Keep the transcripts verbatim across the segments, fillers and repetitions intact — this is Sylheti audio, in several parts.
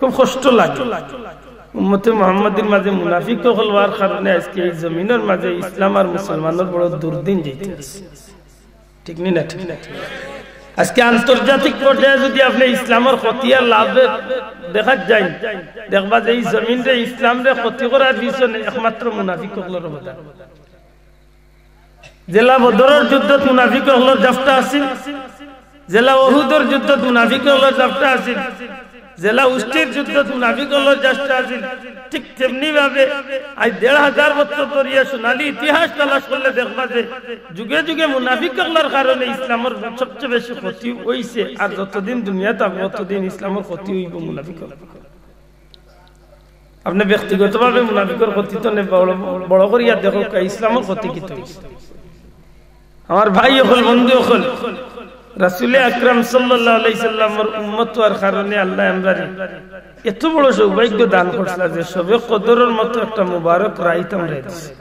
খুব কষ্ট লাগে। উম্মতে মুহাম্মাদির মাঝে মুনাফিক অকল অওয়ার কারণে আজকে এই জমিনর মাঝে ইসলাম আর মুসলমানর বড় দুর্দিন যাইতে আছে। ঠিক নি না? ঠিক না? আজকে আন্তর্জাতিক পর্যায়ে যদি আপনে ইসলামর ক্ষতি আর লাভ দেখা যায়, দেখবা যে এই জমিনরে, ইসলামরে ক্ষতি করার পিছনে একমাত্র মুনাফিক অকলর অবদান। যেলা বদরর যুদ্ধত মুনাফিক অকলর জাফটা আছিল, যেলা উহুদর যুদ্ধত মুনাফিক অকলর জাফটা আছিল, যেলা উষ্টির যুদ্ধত মুনাফিক অকলর জাফটা আছিল, ঠিক তেমনি ভাবে আজ দেড় হাজার বছর ধরিয়া সোনালী ইতিহাস তালাশ করলে দেখবা যে যুগে যুগে মুনাফিক অকলর কারণে ইসলামর সবচেয়ে বেশি ক্ষতি অইছে। আর যতদিন দুনিয়া থাকবো, ততদিন ইসলামর ক্ষতি অইবো মুনাফিক অকলর। আপনে ব্যক্তিগতভাবে মুনাফিকর ক্ষতি তো নে বড়, বড় করিয়া দেখউক্কা, ইসলামর ক্ষতি কিতা অইছে? আমার ভাই অকল, বন্ধু অকল, রাসূলে আকরাম সাল্লাল্লাহু আলাইহি সাল্লামর উম্মত অওয়ার কারণে আল্লায় আমরারে এত বড় সৌভাগ্য দান করছলা যে শবে কদরর মতো একটা মুবারক রাইত আমরারে দিছে।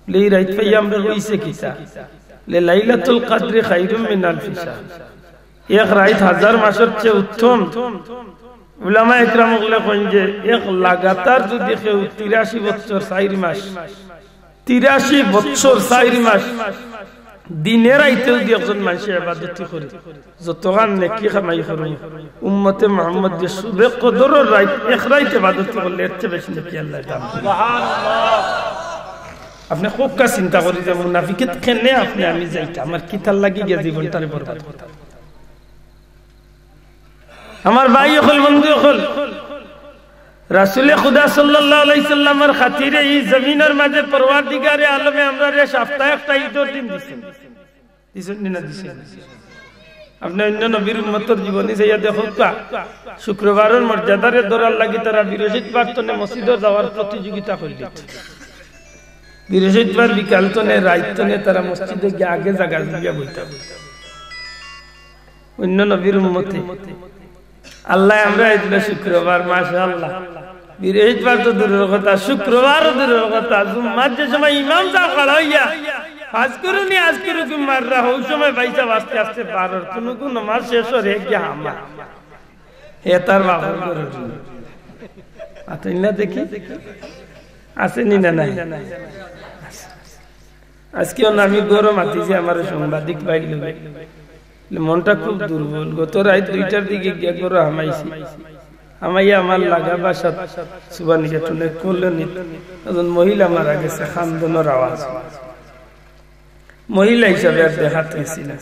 লে ই রাইত পাইয়া আমরার অইছে কিতা? লে লাইলাতুল কদরি খায়রুম মিন আলফি শাহর। এক রাইত হাজার মাসর চেয়ে উত্তম। উলামায়ে কেরাম অকলে কইন যে এক লাগাতার যদি কেউ তিরাশি বছর চাইর মাস, তিরাশি বছর চাইর মাস দিনে রাইতে যদি একজন মানষে ইবাদতি করে, যতখান নেকি কামাই করবো, উম্মতে মুহাম্মদ যে শবে কদরর রাইত, এক রাইত ইবাদতি করলে এর চেয়ে বেশি নেকি আল্লায় দান করে। আপনে খুব কা চিন্তা করি যে মুনাফিকত কেনে আপনে আমি যাইতা, আমার কিতার লাগি গিয়া জীবনটারে বরবাদ করতা। আমার ভাই অকল, বন্ধু অকল, রাসূলে খুদা সাল্লাল্লাহু আলাইহি সাল্লামর খাতিরে ই জমিনর মাঝে পরওয়ারদিগারে আলমে আমরারে সপ্তাহে একটা ইদর দিন দিছইন। দিছইন নি না দিছইন? আপনে অইন্য নবীর উম্মতর জীবনী চাইয়া দেখউক্কা, শুক্রবারর মর্যাদারে ধরার লাগি তারা বৃহস্পতিবার তনে মসজিদো যাওয়ার প্রতিযোগিতা করলিত। বৃহস্পতিবার বিকাল তনে রাইত তনে তারা মসজিদো গিয়া আগে জাগা দিয়া বইতা। অইন্য নবীর উম্মতে। আল্লায় আমরারে দিলা শুক্রবার, মাশাআল্লাহ। বৃহস্পতিবার তো দূরর কথা, শুক্রবারও দূরর কথা। জুম্মার যে সময় ইমাম সাব খাড়া অইয়া, "ফাজকুরুনি আজকুরুকুম" মাররা, অউ সময় ভাইসাব আস্তে আস্তে বারর, কুনু কুনু নমাজ শেষ অর, হে গিয়া হামার। হে তার বাপর ঘরো। আতইন না দেখি। আছে নি না নাই? আজকে অনো আমি ঘরো মাতিছি আমার সাংবাদিক ভাইর লগে। মনটা খুব দুর্বল। গত রাইত দুইটার দিকে গিয়া ঘরো হামাইছি। হামাইয়া আমার লাগা বাসাত সুবানীঘাট অনে কলোনিত একজন মহিলা মারা গেছে, কান্দনর আওয়াজ। মহিলা হিসাবে আর দেখাত গেছি না।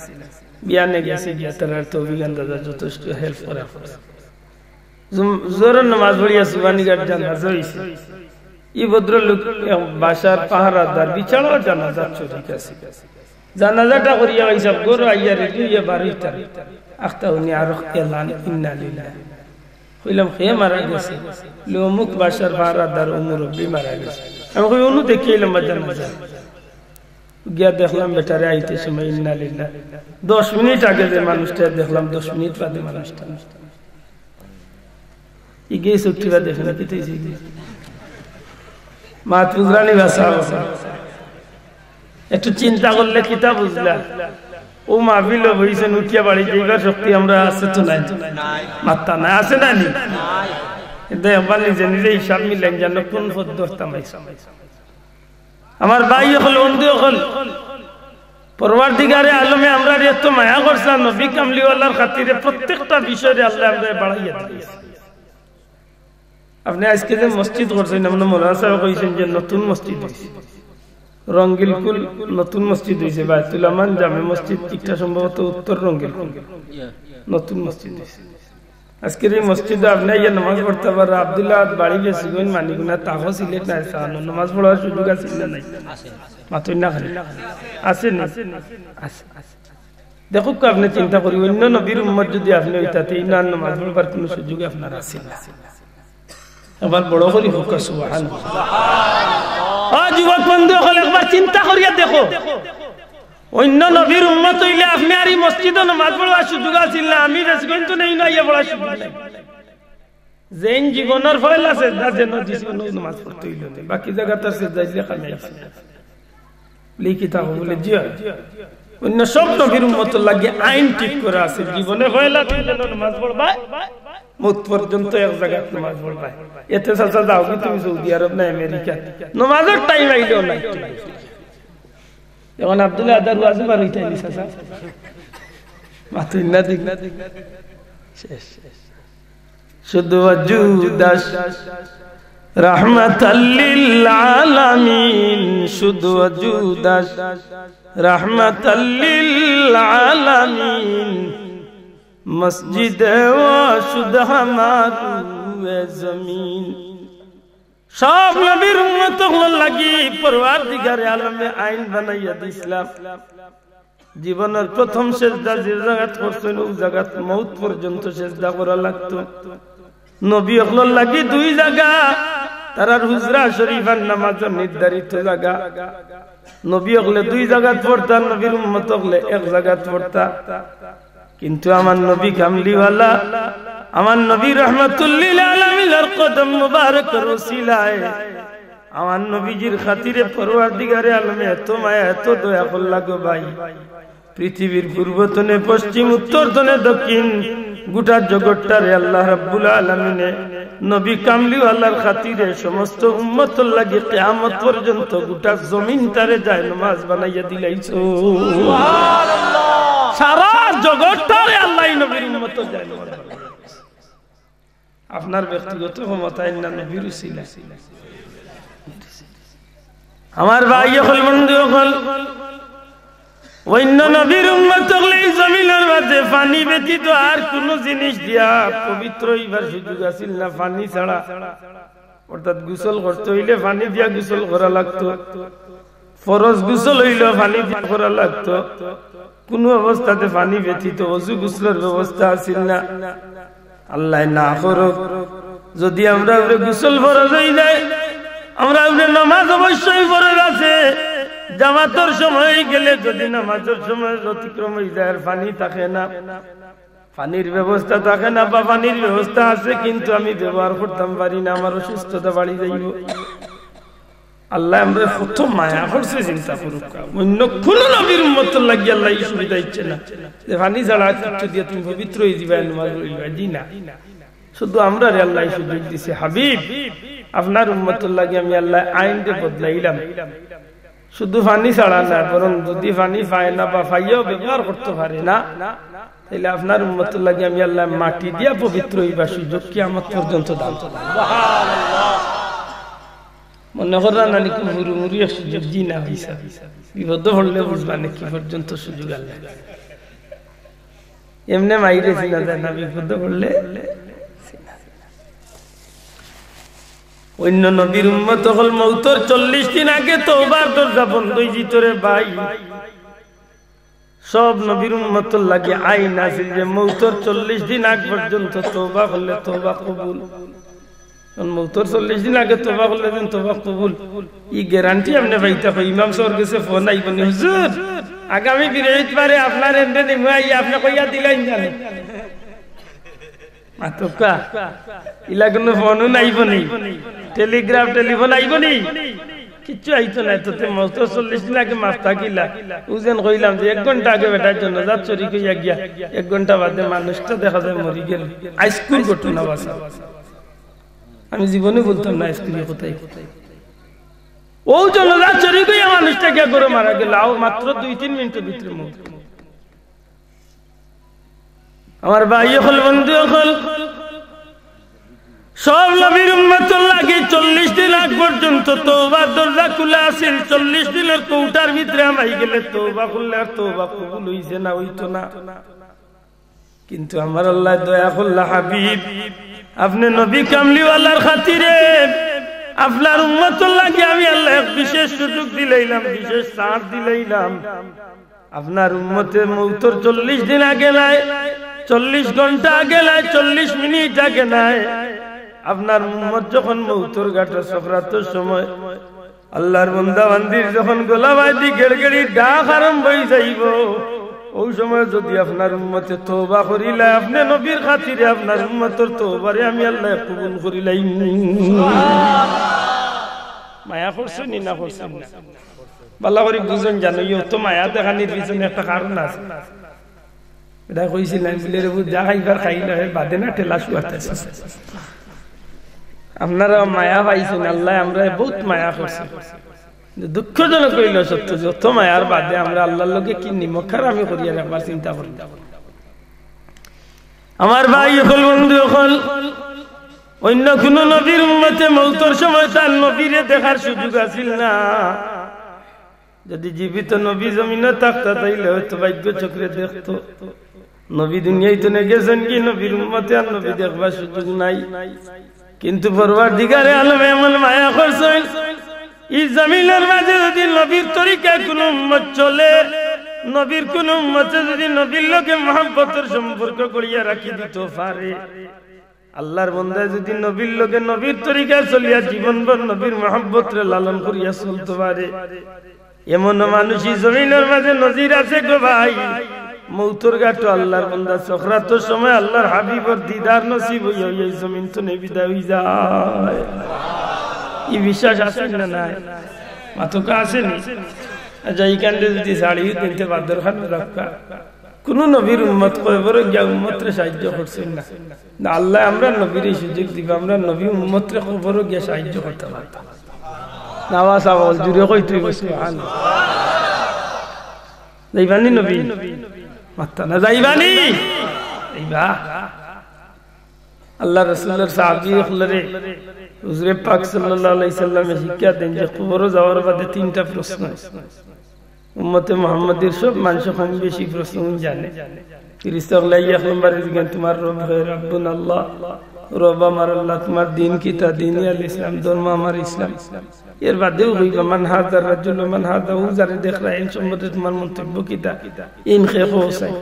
বিয়ানে গেছি, গিয়া তারার তৌফিক আন্দাজে যথেষ্ট help করা পড়ছে। জুম-, জোহরর নামাজ পড়িয়া সুবানীঘাট জানাজা অইছে। ই ভদ্রলোক এক বাসার পাহারাদার, বিছাড়া জানাজার শরিক আছে। জানাজাটা করিয়া অইছে, ঘরো আইয়া ready অইয়া বারইতা। আখতা হুনি আরো এলান, "ইন্না লিল্লাহ।" কইলাম, "কে মারা গেছে?" "লে অমুক বাসার পাহারাদার ও মুরব্বি মারা গেছে।" আমি কই, "অনো দেখিয়া আইলাম বা জানাজা।" গিয়া দেখলাম বেটারে আইতে সময়, ইন্না লিল্লাহ। দশ মিনিট আগে যে মানুষটা দেখলাম, দশ মিনিট বাদে মানুষটা। ইগে চউখটিবা দেখে না, কিতা অইছে ইগে? মাত বুঝরা নি বা? একটু চিন্তা করলে কিতা বুঝলা? অউ মাহফিলো বইছইন, উঠিয়া বাড়ি যাইবার শক্তি আমরার আছে তো নাই? মাত্তা নাই, আছে না নি? কিন্তু একবার নিজে নিজে হিসাব মিলাইন, জানো কুন পথ ধরতাম আইছি। আমার ভাই অকল, বন্ধু অকল, পরওয়ারদিগারে আলমে আমরারে এত মায়া করছইন, নবী কামলিওয়ালার খাতিরে প্রত্যেকটা বিষয়রে আল্লায় আমরারে বাড়াইয়া দিছে। আপনে আজকে যে মসজিদ করছইন, আমরার মৌলানা সাবে কইছইন যে নতুন মসজিদ অইছে, রঙ্গিলকুল নতুন মসজিদ অইছে, বায়তুল আমান জামে মসজিদ, ইটা সম্ভবত উত্তর রঙ্গিলকুল, নতুন মসজিদ অইছে। আজকের ই মসজিদো আপনে আইয়া নামাজ পড়তা পাররা, আব্দুল্লাহ বাড়ি বেশি গইন মানিগুনা, তাকো সিলেট নাই, সানো নামাজ পড়ার সুযোগ আছে না নাই? মাতইন না খালি। আছে নি? আছে। দেখউক্কা, আপনে চিন্তা করি, অইন্য নবীর উম্মত যুদি আপনে অইতা, তে ইনো আর নামাজ পড়বার কুনু সুযোগ আপনার আছিল না। একবার বড় করি কউক্কা সুবহানাল্লাহ। ও যুবক বন্ধু অকল, একবার চিন্তা করিয়া দেখো, অইন্য নবীর উম্মত অইলে আপনে আর ই মসজিদো নামাজ পড়বার সুযোগ আছিল না, আমি বেশি গইন তো নেই না, ইয়া পড়ার সুযোগ নাই। যেইন জীবনর পয়লা সেজদা যেন দিছি, অনো নামাজ পড়তে অইলো না। বাকি জাগাত আর সেজদা দিলে কামে আইছে। লিখিতা অইবো বুলে, জি অয়। অন্য সব নবীর উম্মতর লাগি আইন ঠিক করা আছে, জীবনে পয়লা তিন বেলা নমাজ পড়বায়, মউত পর্যন্ত এক জাগাত নমাজ পড়বায়। এতে চাচা যাওগি তুমি সৌদি আরব না আমেরিকা, নমাজর টাইম আইলেও নাই। এখন আব্দুল আদার ওয়াজে বার হইতে আইলি চাচা, মাতুই না দিক। শেষ। শুধু ওজুদ আস রহমাতাল লিল আলামিন, শুধু ওজুদ আস রহমাতাল লিল আলামিন, মসজিদে ও শুধু আমার রুয়ে জমিন। সব নবীর উম্মত অকলর লাগি পরওয়ারদিগারে আলমে আইন বানাইয়া দিছলা। জীবনর প্রথম সেজদা যে জাগাত করছইন, অউ জাগাত মউত পর্যন্ত সেজদা করা লাগতো। নবী অকলর লাগি দুই জাগা, তারার হুজরা শরীফ আর নমাজর নির্ধারিত জাগা। নবী অকলে দুই জাগাত পড়তা, নবীর উম্মত অকলে এক জাগাত পড়তা। কিন্তু আমার নবী কামলিওয়ালা, আমার নবী রহমাতুল্লিল আলামিনর কদম মুবারকর উসিলায় আমার নবীজির খাতিরে পরওয়ারদিগারে আলমে এত মায়া, এত দয়া করলা গো ভাই। পৃথিবীর পূর্ব তনে পশ্চিম, উত্তর তনে দক্ষিণ, গোটা জগৎটারে আল্লাহ রাব্বুল আলামিনে নবী কামলিওয়ালার খাতিরে সমস্ত উম্মতর লাগি কিয়ামত পর্যন্ত গোটা জমিনটারে জায়নামাজ বানাইয়া দিলাইছো। সারা জগৎটারে আল্লাহ নবীর উম্মতর জায়নামাজ বানাইয়া দিলাইছো। আপনার ব্যক্তিগত ক্ষমতায় না, নবীর উসিলা। আমার ভাই অকল, বন্ধু অকল, অন্য নবীর উম্মত অকলে ই জমিনর মাঝে পানি ব্যতীত আর কুনু জিনিস দিয়া পবিত্র অইবার সুযোগ আছিল না, পানি ছাড়া। অর্থাৎ গোসল করতে অইলে পানি দিয়া গোসল করা লাগতো, ফরজ গোসল অইলেও পানি দিয়া করা লাগতো। কুনু অবস্থাতে পানি ব্যতীত অজু গোসলর ব্যবস্থা আছিল না। আল্লায় না করুক, যদি আমরার উপরে গোসল ফরজ অইযায়, আমরার উপরে নামাজ অবশ্যই ফরজ আছে, জামাতর সময় অইগেলে যদি নামাজর সময় অতিক্রম অইযায় আর পানি থাকে না, পানির ব্যবস্থা থাকে না বা পানির ব্যবস্থা আছে কিন্তু আমি ব্যবহার করতাম পারি না, আমার অসুস্থতা বাড়ি যাইবো। আল্লায় আমরারে কত মায়া করছে, চিন্তা করুক্কা। অন্য কুনু নবীর উম্মতর লাগি আল্লায় ই সুবিধা দিছে না যে পানি ছাড়া আর কিচ্ছু দিয়া তুমি পবিত্র অইযিবায়, নামাজ পড়িবায়, জি না। শুধু আমরারে আল্লায় ই সুযোগ দিছে, হাবিব, আপনার উম্মতর লাগি আমি আল্লায় আইনরে বদলাইলাম। শুধু পানি ছাড়া না, বরং যদি পানি পায় না বা পাইয়াও ব্যবহার করতে পারে না, তাইলে আপনার উম্মতর লাগি আমি আল্লায় মাটি দিয়া পবিত্র অইবার সুযোগ কিয়ামত পর্যন্ত দান করলাম। মনে কররা নানি খুব হুরুমুরু এক সুযোগ, জি না, অইছে। বিপদো পড়লে বুঝবা নে কি পর্যন্ত সুযোগ আল্লায়। এমনে মাইরে চিনা যায় না, বিপদো পড়লে চিনা যায় না। অন্য নবীর উম্মত অকল মউতর চল্লিশ দিন আগে তওবার দরজা বন্ধ অইযিতো রে ভাই। সব নবীর উম্মতর লাগি আইন আছিল যে মউতর চল্লিশ দিন আগ পর্যন্ত তওবা করলে তওবা কবুল। কারণ মউতর চল্লিশ দিন আগে তওবা করলে যেন তওবা কবুল, ই গ্যারান্টি আপনে পাইতা কই? ইমাম সাবর গেছে ফোন আইবো নি, "হুজুর, আগামী বৃহস্পতিবারে আপনার এন্ডে নিমু আইয়া আপনে কইয়া দিলাইন জানে।" মাতউক্কা, ইলা কুনু ফোনও আইবো নি, টেলিগ্রাফ, টেলিফোন আইবো নি? কিচ্ছু আইতো নায়। তো তে মউতর চল্লিশ দিন আগে মাফ থাকিলা। অউ যেন কইলাম যে এক ঘন্টা আগে বেটায় জানাজাত শরিক অইয়া গিয়া, এক ঘন্টা বাদে মানুষটা দেখা যায় মরি গেল। আইজকুর ঘটনা বাছা। আমি জীবনে বলতাম না আইজকুর কথাই। অউ জানাজাত শরিক অইয়া মানুষটা গিয়া ঘরো মারা গেল, আও মাত্র দুই তিন মিনিটর ভিতরে মউত। আমার ভাই অকল, বন্ধু অকল, সব নবীর উম্মতর লাগি চল্লিশ দিন আগ পর্যন্ত তওবার দরজা খুলা আছিল। চল্লিশ দিনর কৌটার ভিতরে হামাই গেলে তওবা করলে আর তওবা কবুল অইছে না, অইতো না। কিন্তু আমার আল্লায় দয়া করলা, হাবিব, আপনে নবী কামলিওয়ালার খাতিরে আপনার উম্মতর লাগি আমি আল্লায় এক বিশেষ সুযোগ দিলাইলাম, বিশেষ ছাড় দিলাইলাম। আপনার উম্মতে মউতর চল্লিশ দিন আগে নায়, চল্লিশ ঘন্টা আগে নায়, চল্লিশ মিনিট আগে নায়, আপনার উম্মত যখন মউতর ঘাটো সকরাতর সময় আল্লার বন্দা বান্দির যখন গলা বায়দি গেড়গেড়ির ডাক আরম্ভ অইযাইবো, অউ সময় যুদি আপনার উম্মতে তওবা করিলায়, আপনে নবীর খাতিরে আপনার উম্মতর তওবারে আমি আল্লায় কবুল করিলাইমু। মায়া করছইন নি না করছইন না? ভালা করি বুঝইন জানো, অত মায়া দেখানির পিছনে একটা কারণ আছে। এটা কইছিলাম, বুলে, "রে বুঝ, যা খাইবার খাইলে হয়, বাদে না ঠেলা শুয়াতে আছে।" আপনারা মায়া পাইছইন, আল্লায় আমরারে বউত মায়া করছে। কিন্তু দুঃখজনক অইলো সত্য যে অত মায়ার বাদে আমরা আল্লার লগে কি নিমক হারামি করি, আর একবার চিন্তা করি। আমার ভাই অকল, বন্ধু অকল, অইন্য কুনু নবীর উম্মতে মউতর সময় তার নবীরে দেখার সুযোগ আছিল না। যদি জীবিত নবী জমিনো থাকতা, তাইলে হয়তো ভাগ্য চক্রে দেখতো। নবী দুনিয়াইত নে গেছইন গি, নবীর উম্মতে আর নবী দেখবার সুযোগ নাই। কিন্তু পরওয়ারদিগারে আলমে এমন মায়া করছইন, ই জমিনর মাঝে যদি নবীর তরিকায় কুনু উম্মত চলে, নবীর কুনু উম্মতে যদি নবীর লগে মহব্বতর সম্পর্ক গড়িয়া রাখি দিতো পারে, আল্লার বন্দায় যদি নবীর লগে নবীর তরিকায় চলিয়া জীবনভর নবীর মহব্বতরে লালন করিয়া চলতো পারে, এমনও মানুষ ই জমিনর মাঝে নজির আছে গো ভাই। মউতর ঘাটো আল্লার বন্দা সকরাতর সময় আল্লার হাবিবর দিদার নসিব অইয়া অইয়া ই জমিন তনে বিদায় অইযায়। ই বিশ্বাস আছে না নাই? মাতকা আছে নি? আচ্ছা, ইখানরে যদি ছাড়ি দিন তে বাদর খান রাখা। কুনু নবীর উম্মত কবরো গিয়া উম্মতরে সাহায্য করছইন না। না, আল্লায় আমরার নবীরে সুযোগ দিবা, আমরার নবী উম্মতরে কবরো গিয়া সাহায্য করতা পারতা। না, আওয়াজ আওয়াজ জুরে কইতো অইবো, সুবহানাল্লাহ। যাইবা নি নবী? মাততা না, যাইবা নি? যাইবা। আল্লার রাসুলর সাহাবী অকলরে হুজুরে পাক সাল্লাল্লাহু আলাইহি সাল্লামে শিক্ষা দেইন যে কবরো যাওয়ার বাদে তিনটা প্রশ্ন। উম্মতে মুহাম্মদীর সব মানুষ কম বেশি প্রশ্ন জানে। ফিরিস্তা অকলে এক নম্বরে জিগাইন, "তুমার রব কে?" "রব্বুনা আল্লাহ।" "রব আমার আল্লাহ।" "তুমার দ্বীন কিতা?" "দ্বীনি আল ইসলাম।" "ধর্ম আমার ইসলাম।" এর বাদেও কইবা, "মান হাযার রাজুল, মান হাযা?" অউ যারে দেখরায়, এইন সম্বন্ধে তুমার মন্তব্য কিতা? এইন কে কও চাই।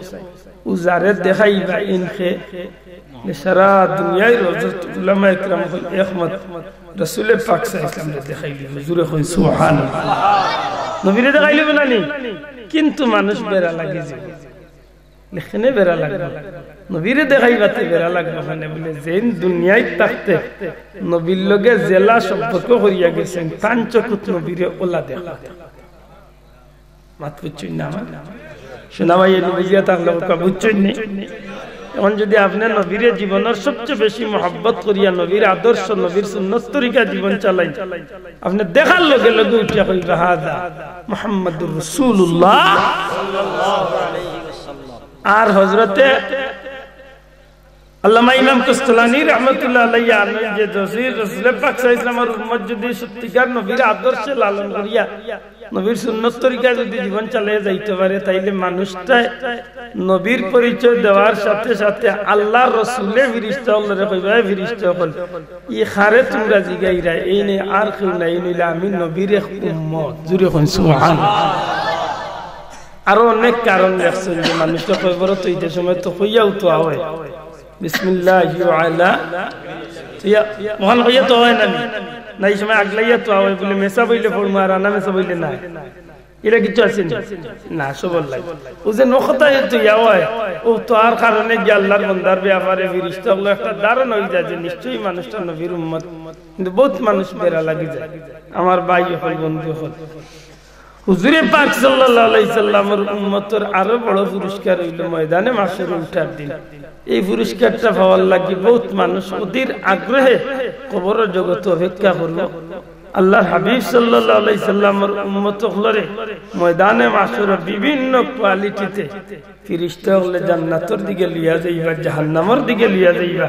অউ যারে দেখাইবা, এইন কে। সারা দুনিয়ার হযরত উলামা একরাম অকল একমত, রাসুলে পাক সাল্লাল্লাহু আলাইহি ওয়াসাল্লামরে দেখাইলিবো। জুরে কইন সুবহানাল্লাহ। নবীরে দেখাইলিবো না নি? কিন্তু মানুষ বেড়া লাগি যায়। লেখনে বেড়া লাগবো। নবীরে দেখাইবাতে বেড়া লাগবো কেনে? বুলে, যেইন দুনিয়াত থাকতে নবীর লগে যেলা সম্পর্ক করিয়া গেছইন, তান চকুত নবীরে অলা দেখবা। মাত বুঝছইন না আমার? শোনা ভাই, এনু বুঝিয়া থাকলে ওটা বুঝছইন নি? এখন যদি আপনে নবীরে জীবনর সবচেয়ে বেশি মহব্বত করিয়া, নবীর আদর্শ, নবীর সুন্নত তরিকা জীবন চালাইন, আপনে দেখার লগে লগে উঠিয়া কইবা, "হাযা মুহাম্মাদুর রাসূলুল্লাহ।" আর হযরতে আল্লামা ইমাম কাস্তালানী রহমতুল্লাহ আলাইহি আনইন যে যদি রাসুলে পাক সাল্লাল্লাহু আলাইহি ওয়াসাল্লামর উম্মত যদি সত্যিকার নবীর আদর্শে লালন করিয়া নবীর সুন্নত তরিকায় যদি জীবন চালাইয়া যাইতে পারে, তাইলে মানুষটায় নবীর পরিচয় দেওয়ার সাথে সাথে আল্লার রাসুলে ফিরিস্তা অকলরে কইবা, "এ ফিরিস্তা অকল, ই কারে তুমরা জিগাইরায়, এইন আর কেউ নায়, এইন অইলা আমি নবীর এক উম্মত।" জুরে কইন সুবহানাল্লাহ। আরো অনেক কারণ লেখছইন যে মানুষটা কবরো থইতে সময় তো কইয়াও তো আওয়ায়। বিসমিল্লাহি ওয়া আলা, ইয়া, মহান কইয়া তো আওয়ায় না নি? না, ই সময় আগলাইয়া তো আওয়ায়, বুলে মেসাব অইলে পড়মু আর আনা মেসাব অইলে নায়। ইলা কিচ্ছু আছে নি? না, সবর লাগি। অউ যে নখতায় তো ইয়া অয়, অউ তো আর কারণে গিয়া আল্লার বন্দার বেয়াপারে ফিরিস্তা অকলর একটা ধারণা অইযায় যে নিশ্চয়ই মানুষটা নবীর উম্মত। কিন্তু বউত মানুষ বেড়া লাগি যায়। আমার ভাই অকল, বন্ধু অকল, হুজুরে পাক সাল্লাল্লাহু আলাইহি সাল্লামর উম্মতর আরো বড় পুরস্কার অইলো ময়দানে মাহশরে উঠার দিন। এই পুরস্কারটা পাওয়ার লাগি বউত মানুষ অধীর আগ্রহে কবরর জগতো অপেক্ষা করবো। আল্লার হাবিব সাল্লাল্লাহু আলাইহি সাল্লামর উম্মত অকলরে ময়দানে মাহশরে বিভিন্ন কোয়ালিটিতে ফিরিস্তা অকলে জান্নাতর দিকে লইয়া যাইবা, জাহান্নামর দিকে লইয়া যাইবা।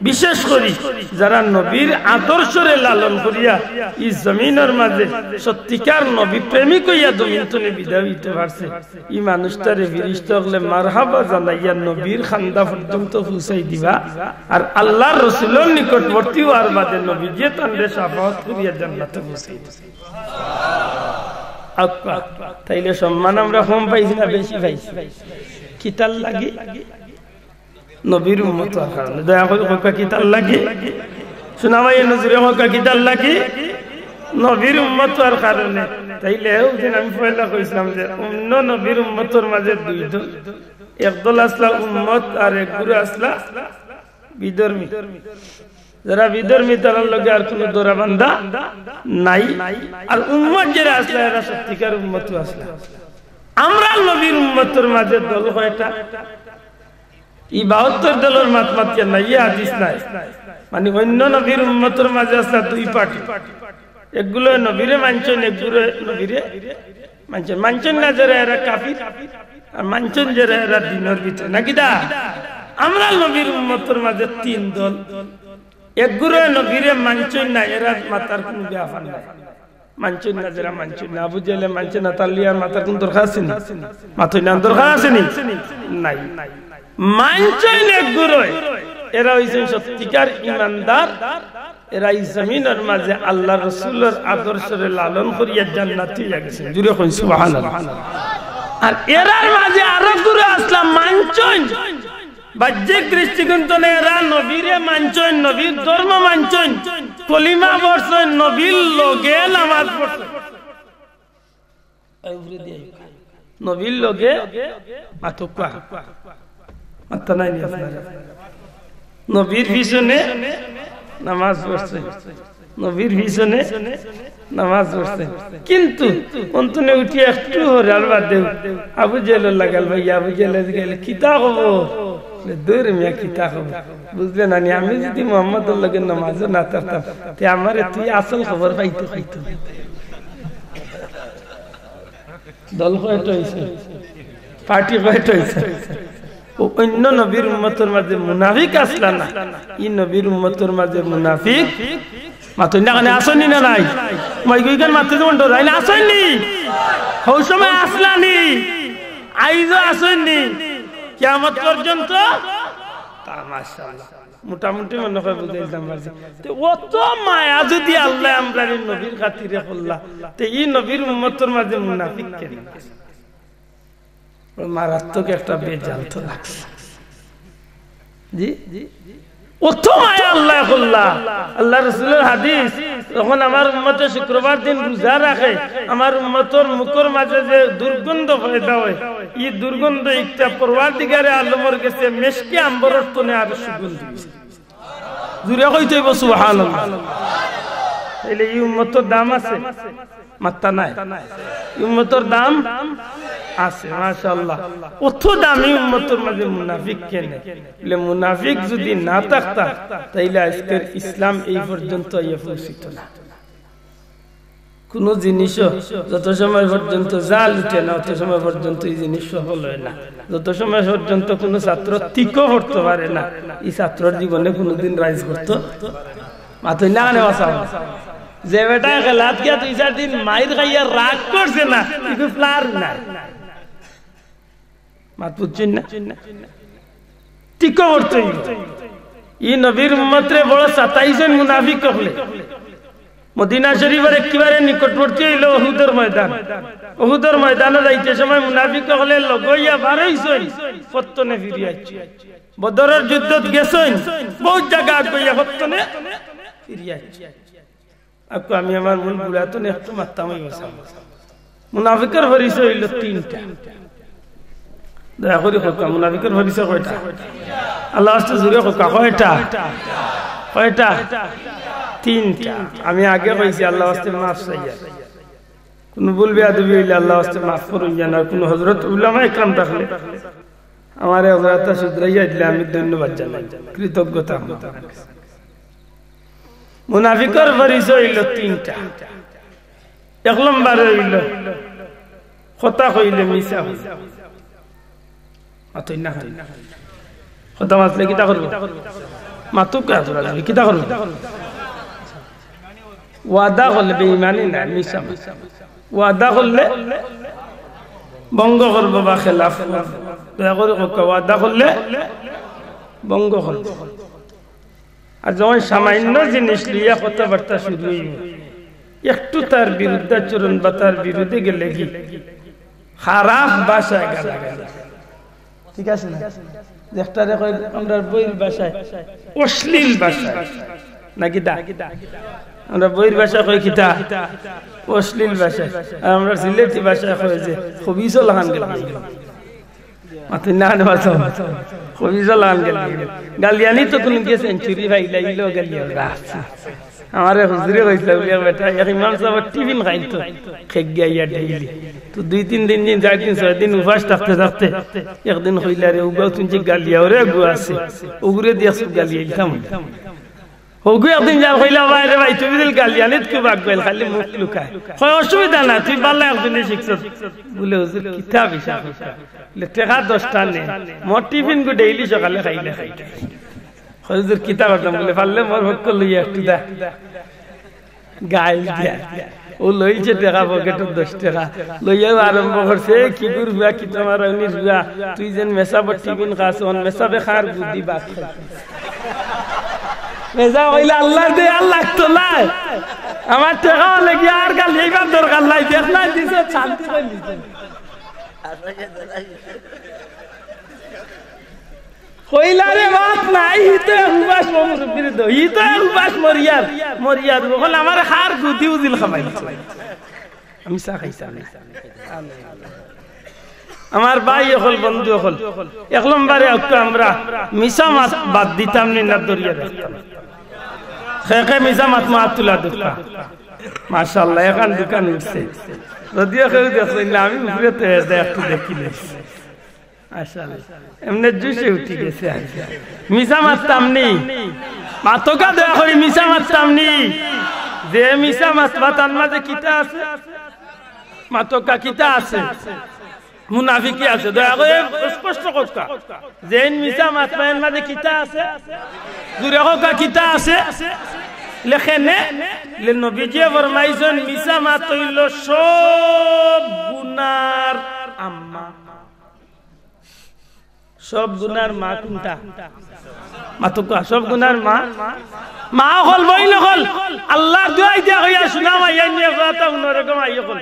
বিশেষ করি যারা নবীর আদর্শরে লালন করিয়া ই জমিনর মাঝে সত্যিকার নবী প্রেমিক অইয়া জমিন তনে বিদায় অইতে পারছে, ই মানুষটারে ফিরিস্তা অকলে মারহাবা জানাইয়া নবীর কান্দা পর্যন্ত পৌঁছাই দিবা। আর আল্লার রাসুলর নিকটবর্তী অওয়ার বাদে নবীজিয়ে তানরে শাফাআত করিয়া জান্নাতো পৌঁছাই দিবা। আচ্ছা, তাইলে সম্মান আমরা কম পাইছি না বেশি পাইছি? কিতার লাগি? নবীর উম্মত অওয়ার কারণে। দয়া করি কউক্কা কিতার লাগি? শোনা ভাই, এনু জুরে কউক্কা কিতার লাগি? নবীর উম্মত অওয়ার কারণে। তাইলে অউ দিন আমি পয়লা কইছলাম যে অইন্য নবীর উম্মতর মাঝে দুই দল, এক দল আছলা উম্মত আর এক গুরু আছলা বিধর্মী। যারা বিধর্মী, তারার লগে আর কুনু ধরা বান্ধা নাই। আর উম্মত যারা আছলা, এরা সত্যিকার উম্মতও আছলা। আমরার নবীর উম্মতর মাঝে দল কয়টা? ই বাহাত্তর দলর মাত মাতিয়া না, ইয়ে হাদিস নাই। মানে, অন্য নবীর উম্মতর মাঝে আছলা দুই পার্টি। একগুলো নবীরে মানছইন, একগুলো নবীরে মানছইন। মানছইন না যারা, এরা কাফির। আর মানছইন যারা, এরা দ্বীনর ভিতরে। নাকি দা? আমরার নবীর উম্মতর মাঝে তিন দল। একগুলো নবীরে মানছইন না, এরার মাতার কুনু ব্যাপার নাই। মানছইন না যারা, মানছইন না। আবু জেহেলে মানছে না, তার লিয়ার মাতার কুনু দরকার আছে নি? মাতইন না, দরকার আছে নি? নাই। মানছইন একগুলোয়, এরা অইছইন সত্যিকার ইমানদার। এরা ই জমিনর মাঝে আল্লার রসুলর আদর্শরে লালন করিয়া জান্নাতি অইয়া গেছইন। জুরে কইন সুবহানাল্লাহ। আর এরার মাঝে আরো গুরু আছলা মানছইন, বাহ্যিক দৃষ্টিকোণ থনে এরা নবীরে মানছইন, নবীর ধর্ম মানছইন, কলিমা পড়ছইন, নবীর লগে নামাজ পড়ছইন। এই উপরে দিয়া আইবা। নবীর লগে মাতুক্কা। মাত্তা নাই নি আপনারা? নবীর পিছনে নামাজ পড়ছইন, নবীর পিছনে নামাজ পড়ছইন। কিন্তু অন্তনে উঠি একটু হরার বাদে আবু জেহেলর লাগাল ভাই, আবু জেহেলে গেলে কিতা কইবো? বলে, "দূর মিয়া, কিতা কইবো? বুঝলে না নি, আমি যদি মোহাম্মদর লগে নামাজও না থাকতাম, তে আমারে তুই আসল খবর পাইতে পাইতে।" দল কয়টা অইছে? পার্টি কয়টা অইছে? ও অন্য নবীর উম্মতর মাঝে মুনাফিক আছলা না, ই নবীর উম্মতর মাঝে মুনাফিক মাতইন না কেনে, আছইন নি না নাই? মাই গইগান মাতে যেমন ডরাই না, আছইন নি? হউ সময় আছলা নি? আইজও আছইন নি? কিয়ামত পর্যন্ত? তা মাশাআল্লাহ। মোটামুটি মনে হয় বুঝাইতাম পারছি। তে অত মায়া যদি আল্লায় আমরারে নবীর খাতিরে করলা, তে ই নবীর উম্মতর মাঝে মুনাফিক কেনে? বড় মারাত্মক একটা বেজাল তো লাগছে। জি? অত মায়া আল্লায় করলা। আল্লার রসুলর হাদিস, যখন আমার উম্মতে শুক্রবার দিন রোজা রাখে, আমার উম্মতর মুখর মাঝে যে দুর্গন্ধ পয়দা অয়, ই দুর্গন্ধ একটা পরওয়ারদিগারে আলমর গেছে মেশকে আম্বরর থনে আরো সুগন্ধি অইছে। জুরে কইতে অইবো সুবহানাল্লাহ। তাইলে ই উম্মতর দাম আছে? মাত্তা নাই। ই উম্মতর দাম আছে, মাশাআল্লাহ। অত দামি উম্মতর মাঝে মুনাফিক কেনে? বলে, মুনাফিক যদি না থাকতা, তাইলে আজকের ইসলাম এই পর্যন্ত আইয়া পৌঁছিত না। কুনু জিনিসও যত সময় পর্যন্ত জাল উঠে না, অত সময় পর্যন্ত ই জিনিস সফল অয় না। যত সময় পর্যন্ত কুনু ছাত্র তিকও পড়তো পারে না, ই ছাত্রর জীবনে কুনুদিন রাইজ করতো। মাতইন না কেনে বাঁচাও। যে বেটায় খেলাত গিয়া দুই চাইর দিন মাইর খাইয়া রাগ করছে না, ইগু প্লার নাই। মাত বুঝছইন না? তিকও পড়তো অইবো। ই নবীর উম্মতরে বড় সাতাইছইন মুনাফিক অকলে। মদিনা শরীফর একেবারে নিকটবর্তী অইলো উহুদর ময়দান। উহুদর ময়দানো যাইতে সময় মুনাফিক অকলে লগইয়া বার অইছইন, পত্তনে ফিরি আইছইন। বদরর যুদ্ধত গেছইন, বউত জাগা আগবাইয়া পত্তনে ফিরি আইছইন। আকু আমি আমার মূল গুড়াত একটু মাততাম অইবো। মুনাফিকর পরিচয় অইলো তিনটা। দয়া করি কউক্কা, মুনাফিকর পরিচয় কয়টা? আল্লার ওয়াস্তে জুরে কউক্কা, কয়টা? কয়টা? তিনটা। আমি আগে কইছি, আল্লার ওয়াস্তে মাফ চাইয়া। কুনু ভুল বেয়াদবি অইলে আল্লার ওয়াস্তে মাফ করুন যেন। আর কুনু হজরত উলামা একরাম থাকলে আমারে হজরতটা শুধরাইয়া দিলে আমি ধন্যবাদ জানাই, কৃতজ্ঞতা আমার। মুনাফিকর পরিচয় অইলো তিনটা। এক নম্বরে অইলো, কথা কইলে মিছা কয়। মাতইন না কেনে? কথা মাতলে কিতা করবো? মাতুক্কা, কিতা করবো? ওয়াদা করলে বেঈমানি না, মিছা মাত। ওয়াদা করলে ভঙ্গ করবো বা খেলাফ করবো। দয়া করি কউক্কা, ওয়াদা করলে ভঙ্গ করবো। আর যখন সামান্য জিনিস লইয়া কথাবার্তা শুরু অইবো, একটু তার বিরুদ্ধাচরণ বা তার বিরুদ্ধে গেলেগি খারাপ ভাষায় গালাগালি, ঠিক আছে না? যেটারে কয় আমরার বইর ভাষায় অশ্লীল ভাষায়, নাকি দা? আমরার বইর ভাষায় কয় কিতা? অশ্লীল ভাষায়। আর আমরার সিলেটি ভাষায় কয় যে খবিসও লাখান গালাগালি। মাতইন না কেনে বাঁচো? কবিতা লাগান গালি। গালিয়ানি তো কুনু গিয়ে সেঞ্চুরি পাইলা, ইলো গালিয়া ওরা আছে। আমারে হুজুরে কইছিল, বুলে, "বেটা, এক ইমাম সাহেব টিফিন খাইতো, খেক গিয়া ইয়া ডেইলি। তো দুই তিন দিন, দিন, চার দিন, ছয় দিন উপাস থাকতে থাকতে একদিন কইলা, রে, উগাও তুই যে গালিয়া ওরে গু আছে, উগুরে দিয়ে একটু গালিয়া দিতাম।" হগু একদিন যার কইলা, "ভাই রে ভাই, তুমি দিল গালিয়ানিত খুব আগুয়াইল, খালি মুখ লুকায়।" কয়, "অসুবিধা না, তুই বালা একজনে শিখছস।" বুলে, "হুজুর, কিতা বিষয়?" বুলে, "টেকা দশটা নে, মোর টিফিন গু ডেইলি সকালে খাইলে খাইলে।" কয়, "হুজুর, কিতা করতাম?" বুলে, "পারলে মোর পক্ষ লইয়া একটু দা।" গাইল দিয়া। ও লইছে টেকা, পকেটর দশ টেকা। লইয়াও আরম্ভ করছে, "এ, কি গুর হুয়া, কি তোমার উনির হুয়া? তুই যেন মেসাবর টিফিন খাস, অন মেসাবে খার বুদ্ধি বাদ খাস।" মেসাব কইলা, "আল্লাহর দে আর লাগতো না। আমার টেকা অইলে গিয়া আর গালি এইবার দরকার নাই। দেখ না দিছে, শান্তি করি দিছে।" কইলা, "রে, মাত নাই, হি তো এক উবাস মর-, বিরুদ্ধ, হি তো এক উবাস মরিয়ার, মরিয়ার। অখন আমার হার গুদি উজিল খাবাই।" আমি চা খাইতাম না। আমার ভাই অকল, বন্ধু অকল, এক নম্বরে অক্কা আমরা মিছা মাত বাদ দিতাম নি না, ধরিয়া রাখতাম। খে খে মিছা মাত মাত তুলা দুকা। মাশাআল্লাহ, এখন দোকান উঠছে। যদিও কেউ দেখছে না, আমি উপরে তো এসে একটু দেখি নিস। আচ্ছা, এমনে জুশে উঠি গেছে আর কি। মিছা মাততাম নি। মাতকা দয়া করি মিছা মাততাম নি। যে মিছা মাতবা তার মাঝে কিতা আছে? মাতকা কিতা আছে? মুনাফিকি আছে। দয়া করি স্পষ্ট কথা। যেইন মিছা মাতবা এর মাঝে কিতা আছে? জুরে কউক্কা কিতা আছে? লেখে নে। লে নবীজিয়ে ফরমাইছইন মিছা মাত অইলো সব গুনার আম্মা। সব গুনার মা কুনটা? মাতকা, সব গুনার মা। মা অকল, বইন অকল, আল্লাহর দোয়াই দিয়া কইয়া শুনা মাইয়া নিয়ে কথা অন্যরকম আই অকল।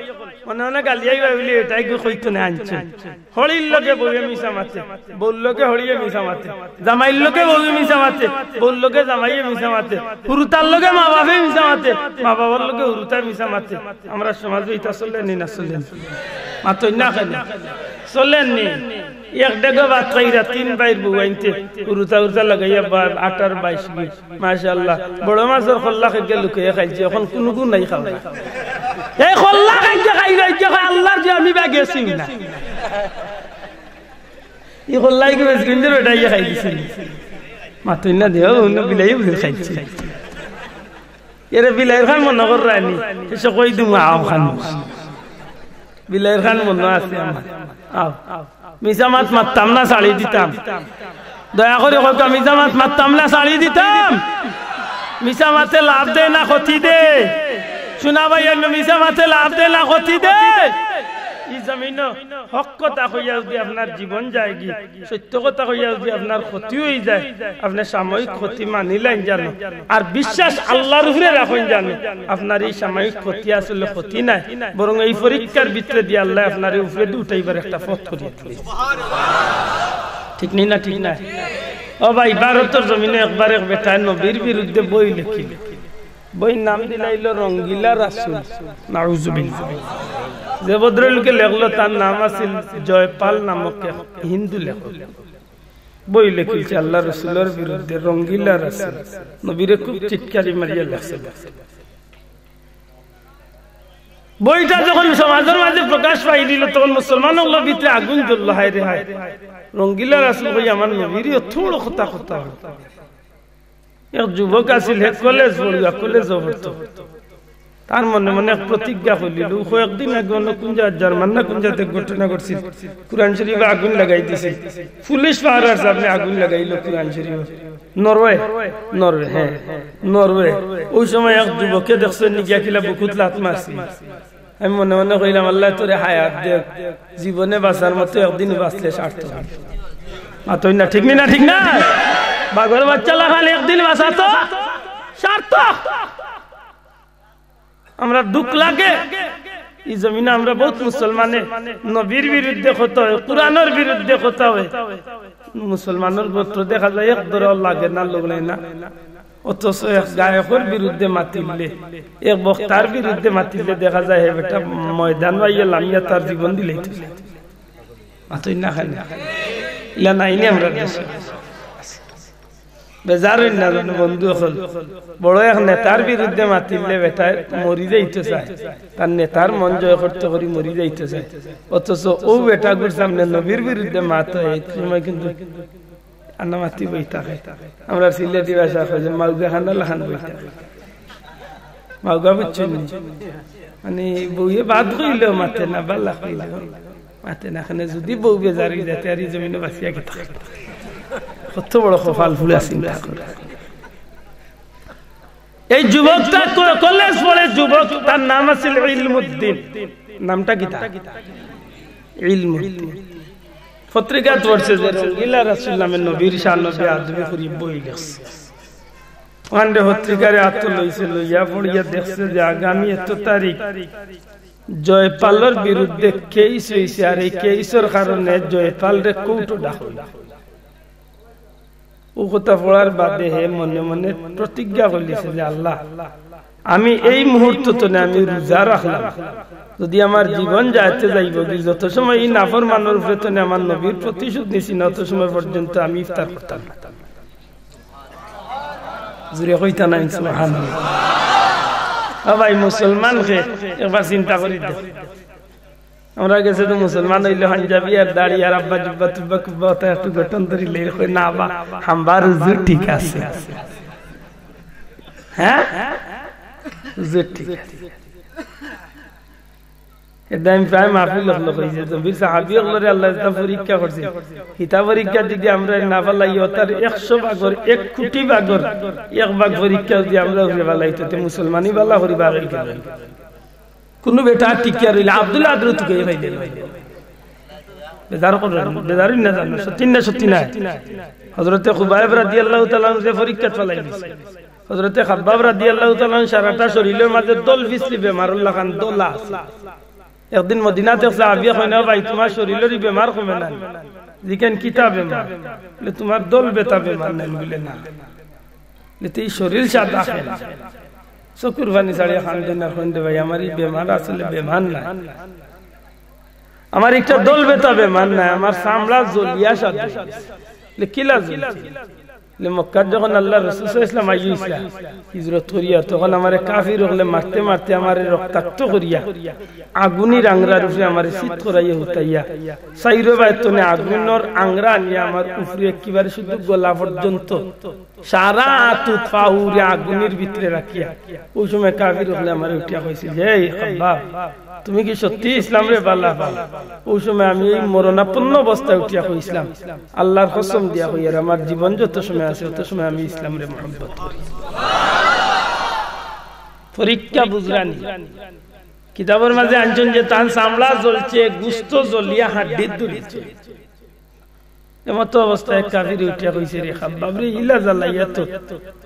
মনে মনে গালি আইবা বুলি এটাই গো কইতো না আনছে। হড়ির লগে বউয়ে মিছা মাতে, বউর লগে হড়িয়ে মিছা মাতে, জামাইর লগে বউয়ে মিছা মাতে, বউর লগে জামাইয়ে মিছা মাতে, হুরুতার লগে মা বাপে মিছা মাতে, মা বাবার লগে হুরুতায় মিছা মাতে। আমরা সমাজে ইটা চলে নি না চলে নি? মাতইন না কেনে? চলের নি? এক ডেগো ভাত খাইরা তিন ভাইর বউ আনতে, হুরুতা হুরুতা লাগাইয়া বা-, আঠারো বাইশ গি। মাশাআল্লাহ। বড় মাছর কল্লা খাইয়া লুকাইয়া খাইছে, এখন কুনু গুণ নাই খাওয়া। এই কল্লা খাইয়া খাইরা, ইটা কয় আল্লাহর যে আমি বা গেছি না। এই কল্লাই কি বেশ কিন্তু ওটাই খাই দিছি। মাতইন না দেও, অন্য বিলাই বুঝে খাইছে। এরে বিলাইর খান মনে কর রানি, এসে কই দিমু আও খান। বিলাইর খান মনে আছে আমার। আও। মিছা মাত মাততাম না, ছাড়ি দিতাম। দয়া করি কউক্কা, মিছা মাত মাততাম না, ছাড়ি দিতাম। মিছা মাতে লাভ দে না ক্ষতি দে? শুনা ভাই, অন্য মিছা মাতে লাভ দে না ক্ষতি দে? ই জমিনো হক কথা কইয়া যদি আপনার জীবন যায়গি, সত্য কথা কইয়া যদি আপনার ক্ষতি অই যায়, আপনে সাময়িক ক্ষতি মানিলাইন জানো, আর বিশ্বাস আল্লাহর উপরে রাখইন জানো, আপনার এই সাময়িক ক্ষতি আসলে ক্ষতি নায়, বরং এই পরীক্ষার ভিতরে দিয়া আল্লায় আপনারে উপরেদি উঠাইবার একটা পথ করিয়া দিলাইছে। ঠিক নি না? ঠিক না? ও ভাই, ভারতর জমিনো একবার এক বেটায় নবীর বিরুদ্ধে বই লেখিল। বইর নাম দিলাইলো রঙ্গিলা রাসুল। নাউজুবিল্লাহ। যে ভদ্রলোকে লেখলো, তার নাম আছিল জয়পাল নামক এক হিন্দু লেখক। বই লেখিলছে আল্লাহ রসুলর বিরুদ্ধে, রঙ্গিলা রাসুল। নবীরে খুব টিটকারি মারিয়া লেখছে। বইটা যখন সমাজর মাঝে প্রকাশ পাই দিল, তখন মুসলমান অকলর ভিতরে আগুন জ্বললো, হায় রে হায়, রঙ্গিলা রাসুল কই আমার নবীরে অত বড় কথা কথা। এক যুবক আছিল, হে কলেজ পড়িয়া, কলেজও পড়তো। তার মনে মনে এক প্রতিজ্ঞা করিল, ও কয়েকদিন আগে অন্য কোন জাত, জার্মান না কোন জাতে ঘটনা ঘটছিল, কোরআন শরীফে আগুন লাগাই দিছিল, পুলিশ পাহারার সামনে আগুন লাগাইল কোরআন শরীফ। নরওয়ে, নরওয়ে, হ্যাঁ, নরওয়ে। ওই সময় এক যুবকে দেখছে, নিগিয়া কিলা বুকুত লাত মারছে। আমি মনে মনে কইলাম, "আল্লাহ তোরে হায়াত দেখ, জীবনে বাঁচার মতো একদিন বাঁচলে সার্থক।" মাতইন না, ঠিক নি না? ঠিক না? বাঘর বাচ্চা লাখান একদিন বাঁচা তো সার্থক। আমরা দুঃখ লাগে, এই জমিনো আমরা বহুত মুসলমানে নবীর বিরুদ্ধে কথা হয়, কোরআনর বিরুদ্ধে কথা হয়, মুসলমানর গোত্র দেখা যায় এক দরও লাগে না, লগ নাই না। অথচ এক গায়কর বিরুদ্ধে মাতিলে, এক বক্তার বিরুদ্ধে মাতিলে দেখা যায় হে বেটা ময়দান বাইয়া লামিয়া তার জীবন দিলেই তো। মাতইন না কেনে? ইলা নাইনি আমরার দেশো। বেজার অইন না জানো বন্ধু অকল, বড় এক নেতার বিরুদ্ধে মাতিলে বেটায় মরি যাইতো চায়, তার নেতার মন জয় করতে করি মরি যাইতো চায়। অথচ অউ বেটাগুর সামনে নবীর বিরুদ্ধে মাত অয়, এই সময় কিন্তু আন্না মাতি বই থাকে। আমরার সিলেটি ভাষা কয় যে মাউগা খানা লাখান বই থাকে। মাউগা বুঝছইন নি? মানে বউয়ে বাদ কইলেও মাতে না, বালা কইলেও মাতে না। এখানে যদি বউ বেজার অই যায়, তে আর ই জমিনো বাঁচিয়া কিতা করতা? কত বড় কপাল ফুলা চিন্তা করো। এই যুবকটা ক-, কলেজ পড়ে যুবক, তার নাম আছিল ইলমুদ্দিন। নামটা কিতা? ইলমুদ্দিন। পত্রিকাত পড়ছে যে রঙ্গিলা রাসুল নামে নবীর শান, নবী আদবি করি বই লেখছে। ওখানে পত্রিকারে আতো লইছে, লইয়া পড়িয়া দেখছে যে আগামী এত তারিখ জয়পালর বিরুদ্ধে কেস অইছে, আর এই কেসর কারণে জয়পালরে কোর্টো ডাকা অইলো। অউ কথা পড়ার বাদে হে মনে মনে প্রতিজ্ঞা করিলিছে যে, "আল্লাহ, আমি এই মুহূর্ত তনে আমি রোজা রাখলাম, যদি আমার জীবন যাইতে যাইবো গি, যত সময় ই নাফরমানর উপরে তনে আমার নবীর প্রতিশোধ নিছি না, অত সময় পর্যন্ত আমি ইফতার করতাম না।" জোরে কইতা নাইন সুবহানাল্লাহ। ও ভাই, মুসলমান কে একবার চিন্তা করি দেখ। আমরার গেছে তো মুসলমান অইলে পাঞ্জাবি আর দাড়ি আর আব্বা জুব্বা তুব্বা কুব্বা অতা একটু গঠন ধরিলে কয়, "না বা, হামবার হুজুর ঠিক আছে।" হ্যাঁ? হুজুর ঠিক আছে। এরদায় আমি প্রায় মাহফিল অকলো কই যে নবীর সাহাবী অকলরে আল্লায় যেতা পরীক্ষা করছে, হিতা পরীক্ষা যদি আমরা না ফালাই, অতার একশো ভাগর, এক কোটি ভাগর এক ভাগ পরীক্ষা যদি আমরার উপরে ফালাই, তে মুসলমানি বালা করি বারই গেল। কুনু বেটা টিকিয়া রইলে আব্দুল আদর তুকে পাইলে না। বেজার করো না, বেজার অইন না জানো, সত্যি না, সত্যি না। হযরতে খুবাইব রাদিয়াল্লাহু তাআলা আনহু যে পরীক্ষাত ফালাই দিছে, হযরতে খাব্বাব রাদিয়াল্লাহু তাআলা আনহু সারাটা শরীলর মাঝে দল ফিসলি বেমারর লাখান দলা আছে। একদিন মদিনাত এক সাহাবিয়ে কইন, "ও ভাই, তুমার শরীলর ই বেমার কমে না?" জিকাইন, "কিতা বেমার?" বলে, "তুমার দল বেতা বেমার নায়?" বলে, "না।" বলে, "তে ই শরীল সাদা কেনে?" চকুর পানি ছাড়িয়া কান্দইন আর কইন, "রে ভাই, আমার ই বেমার আসলে বেমার নায়, আমার একটা দল বেতা বেমার নায়, আমার চামড়া জ্বলিয়া সাদা অইগেছে।" বলে, "কিলা জ্বলছে?" বলে, "মক্কাত যখন আল্লার রাসুল সাল্লাল্লাহু আলাইহি ওয়াসাল্লাম আইয়া হিজরত করিয়া, তখন আমারে কাফির অকলে মারতে মারতে আমারে রক্তাক্ত করিয়া আগুনির আংরার উপরে আমারে চিত করাইয়া হুতাইয়া, চাইরো বায় তনে আগুনর আংরা আনিয়া আমার উপরে একেবারে শুধু গলা পর্যন্ত সারা আতুত ফাউরে আগুনির ভিতরে রাখিয়া, অউ সময় কাফির অকলে আমারে উঠিয়া কইছিল যে, 'এই খাব্বাব, তুমি কি সত্যি ইসলামরে বালা পাও?' অউ সময় আমি এই মরণাপন্ন অবস্থায় উঠিয়া কইছিলাম, 'আল্লার কসম দিয়া কইয়ার, আমার জীবন যত সময় আছে, অত সময় আমি ইসলামরে মহব্বত করি।'" পরীক্ষা বুঝরানি। কিতাবর মাঝে আনছইন যে তান চামড়া জ্বলছে, গুস্ত জ্বলিয়া হাড্ডিত ধরিছে। এমতো অবস্থায় এক কাফিরে উঠিয়া কইছে, "রে খাব্বাব রে, ইলা জ্বালাইয়া তো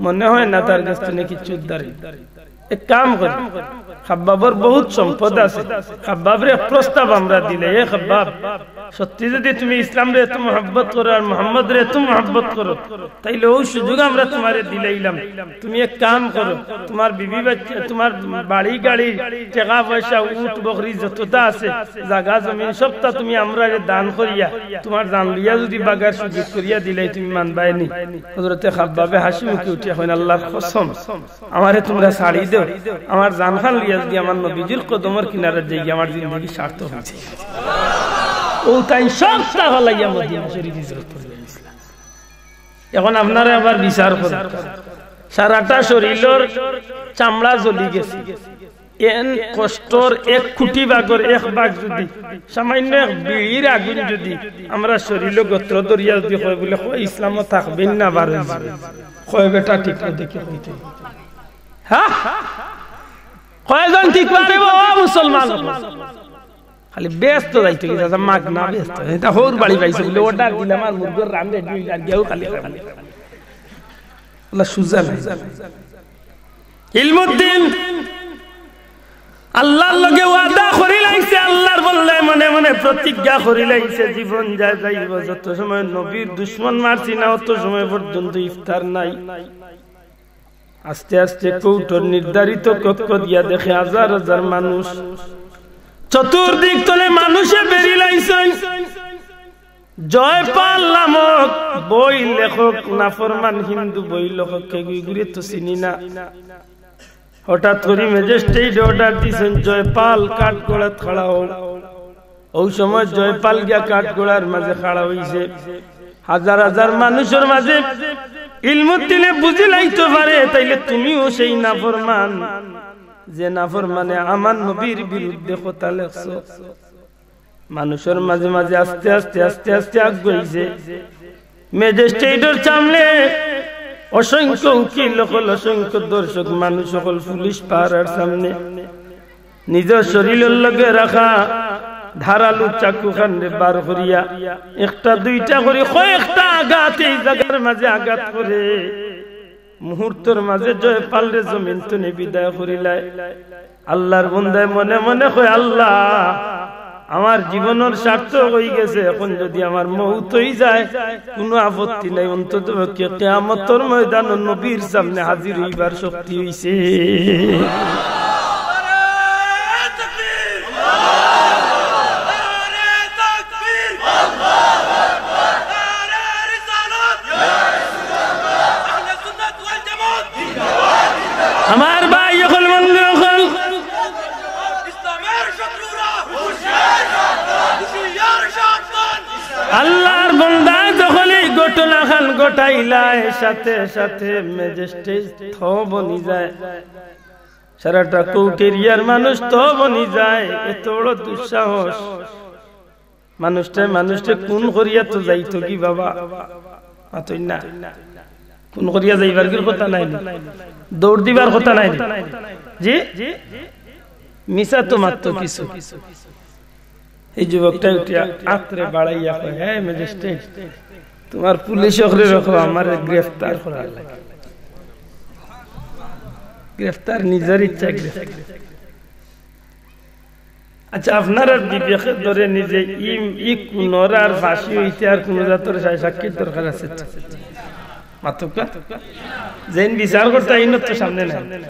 মনে হয় না তার গেছ তনে কিচ্ছু উদ্ধার অইবো। এক কাম করি, খাব্বাবর বহুত সম্পদ আছে, খাব্বাবরে এক প্রস্তাব আমরা দিলে, এ খাব্বাব, সত্যি যদি তুমি ইসলামরে এত মহব্বত করো আর মোহাম্মদরে এত মহব্বত করো, তাইলে অউ সুযোগ আমরা তুমারে দিলাইলাম। তুমি এক কাম করো, তুমার বিবি বাচ্চা, তুমার বাড়ি গাড়ি, টেকা পয়সা, উট বকরি যততা আছে, জাগা জমিন সবতা তুমি আমরারে দান করিয়া, তুমার জান লইয়া যদি বাগার সুযোগ করিয়া দিলাই, তুমি মানবায় নি?" হযরতে খাব্বাবে হাসি মুখে উঠিয়া কইন, "আল্লার কসম, আমারে তুমরা ছাড়ি দেও, আমার জানখান লইয়া যদি আমার নবীজির কদমর কিনারাত যাই, আমার জিন্দেগি সার্থক অইছে।" অউ তাইন সবতা ফালাইয়া মদিনা শরীফ হিজরত করিয়া আইছলা। এখন আপনারা আবার বিচার করুন, সারাটা শরীলর চামড়া জ্বলি গেছে, এন কষ্টর এক কোটি ভাগর এক ভাগ যদি, সামান্য এক বিড়ির আগুন যদি আমরা শরীলো গত্র ধরিয়া যদি কয় বুলে, "কয় ইসলামো থাকবেন না, বার অইযিবো।" কয় বেটা ঠিক না দেখি কইতে। হ্যাঁ? কয়জন ঠিক পারিব, ও মুসলমান? খালি বেহেস্তো যাইতো কি, চাচা, মাগনা বেহেস্তো। ইটা হউর বাড়ি পাইছে বুলে, অর্ডার দিলাম, আর মুরগর রান রেডি অইল, আর গিয়াও খালি খালি। আল্লাহ সুজা নাই। ইলমুদ্দিন আল্লার লগে ওয়াদা করিলাইছে, আল্লার বললে মনে মনে প্রতিজ্ঞা করিলাইছে, জীবন যায় যাইব, যত সময় নবীর দুশমন মারছি না, অত সময় পর্যন্ত ইফতার নাই। আস্তে আস্তে কোর্টর নির্ধারিত কক্ষ দিয়া দেখে হাজার হাজার মানুষ, চতুর্দিক তনে মানুষে বেড়িলাইছইন। জয়পাল নামক বই লেখক, নাফরমান হিন্দু বই লেখক, কেউগুরে তো চিনি না। হঠাৎ করি ম্যাজিস্ট্রেট অর্ডার দিছইন, "জয়পাল কাঠগড়াত খাড়া অও।" অউ সময় জয়পাল গিয়া কাঠগড়ার মাঝে খাড়া অইছে। হাজার হাজার মানুষর মাঝে ইলমুদ্দিনে বুঝিলাইতো পারে, তাইলে তুমিও সেই নাফরমান, যে নাফরমানে আমার নবীর বিরুদ্ধে কথা লেখছো। মানুষর মাঝে মাঝে আস্তে আস্তে, আস্তে আস্তে আগুয়াইছে। ম্যাজিস্ট্রেটর সামনে অসংখ্য উকিল অকল, অসংখ্য দর্শক, মানুষ অকল, পুলিশ পাহারার সামনে নিজর শরীলর লগে রাখা ধারালো চাকুখানরে বার করিয়া একটা দুইটা করি কয়েকটা আঘাত এই জাগার মাঝে আঘাত করে মুহূর্তর মাঝে জয়পালরে জমিন তনে বিদায় করিলায়। আল্লার বন্দায় মনে মনে কয়, "আল্লা, আমার জীবনর সার্থক অইগেছে, এখন যদি আমার মউত অইযায়, কুনু আপত্তি নাই, অন্তত পক্ষে কিয়ামতর ময়দানো নবীর সামনে হাজির অইবার শক্তি অইছে।" আমার ভাই অকল, বন্ধু অকল, আল্লার বন্দা যখন এই ঘটনাখান ঘটাইলায়, সাথে সাথে ম্যাজিস্ট্রেট থ বনি যায়, সারাটা কোর্ট এরিয়ার মানুষ থ বনি যায়। এত বড় দুঃসাহস! মানুষটায় মানুষরে খুন করিয়া তো যাইতো কি বাবা? মাতইন না। খুন করিয়া যাইবার কি কথা নায় নি? দৌড় দিবার কথা নায় নি? জি? মিছা তো মাততো কিছু। এই যুবকটা উঠিয়া আতরে বাড়াইয়া কয়, "হে ম্যাজিস্ট্রেট, তুমার পুলিশ অকলরে কও, আমারে গ্রেফতার করার লাগি।" গ্রেফতার, নিজর ইচ্ছা গ্রেফতার। আচ্ছা, আপনারার বিবেকে ধরে নিজে ই, ই খুনর আর ফাঁসি অইতে আর কুনু জাতর সাই সাক্ষীর দরকার আছে তো? মাতউক্কা? যেইন বিচার করতা, ইনো তো সামনে নাই।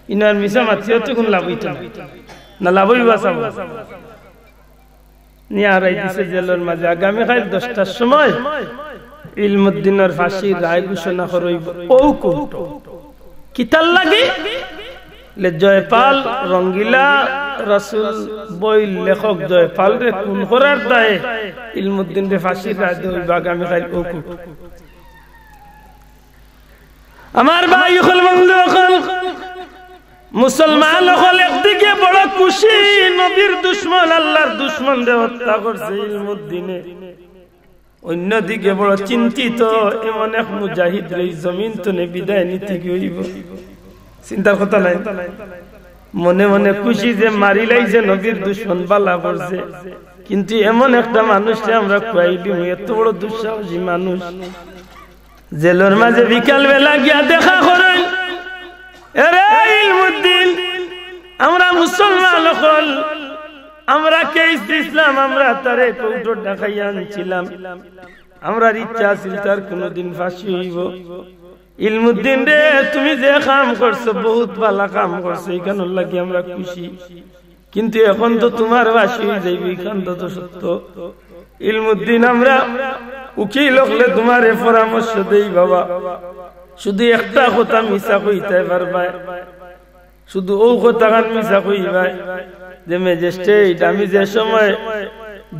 ইনো আর মিছা মাতিও তো কুনু লাভ অইতো না। না লাভ অইবো, আসাম নিয়া হারাই দিছে জেলর মাঝে। আগামীকাইল দশটার সময় ইলমুদ্দিনর ফাঁসির রায় ঘোষণা করা অইবো অউ কোর্টো। কিতার লাগি? লে জয়পাল রঙ্গিলা রসুল বইর লেখক জয়পালরে খুন করার দায়ে ইলমুদ্দিনরে ফাঁসির রায় দেওয়া অইবো আগামীকাইল অউ কোর্টো। আমার ভাই অকল, বন্ধু অকল, মুসলমান অকল একদিকে বড় খুশি, নবীর দুশমন, আল্লার দুশমনরে হত্যা করছে ইলমুদ্দিনে। অইন্যদিকে বড় চিন্তিত, এমন এক মুজাহিদরে ই জমিন তনে বিদায় নিতে কি অইবো? চিন্তার কথা নায়? মনে মনে খুশি যে মারিলাইছে নবীর দুশমন, বালা করছে, কিন্তু এমন একটা মানুষরে আমরা খুয়াইলিমু, এত বড় দুঃসাহসী মানুষ। জেলর মাঝে বিকাল বেলা গিয়া দেখা করইন, "এরে ইলমুদ্দিন, আমরা মুসলমান অকল, আমরা কেস দিছলাম, আমরা তারে কোর্টো ডাকাইয়া আনছিলাম, আমরার ইচ্ছা আছিল তার কুনুদিন ফাঁসি অইবো। ইলমুদ্দিন রে, তুমি যে কাম করছো, বউত বালা কাম করছো, ইখানর লাগি আমরা খুশি।" কিন্তু এখন তো তুমার ফাঁসি অইযাইবো, ইখান তো, তো সত্য। ইলমুদ্দিন, আমরা উকিল অকলে তুমারে পরামর্শ দেই বাবা, শুধু একটা কথা মিছা কইতায় পারবায়, শুধু অউ কথাখান মিছা কইবায় যে, "ম্যাজিস্ট্রেট, আমি যে সময়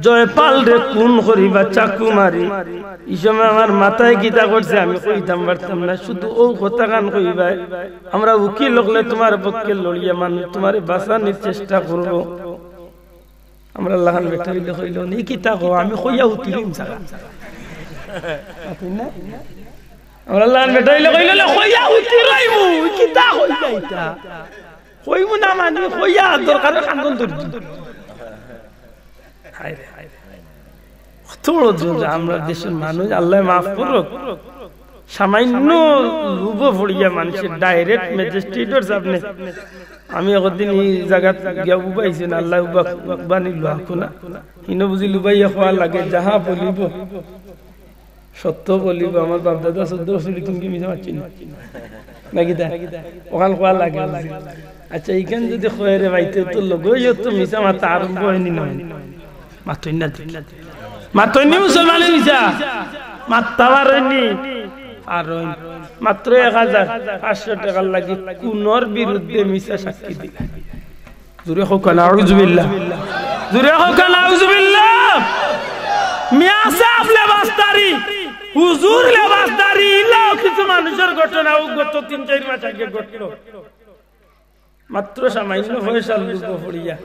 জয়পালরে খুন করিবা চাকু মারি, ই সময় আমার মাথায় কিতা করছে আমি কইতাম পারতাম না, শুধু অউ কথাখান কইবায়।" আমরা উকিল অকলে তুমার পক্ষে লড়িয়া মানুষ তুমারে বাঁচানির চেষ্টা করবো। আমরার লাখান বেটা অইলে কইলো, "নি কিতা কও, আমি কইয়া উতিরিম সারা।" মাতইন না? আমরার লাখান বেটা অইলে কইলো, "লে কইয়া উতিরাইমু, কিতা কইয়া ইতা? কইমু না মানি, কইয়া দরকারে কান্দন ধরি দিমু।" হায় রে, হায় রে। কত বড় জুলুম, আমরার দেশর মানুষ, আল্লায় মাফ করউক। সামান্য লোভো পড়িয়া মানষে ডাইরেক্ট ম্যাজিস্ট্রেটর সামনে, আমি একদিন ই জাগাত গিয়া উবাইছি না, আল্লায় উবা, উবানি লুয়া কুনা। হিনো বুঝি লুবাইয়া কওয়া লাগে, "যাহা বলিব, সত্য বলিব।" আমার বাপ দাদা চৌদ্দ বছর তুমি কি মিছা মাতছি না? নাকি দা? অখান কওয়া লাগে বুঝি। আচ্ছা, ইখান যদি কয় রে ভাই, তে তো লগেউ তো মিছা মাতা আরম্ভ অয়নি না? মাতইন না দেখি। মাতইননি মুসলমানে মিছা? মাততা পারইননি? পারইন। মাত্র এক হাজার পাঁচশো টেকার লাগি খুনর বিরুদ্ধে মিছা সাক্ষী দিলা। জুরে কউক্কা নাউজুবিল্লাহ। জুরে কউক্কা নাউজুবিল্লাহ। মিয়া সাব লেবাসদারি, হুজুর লেবাসদারি, ইলাও কিছু মানুষর ঘটনা অউ গত তিন চাইর মাস আগে ঘটলো। মাত্র সামান্য পয়সার লোভো পড়িয়া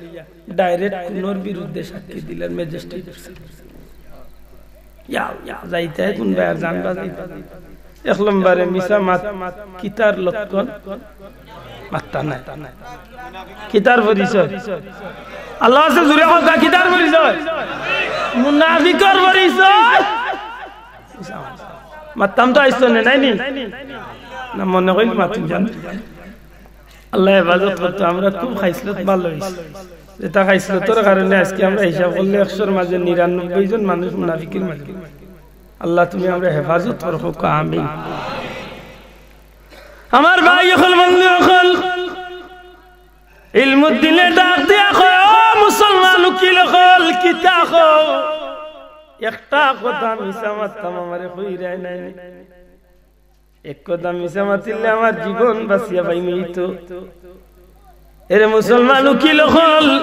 direct খুনর বিরুদ্ধে সাক্ষী দিলার magistrate। ইয়া, ইয়া, যাইতায় কুনবায় আর জানবা যাইতায়। এক নম্বরে মিছা মাত কিতার লক্ষণ? মাততা নায়। কিতার পরিচয়? আল্লার গেছে জুরে কউক্কা, কিতার পরিচয়? মুনাফিকর পরিচয়। মাততাম তো আইছইন নে, নায় নি? না মনে কইল মাতুন জান। আল্লায় হেফাজত করতো, আমরা খুব খাইছলত ভালা অইছে। যেটা খাইছলতর কারণে আজকে আমরা হিসাব করলে একশোর মাঝে নিরানব্বই জন মানুষ মুনাফিকর মাঝে। আল্লাহ তুমি আমরারে হেফাজত করো, কউক্কা আমিন। আমার ভাই অকল, বন্ধু অকল, ইলমুদ্দিনে ডাক দিয়া কয়, "ও মুসলমান উকিল অকল, কিতা কও? একটা কথা মিছা মাততাম, আমারে কইরায় নায় নি।" এক কথা মিছা মাতিলে আমার জীবন বাঁচিয়া পাইমু তো। এরে মুসলমান উকিল অকল,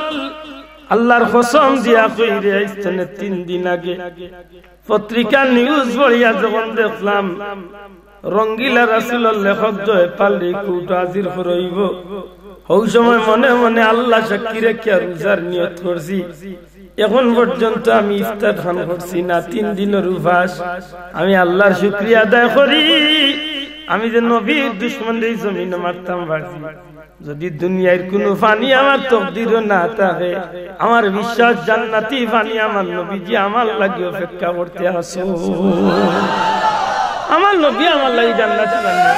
আল্লার কসম দিয়া কইরায়, আইজ থনে তিন দিন আগে পত্রিকার news পড়িয়া যখন দেখলাম, রঙ্গিলা রাসুলর লেখক জয়পালরে কোর্টো হাজির করইবো, হউ সময় মনে মনে আল্লা সাক্ষী রাখিয়া রোজার নিয়ত করছি। এখন পর্যন্ত আমি ইফতার পান করছি না, তিন দিনর উপাস। আমি আল্লার শুকরিয়া আদায় করি, আমি যে নবীর দুশমনরে এই জমিনো মারতাম পারছি। যদি দুনিয়ার কুনু পানি আমার তকদিরো না থাকে, আমার বিশ্বাস জান্নাতি পানি আমার নবীজি আমার লাগি অপেক্ষা করতে আছো। আমার নবী আমার লাগি জান্নাতি পানি।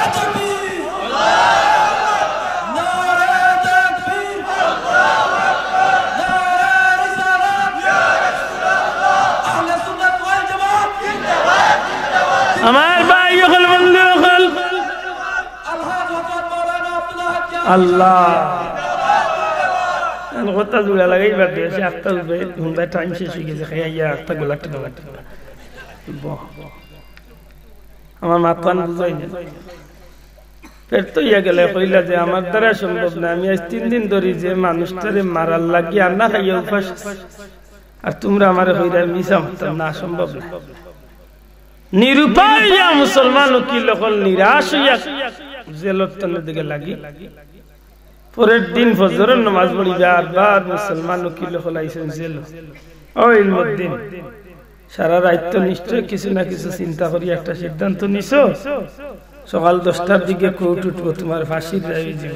আমার ভাই অকল, বন্ধু অকল, আল্লাহ। এখন কথা জুড়া লাগাই বাদ দিয়ে, সে আটটা উঠবে, ঘুমটায় time শেষ অই গেছে, খাইয়া আটটা গোলা টিপা কাটে। বাহ। আমার মাতখান বুঝাই না। পেট তো ইয়া গেলে কইলা যে, "আমার দ্বারা সম্ভব না, আমি আজ তিন দিন ধরি যে মানুষটারে মারার লাগি আর না খাইয়া উপাস আছি, আর তুমরা আমারে কইরা মিছা মাততাম না, সম্ভব না।" নিরুপায় অইয়া মুসলমান উকিল অকল নিরাশ অইয়া জেলর তলে দিকে লাগি। পরের দিন ফজরর নামাজ পড়িবার বার মুসলমান উকিল অকল আইছইন জেলো। ও ইলমুদ্দিন, সারা রাইত তো নিশ্চয় কিছু না কিছু চিন্তা করি একটা সিদ্ধান্ত নিছো, সকাল দশটার দিকে কোর্ট উঠবো, তুমার ফাঁসির রায় অইযিবো।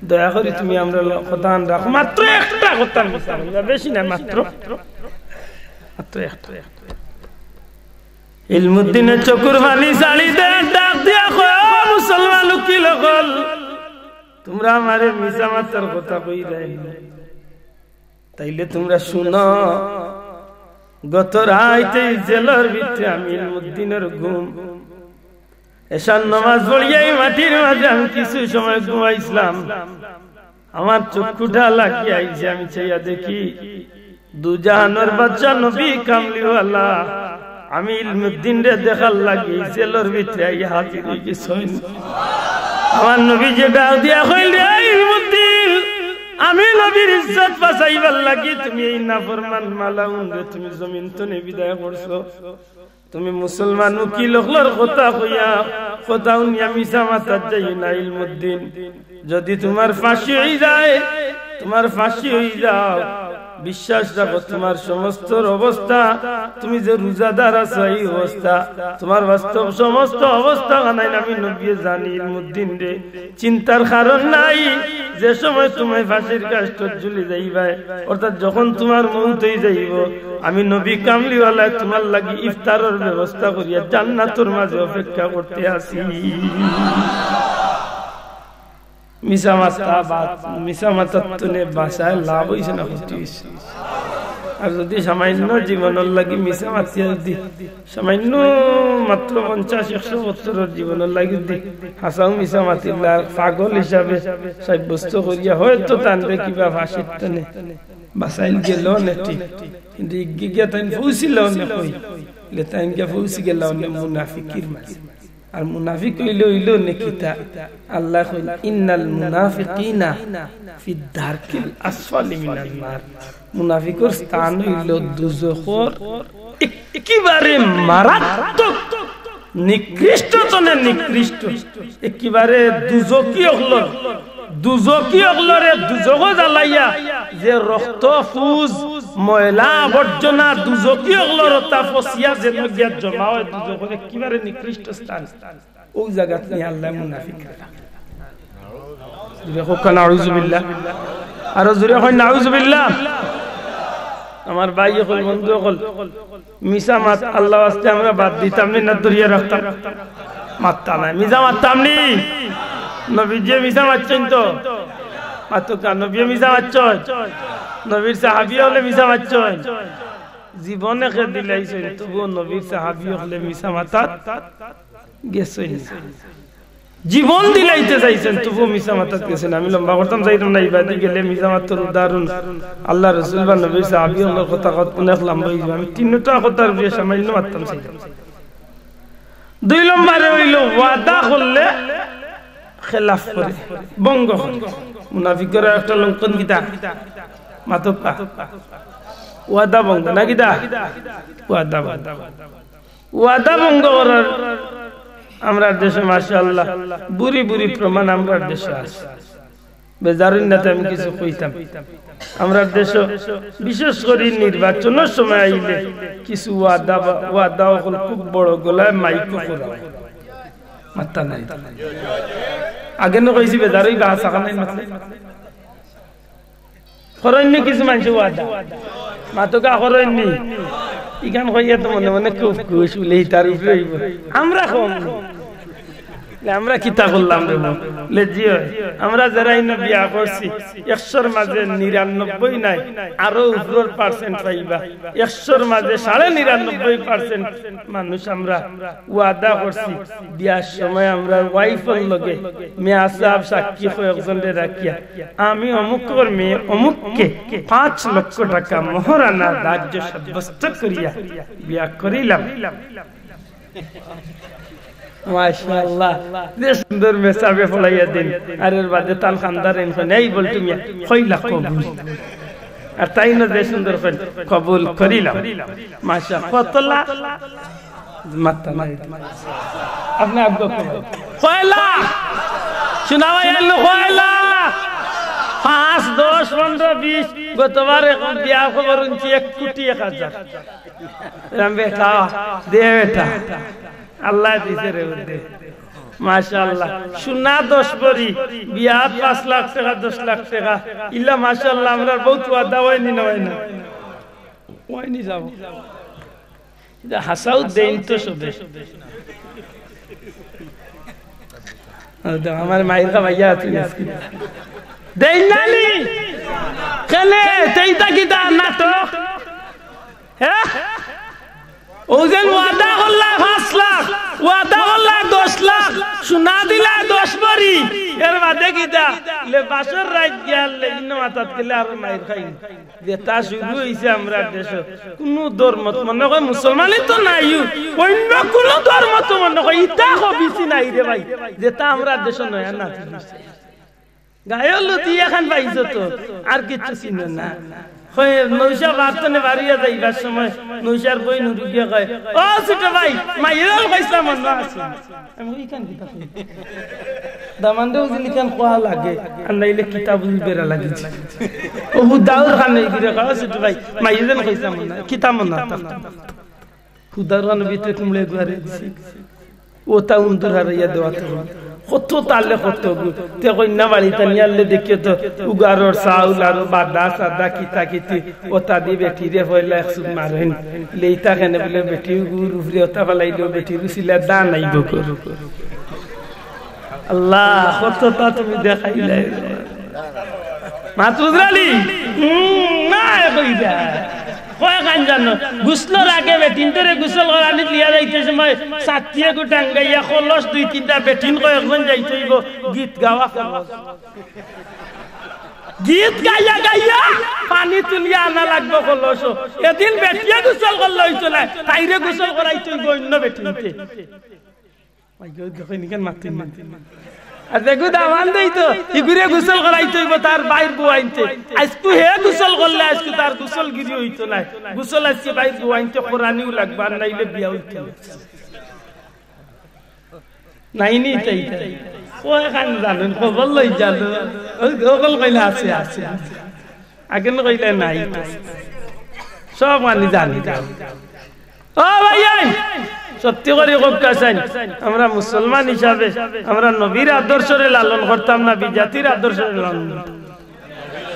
দয়া করি তুমি আমরার ল-, কথাখান রাখো, মাত্র একটা কথা মিছা কইবা, বেশি না, মাত্র, মাত্র একটা। ইলমুদ্দিনে চকুর পানি ছাড়ি দেয়, ডাক দিয়া কয়, "ও মুসলমান উকিল অকল, তুমরা আমারে মিছা মাতার কথা কইরায় নি, তাইলে তুমরা হুনো, গত রাইত এই জেলর ভিতরে আমি ইলমুদ্দিনর ঘুম, এশার নামাজ পড়িয়া এই মাটির মাঝে আমি কিছু সময় ঘুমাইছলাম। আমার চক্ষুটা লাগিয়া আইছে, আমি চাইয়া দেখি দুজাহানর বাদশা নবী কামলিওয়ালা আমি ইলমুদ্দিনরে দেখার লাগি জেলর ভিতরে আইয়া হাজির অই গেছইন।" আমার নবীজিয়ে ডাক দিয়া কইলা, "রে ইলমুদ্দিন, আমি নবীর ইজ্জত বাঁচাইবার লাগি তুমি এই নাফরমান মালাউনরে তুমি জমিন তনে বিদায় করছো। তুমি মুসলমান উকিল অকলর কথা কইয়া, কথা হুনিয়া মিছা মাতাত যাইও না ইলমুদ্দিন। যদি তুমার ফাঁসি অই যায়, তুমার ফাঁসি অই যাও, বিশ্বাস রাখো, তুমার সমস্ত অবস্থা, তুমি যে রোজাদার আছো এই অবস্থা, তুমার বাস্তব সমস্ত অবস্থাখানাইন আমি নবীয়ে জানি ইলমুদ্দিনরে। চিন্তার কারণ নাই, যে সময় তুমি ফাঁসির কাষ্ঠত ঝুলি যাইবায়, অর্থাৎ যখন তুমার মউত অই যাইবো, আমি নবী কামলিওয়ালায় তুমার লাগি ইফতারর ব্যবস্থা করিয়া জান্নাতর মাঝে অপেক্ষা করতে আছি।" মিছা মাতা বা-, মিছা মাতাত তনে বাঁচায় লাভ অইছে না ক্ষতি অইছে? আর যদি সামান্য জীবনর লাগি মিছা মাতিয়া যদি সামান্য মাত্র পঞ্চাশ একশো বছরর জীবনর লাগি যদি হাছাউ মিছা মাতিলা আর পাগল হিসাবে সাব্যস্ত করিয়া হয়তো তানরে কিবা ফাঁসির তনে বাসাইল গেল নে ঠিক, কিন্তু ইগে গিয়া তাইন পৌঁছিল নে কই? লে তাইন গিয়া পৌঁছি গেল নে মুনাফিকির মাঝে। আর মুনাফিক অইল, অইল নে কিতা? আল্লায় কইন, "ইন্নাল মুনাফিকিনা ফিদ দারকিল আসফালি মিনান নার।" মুনাফিকর স্থান অইল দুজখর একেবারে মারাত্মক, নিকৃষ্টতনে নিকৃষ্ট, একেবারে দুজখি অকলর, দুজখি অকলরে দুজখো জ্বালাইয়া যে রক্ত, পুজ, ময়লা, আবর্জনা দুজখি অকলর তা ফসিয়া যেন গিয়া জমা অয় দুজখর একেবারে নিকৃষ্ট স্থান। অউ জাগাত নিয়া আল্লায় মুনাফিক রাখে। জুরে কউক্কা নাউজুবিল্লাহ। আরো জুরে কইন নাউজুবিল্লাহ। আমার ভাই অকল, বন্ধু অকল, মিছা মাত আল্লার ওয়াস্তে আমরা বাদ দিতাম নি না ধরিয়া রাখতাম? মাততা নায়, মিছা মাততাম নি? নবীজিয়ে মিছা মাতছইন তো? মাতউক্কা, নবীয়ে মিছা মাতছইন? নবীর সাহাবী অকলে মিছা মাতছইন? জীবনে খেদিলাইছইন, তবুও নবীর সাহাবী অকলে মিছা মাতাত গেছইন না। জীবন দিলাইতে চাইছইন, তবুও মিছা মাতাত গেছইন না। আমি লম্বা করতাম চাইরাম না, ইবাদি গেলে মিছা মাতর উদাহরণ আল্লার রসুল বা নবীর সাহাবী অকলর কথা কত অনেক লম্বা অইযিবো। আমি তিনটা কথার উপরে সামান্য মাততাম চাইরাম। দুই নম্বরে অইল ওয়াদা করলে খেলাফ করে, ভঙ্গ করে। মুনাফিকর একটা লক্ষণ কিতা? মাতউক্কা। ওয়াদা ভঙ্গ না কিতা? ওয়াদা ভঙ্গ। ওয়াদা ভঙ্গ করার আমরার দেশো মাশাআল্লাহ বুড়ি বুড়ি প্রমাণ আমরার দেশো আছে। বেজার অইন না তে আমি কিছু কইতাম। আমরার দেশো বিশেষ করি নির্বাচনর সময় আইলে কিছু ওয়াদা বা, ওয়াদা অকল খুব বড় গলায় মাইকো করা অয়। মাততা নায়। আগে নু কইছি বেজার অইবা, হাছা খানাই মাতলে। করইন নি কিছু মানষে ওয়াদা? মাতউক্কা, করইন নি? ইখান কইয়া তো মনে মনে খুব খুশ, বুলে ইতার উপরে অইবো। আমরা কম। লে আমরা কিতা করলাম রে বা? লে জি অয়, আমরা যেরা ইনো বিয়া করছি, একশোর মাঝে নিরানব্বই নায়, আরো উপরর percent পাইবা। একশোর মাঝে সাড়ে নিরানব্বই percent মানুষ আমরা ওয়াদা করছি, বিয়ার সময় আমরা wife-র লগে মেয়া সাব সাক্ষী কয়েকজনরে রাখিয়া, "আমি অমুকর মেয়ে অমুককে পাঁচ লক্ষ টাকা মোহরানা ধার্য সাব্যস্ত করিয়া বিয়া করিলাম।" মাশাআল্লাহ, যে সুন্দর মেসাবে ফলাইয়া দিন। আর এর বাদে তান খান্দার ইনখান, "এই বলটু মিয়া, কয় লাখ কবুল।" আর তাইন যে সুন্দর কইন, "কবুল করিলাম।" মাশা, কত লাখ? মাততা নায়। আপনে আব্বা কইন। কয় লাখ? শুনা ভাই, এলো কয় লাখ? পাঁচ, দশ, পনেরো, বিশ। গতবার এখন বিয়া খবর হুনছি এক কোটি এক হাজার। এরম বেটা, দে বেটা। আল্লায় দিছে রে বুদ্ধি। মাশাআল্লাহ। সোনা দশ ভরি, বিয়াত পাঁচ লাখ টেকা, দশ লাখ টেকা। ইলা মাশাআল্লাহ, আমরার বউত ওয়াদা অয়নি না অয় না? অয়নি যাবো। ইটা হাছাউ দেইন তো সবে। আমার মাইর খাবাইয়া আছে আজকে। দেইন না নি? কেনে? তেইতা কিতা নাটক? হ্যাঁ? অউ যেন ওয়াদা করলা পাঁচ লাখ, ওয়াদা করলা দশ লাখ, সোনা দিলা দশ ভরি, এর বাদে কিতা? লে বাসর রাইত গিয়া লে ইনো মাতাত গেলে আর মাইর খাই। যেটা শুরু অইছে আমরার দেশো, কুনু ধর্মত মনে কয় মুসলমানই তো নাইও, অইন্য কুনু ধর্মত মনে কয় ইতা খবিছি নাই রে ভাই, যেটা আমরার দেশো নয়া না। গায়ে হলুদি এখান পাইছো তো, আর কিচ্ছু চিনো না। কয়, নৌশা বার্তনে বাড়িয়া যাইবার সময় নৌশার বইন হুরুগিয়া কয়, "ও ছোট ভাই, মাইরল কইছিলাম মনে আছে।" আমি কই, "ইখান কিতা কই?" দামান্দে বুঝিন ইখান কওয়া লাগে, আর নাইলে কিতা বুঝি বেড়া লাগিছে। ও হুদাউর খানে গিরে কয়, "ও ছোট ভাই, মাইরল কইছিলাম মনে আছে, কিতা মনে আছে?" হুদার কানো ভিতরে কুমড়ে গুয়ারে দিছে। ও তা উন্দুর হারাইয়া দেওয়া তো। কত তালে কত গু। তে কইন্যা বাড়িত আনিয়া আনলে দেখিও তো উগারর চাউল আর বাদা সাদা কিতা কিতি। ওতা দি বেটিরে পয়লা এক চুপ মারইন। লেইতা কেনে বুলে বেটি উগুর উপরে ওতা ফালাইলেও বেটির উছিলা দান আইবো কর। আল্লাহ, কততা তুমি দেখাইলায়। মাত বুঝরানি? হুম, না, কই যায়? কয় কান জানো? গোসলর আগে বেটিন্তরে গোসল করানিত লিয়া যাইতে সময় ছাতিয়ে গু টাঙ্গাইয়া কলস দুই তিনটা বেটিন কয়েকজন যাইতে অইবো, গীত গাওয়া ফরজ। গীত গাইয়া গাইয়া পানি তুলিয়া আনা লাগবো কলসো। এদিন বেটিয়ে গোসল করলে অইতো নায়, তাইরে গোসল করাইতে অইবো অইন্য বেটিন্তে। ভাই, ওই দেখো, ইনিকান মাতিন না। আর দেখো, দামান দেই তো, ইগুরে গোসল করাইতে অইবো তার বাইর বউ আনতে। আইজকু হে গোসল করলে, আইজকু তার গোসল গিরি অইতো নায়। গোসল আইজকু বাইর বউ আনতে করানিউ লাগবো, আর নাইলে বিয়া অইতো নায়। নাইনি তাই তাই। ও এখান জানেন, খবর লই জানো। ওই হকল কইলে আছে, আছে, আছে। আগে না কইলে নাই। সব মানি জানি। ও ভাই, এই সত্যি করি কউক্কা চাইন, আমরা মুসলমান হিসাবে আমরা নবীর আদর্শরে লালন করতাম না, বিজাতির আদর্শরে লালন করতাম?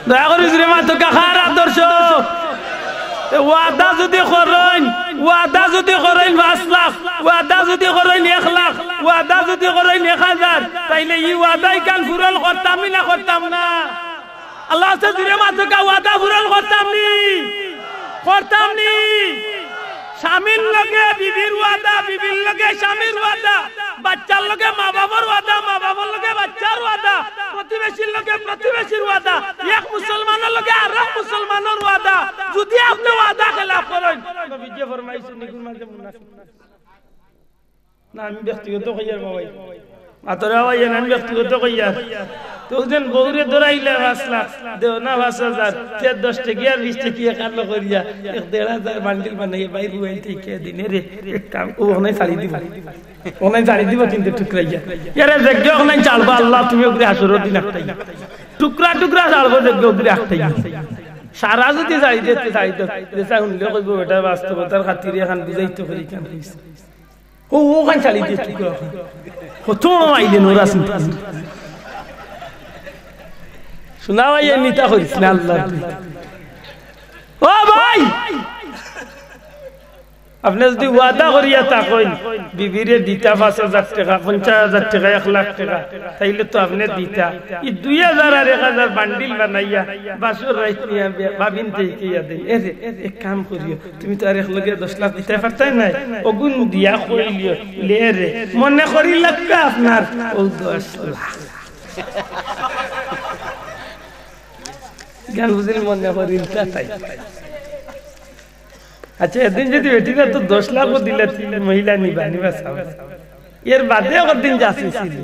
দয়া করি জুরে মাতউক্কা, কার আদর্শ? এ ওয়াদা যদি করইন, ওয়াদা যদি করইন পাঁচ লাখ, ওয়াদা যদি করইন এক লাখ, ওয়াদা যদি করইন এক হাজার, তাইলে ই ওয়াদা ইখান পূরণ করতাম নি না করতাম না? আল্লাহ আছে, জুরে মাতউক্কা, ওয়াদা পূরণ করতাম নি? করতাম নি? স্বামীর লগে বিবির ওয়াদা, বিবির লগে স্বামীর ওয়াদা, বাচ্চার লগে মা বাবার ওয়াদা, মা বাবার লগে বাচ্চার ওয়াদা, প্রতিবেশীর লগে প্রতিবেশীর ওয়াদা, এক মুসলমানর লগে আরক মুসলমানর ওয়াদা। যদি আপনে ওয়াদা খেলাফ করইন, নবীজিয়ে ফরমাইছইন, ইগুর মাঝে মুনাফিক। না, আমি ব্যক্তিগত কইয়ার বাবাই। মাতরা ভাই, আমি ব্যক্তিগত কইয়ার। তো ওজন বউরে ধরাইলে পাঁচ লাখ, দেও না পাঁচ হাজার, তে দশ টেকিয়া, বিশ টেকিয়া কালো করিয়া, এক দেড় হাজার বান্ডিল বানাইয়া বাইর বউ আনতে কে দিনে রে, এক কাম, ও ওখানে ছাড়ি দিব। ওখানে ছাড়ি দিব কিন্তু টুকরাইয়া। এরে যেগিয়ে ওখানে ছাড়বা আল্লাহ, তুমি ওগুলি হাসুরর দিন একটাই। টুকরা টুকরা ছাড়বো যেগিয়ে ওগুলি একটাই। সারা যদি ছাড়ি দিতে ছাড়ি দিতে, যেটা শুনলে কইবো, বেটা বাস্তবতার খাতিরে এখান বুঝাইতে করি কেন কইছে। ও, ওখান ছাড়ি দিয়ে টুকরা ওখান। কত বড় আইলেন ওরা চিন্তা। শোনা ভাই, এ নিতা করিস না আল্লাহ। ও ভাই, আপনে যদি ওয়াদা করিয়া থাকইন, বিবিরে দিতা পাঁচ হাজার টেকা, পঞ্চাশ হাজার টেকা, এক লাখ টেকা, তাইলে তো আপনে দিতা। ই দুই হাজার আর এক হাজার বান্ডিল বানাইয়া বাসর রাইত নিয়া বে-, ভাবিন্তে ইকে ইয়া দেন। এরে, এক কাম করিও, তুমি তো আর এক লগে দশ লাখ দিতায় পারতায় নায়, অগুন দিয়া কইলিও, লে রে, মনে করিলাউক্কা আপনার অউ দশ লাখ। গান বুঝিল মনে করিল তা তাই। আচ্ছা, এদিন যদি বেটিরা তো দশ লাখও দিলে, মহিলা নিবা, নিবা চাও। এর বাদে ওর দিন যাচিছিল।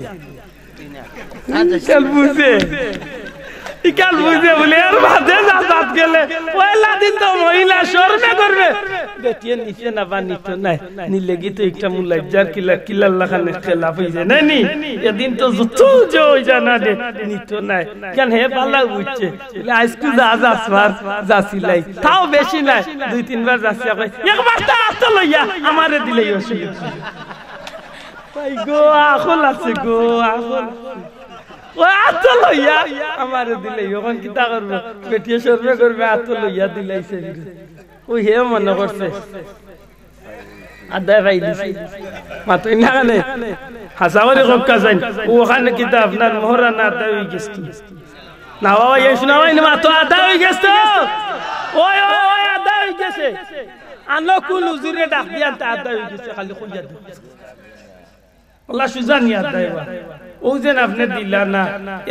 ইকাল বুঝে, ইকাল বুঝে বলে, এর বাদে যাচাত গেলে, পয়লা দিন তো মহিলা শরমে করবে। বেটিয়ে নিছে না বা নিত নায়, নিলেগি তো একটা মুলাজ্জার কিলা, কিলার লাখানে খেলাফ অইযায়, নায় নি? এদিন তো যত যে অইযায় না দে, নিত নায়। কেন হে বালা বুঝছে। বলে, আইজকু যা যাচবার, যাচিলাই। তাও বেশি নায়, দুই তিনবার যাচিয়া কয়, একবার তো আতো লইয়া আমারে দিলেই অসুবিধা। তাই গো, আখল আছে গো, আখল। ও আতো লইয়া আমারে দিলেই, অখন কিতা করবো? বেটিয়ে শরমে করবে, আতো লইয়া দিলাইছে। ও হে মনে করছে। আদায় পাই দিছে। মাতইন না কেনে? হাছা করি কউক্কা চাইন। ও ওখানে কিতা আপনার মোহরানা আদায় অইগেছে? না বাবা, এই শোনা ভাই, না মাতো আদায় অইগেছে তো। ওই, ওই, ওই, আদায় অইগেছে। আনো কুন হুজুরে ডাক দিয়া আনতে আদায় অইগেছে, খালি কইয়া দেও। আল্লাহ সুজা নিয়া দেয় বা। অউ যেন আপনে দিলা না,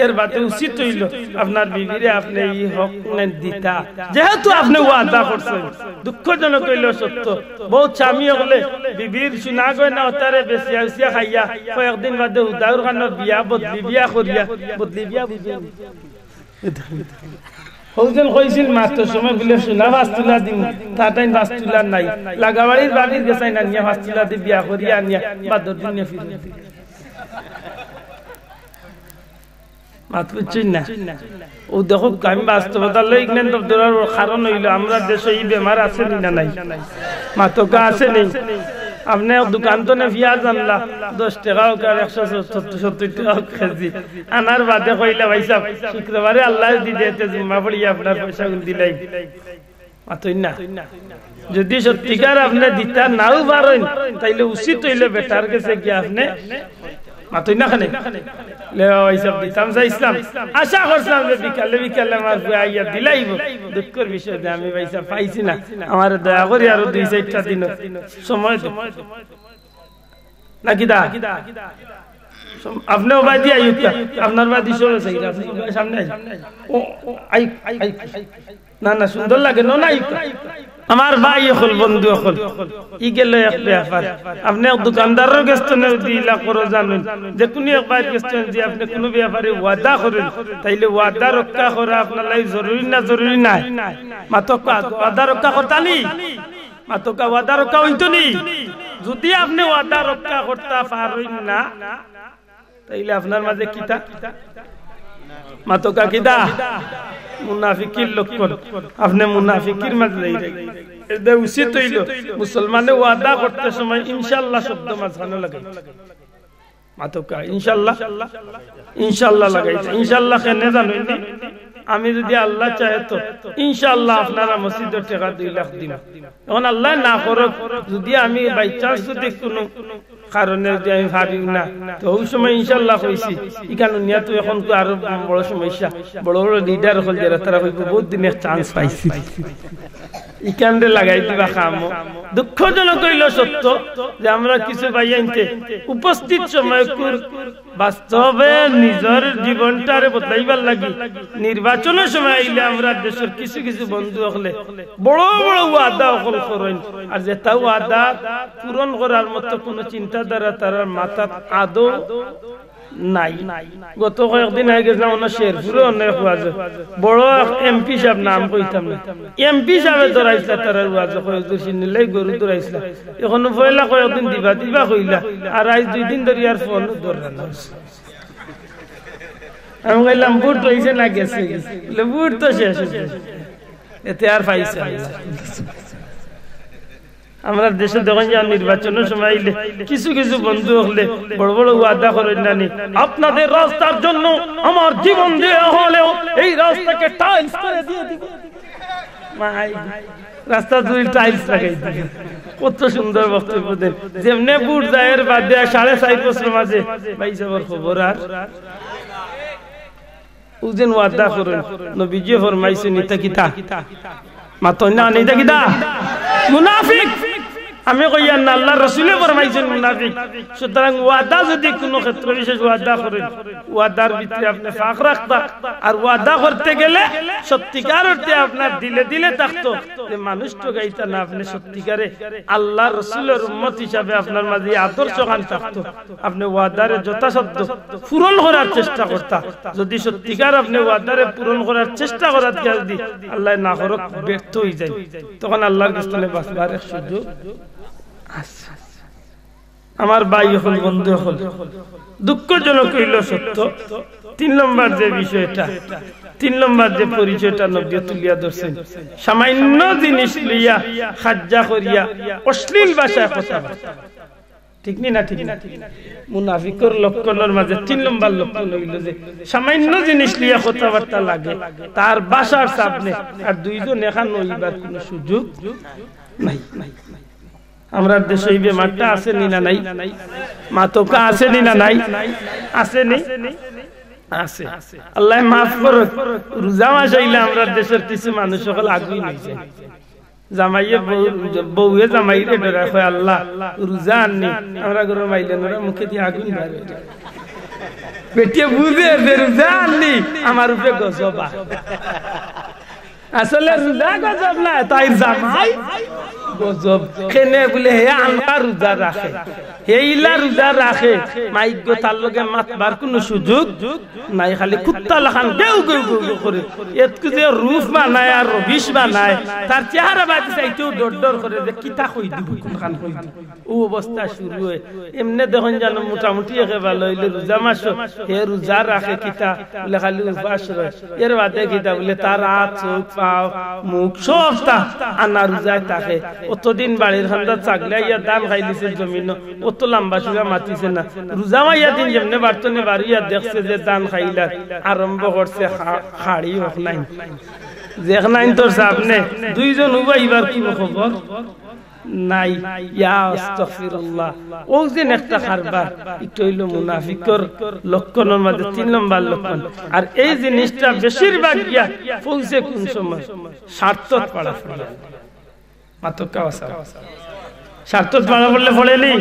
এর বাদে উচিত অইলো আপনার বিবিরে আপনে ই হক নেন দিতা। যেহেতু আপনে ওয়াদা করছইন, দুঃখজনক অইলো সত্য, বউত স্বামী অকলে বিবির সোনা গয়না অতারে বেচিয়া উচিয়া খাইয়া কয়েকদিন বাদে হুদাউর কানো বিয়া বদলি বিয়া করিয়া, বদলি বিয়া বুঝইন। হউ যেন কইছিল মাত্র সময় বুলে সোনা পাঁচ তুলা দিমু, তার টাইম পাঁচ তুলা নাই। লাগাবাড়ির ভাবির গেছে না নিয়া পাঁচ তুলা দি বিয়া করিয়া আনিয়া বাদর দিন নিয়া ফিরত দিল। মাত বুঝছইন না? অউ দেখো, আমি বাস্তবতা লই ইগনান তো ধরার কারণ অইলো, আমরা দেশো ই বেমার আছে নি না নাই? মাতকা আছে নি? আপনে এক দোকান তনে পিয়াজ আনলা, দশ টেকা অউক আর একশো সত্তর, সত্তর টেকা অউক কেজি। আনার বাদে কইলা, "ভাইসাব, শুক্রবারে আল্লায় যুদি দেয় তে জুম্মা পড়িয়া আপনার পয়সাগুন দিলাইমু।" মাতইন না। যুদি সত্যিকার আপনে দিতা নাও পারইন, তাইলে উচিত অইলো বেটার গেছে গিয়া আপনে মাতইন না কেনে? লে ভাইসাব, দিতাম চাইছলাম, আশা করছলাম যে বিকালে বিকালে আমার পুয়া আইয়া দিলাইবো। দুঃখর বিষয় যে আমি ভাইসাব পাইছি না, আমারে দয়া করি আরো দুই চাইরটা দিন সময় দেও। না কিতা? আপনে ওবায়দি আইউক্কা, আপনার বায়দি সবে চাইরা, আপনে ওবায় সামনে আইন। ও, ও, আই, আই, আই। না, না, সুন্দর লাগে, না, না, আইউক্কা। আমার ভাই অকল, বন্ধু অকল, ই গেল এক ব্যাপার। আপনে এক দোকানদারর গেছ থনে যদি ইলা করো জানইন, যে কুনু এক ভাইর গেছ থনে যদি আপনে কুনু ব্যাপারে ওয়াদা করইন, তাইলে ওয়াদা রক্ষা করা আপনার লাগি জরুরি না জরুরি নায়? মাতউক্কা, ওয়াদা রক্ষা করতা নি? মাতউক্কা, ওয়াদা রক্ষা অইতো নি? যদি আপনে ওয়াদা রক্ষা করতা পারইন না, তাইলে আপনার মাঝে কিতা? মাতউক্কা, কিতা? মুনাফিকির লক্ষণ। আপনে মুনাফিকির মাঝে যাইরা। এরদায় উচিত অইলো, মুসলমানে ওয়াদা করতে সময় ইনশাআল্লাহ শব্দ মাঝখানো লাগাইতা। মাতউক্কা, ইনশাআল্লাহ, ইনশাআল্লাহ লাগাইতা। ইনশাআল্লাহ কেনে জানইন নি? আমি যদি আল্লাহ চায় তো ইনশাআল্লাহ আপনারা মসজিদর টেকা দুই লাখ দিমু। এখন আল্লায় না করউক, যদি আমি by chance যদি কুনু কারণে যদি আমি পারি না, তো ওই সময় ইনশাআল্লাহ কইছি, ইখান নিয়া তো এখন তো আরো বড় সমস্যা। বড় বড় leader অকল যেরা, তারা কইবো, "বহুত দিনে chance পাইছি।" ইখানরে লাগাই দিবা কামো। দুঃখজনক অইলো সত্য যে আমরা কিছু ভাইয়াইন্তে উপস্থিত সময়কুর বাস্তবে নিজর জীবনটারে বদলাইবার লাগি নির্বাচনর সময় আইলে আমরা দেশর কিছু কিছু বন্ধু অকলে বড় বড় ওয়াদা অকল করইন, আর যেটা ওয়াদা পূরণ করার মতো কুনু চিন্তাধারা তারার মাথাত আদৌ নাই। গত কয়েকদিন আগে গেছিলাম অনো শেরপুরো, অনো এক ওয়াজো, বড় এক এমপি সাব, নাম কইতাম না, এমপি সাবে ধরাইছলা তারার ওয়াজো, কয় হুজুর সিন্নিলাই গরু ধরাইছলা, এখনো পয়লা কয়েকদিন দিবা দিবা কইলা, আর আইজ দুই দিন ধরি আর ফোনও ধররা না। আমি কইলাম, "ভোট অইছে না গেছে?" বলে, "ভোট তো শেষ অইছে, এতে আর পাইছে না।" আমরা দেশো দেখইন যে নির্বাচনর সময় আইলে কিছু কিছু বন্ধু অকলে বড় বড় ওয়াদা করইন না নি, "আপনাদের রাস্তার জন্য আমার জীবন দেয়া হলেও এই রাস্তাকে tiles করে দিয়ে দিব।" মাই, রাস্তা জুড়ি tiles লাগাই দিবে। কত সুন্দর বক্তব্য দেন। যেমনে ভোট যাওয়ার বাদে সাড়ে চার বছর মাঝে ভাই সাবর খবর আর ও যেন ওয়াদা করইন, নবীজিয়ে ফরমাইছইন, ইতা কিতা? মাতইন না, ইতা কিতা? মুনাফিক। আমি কইয়ার না, আল্লার রসুলে ফরমাইছইন মুনাফিক। সুতরাং ওয়াদা যদি কুনু ক্ষেত্র বিশেষ ওয়াদা করইন, ওয়াদার ভিতরে আপনে ফাঁক রাখতা, আর ওয়াদা করতে গেলে সত্যিকার অর্থে আপনার দিলে দিলে থাকতো যে মানুষ ঠগাইতা না, আপনে সত্যিকারে আল্লার রসুলর উম্মত হিসাবে আপনার মাঝে এই আদর্শখান থাকতো, আপনে ওয়াদারে যথাসাধ্য পূরণ করার চেষ্টা করতা। যদি সত্যিকার আপনে ওয়াদারে পূরণ করার চেষ্টা করাত গিয়া যদি আল্লায় না করউক ব্যর্থ অইযাইন, তখন আল্লার গেছ থনে বাঁচবার এক সুযোগ আছে। আমার ভাই অকল, বন্ধু অকল, দুঃখজনক অইলো সত্য, তিন নম্বর যে বিষয়টা, তিন নম্বর যে পরিচয়টা নবীয়ে তুলিয়া ধরছইন, সামান্য জিনিস লইয়া কাইজ্জা করিয়া অশ্লীল ভাষায় কথাবার্তা। ঠিক নি না? ঠিক না? মুনাফিকর লক্ষণর মাঝে তিন নম্বর লক্ষণ অইলো যে সামান্য জিনিস লইয়া কথাবার্তা লাগে, তার ভাষার সামনে আর দুইজন একখান অইবার কুনু সুযোগ নাই। আমরার দেশো ই বেমারটা আছে নি না নাই? মাতউক্কা, আছে নি না নাই? আছে নি? আছে। আল্লায় মাফ করউক, রোজা মাস আইলে আমরার দেশর কিছু মানুষ অকল আগুইন অইযায়। জামাইয়ে বউ, বউয়ে জামাইরে ডরায়, কয়, "আল্লাহ, রোজা আননি, আমরার ঘরর মাইলানর মুখেদি আগুইন বার অইযায়।" বেটিয়ে বুঝে যে রোজা আননি, আমার উপরে গজব আয়। আসলে রোজা গজব নায়, তাইর জামাই গজব। কেনে বুলে, হে আনতা রোজা রাখে, হে ইলা রোজা রাখে, মাইকগু তার লগে মাতবার কুনু সুযোগ নাই, খালি কুত্তা লাখান গেউ গেউ গেউ গেউ করে। এতকু যে রূপ বানায় আর রবিশ বানায়, তার চেহারা বাদে চাইতেউ ডর ডর করে যে কিতা কই দিবো, কুনখান কই দিবো। অউ অবস্থা শুরু অয়। এমনে দেখইন যেন মোটামুটি একে ভালা অইলে রোজা মাসো, হে রোজা রাখে কিতা, বুলে খালি উপাস রয়। এর বাদে কিতা বুলে, তার আত, চউখ, পাও, মুখ সবতা আনা রোজায় থাকে। অতদিন বাড়ির কান্দাত ছাগলে আইয়া ধান খাইলিছে জমিনো, অত লাম্বা চুড়া মাতিছে না। রোজা মাইয়া দিন যেমনে বাড়ি থনে বারইয়া দেখছে যে ধান খাইলার আরম্ভ করছে, খা-, খাড়ি অখনাইন। যেখনাইন তোর সামনে দুইজন উবাইবার কুনু খবর নাই। ইয়া আস্তাগফিরুল্লাহ। অউ যেন একটা কারবার, ইটা অইলো মুনাফিকর লক্ষণর মাঝে তিন নম্বর লক্ষণ। আর এই জিনিসটা বেশিরভাগ গিয়া পৌঁছে কুন সময়? স্বার্থত পাড়া পড়িয়া। মাতউক্কা বাসা। স্বার্থত পাড়া পড়লে পড়ে নি?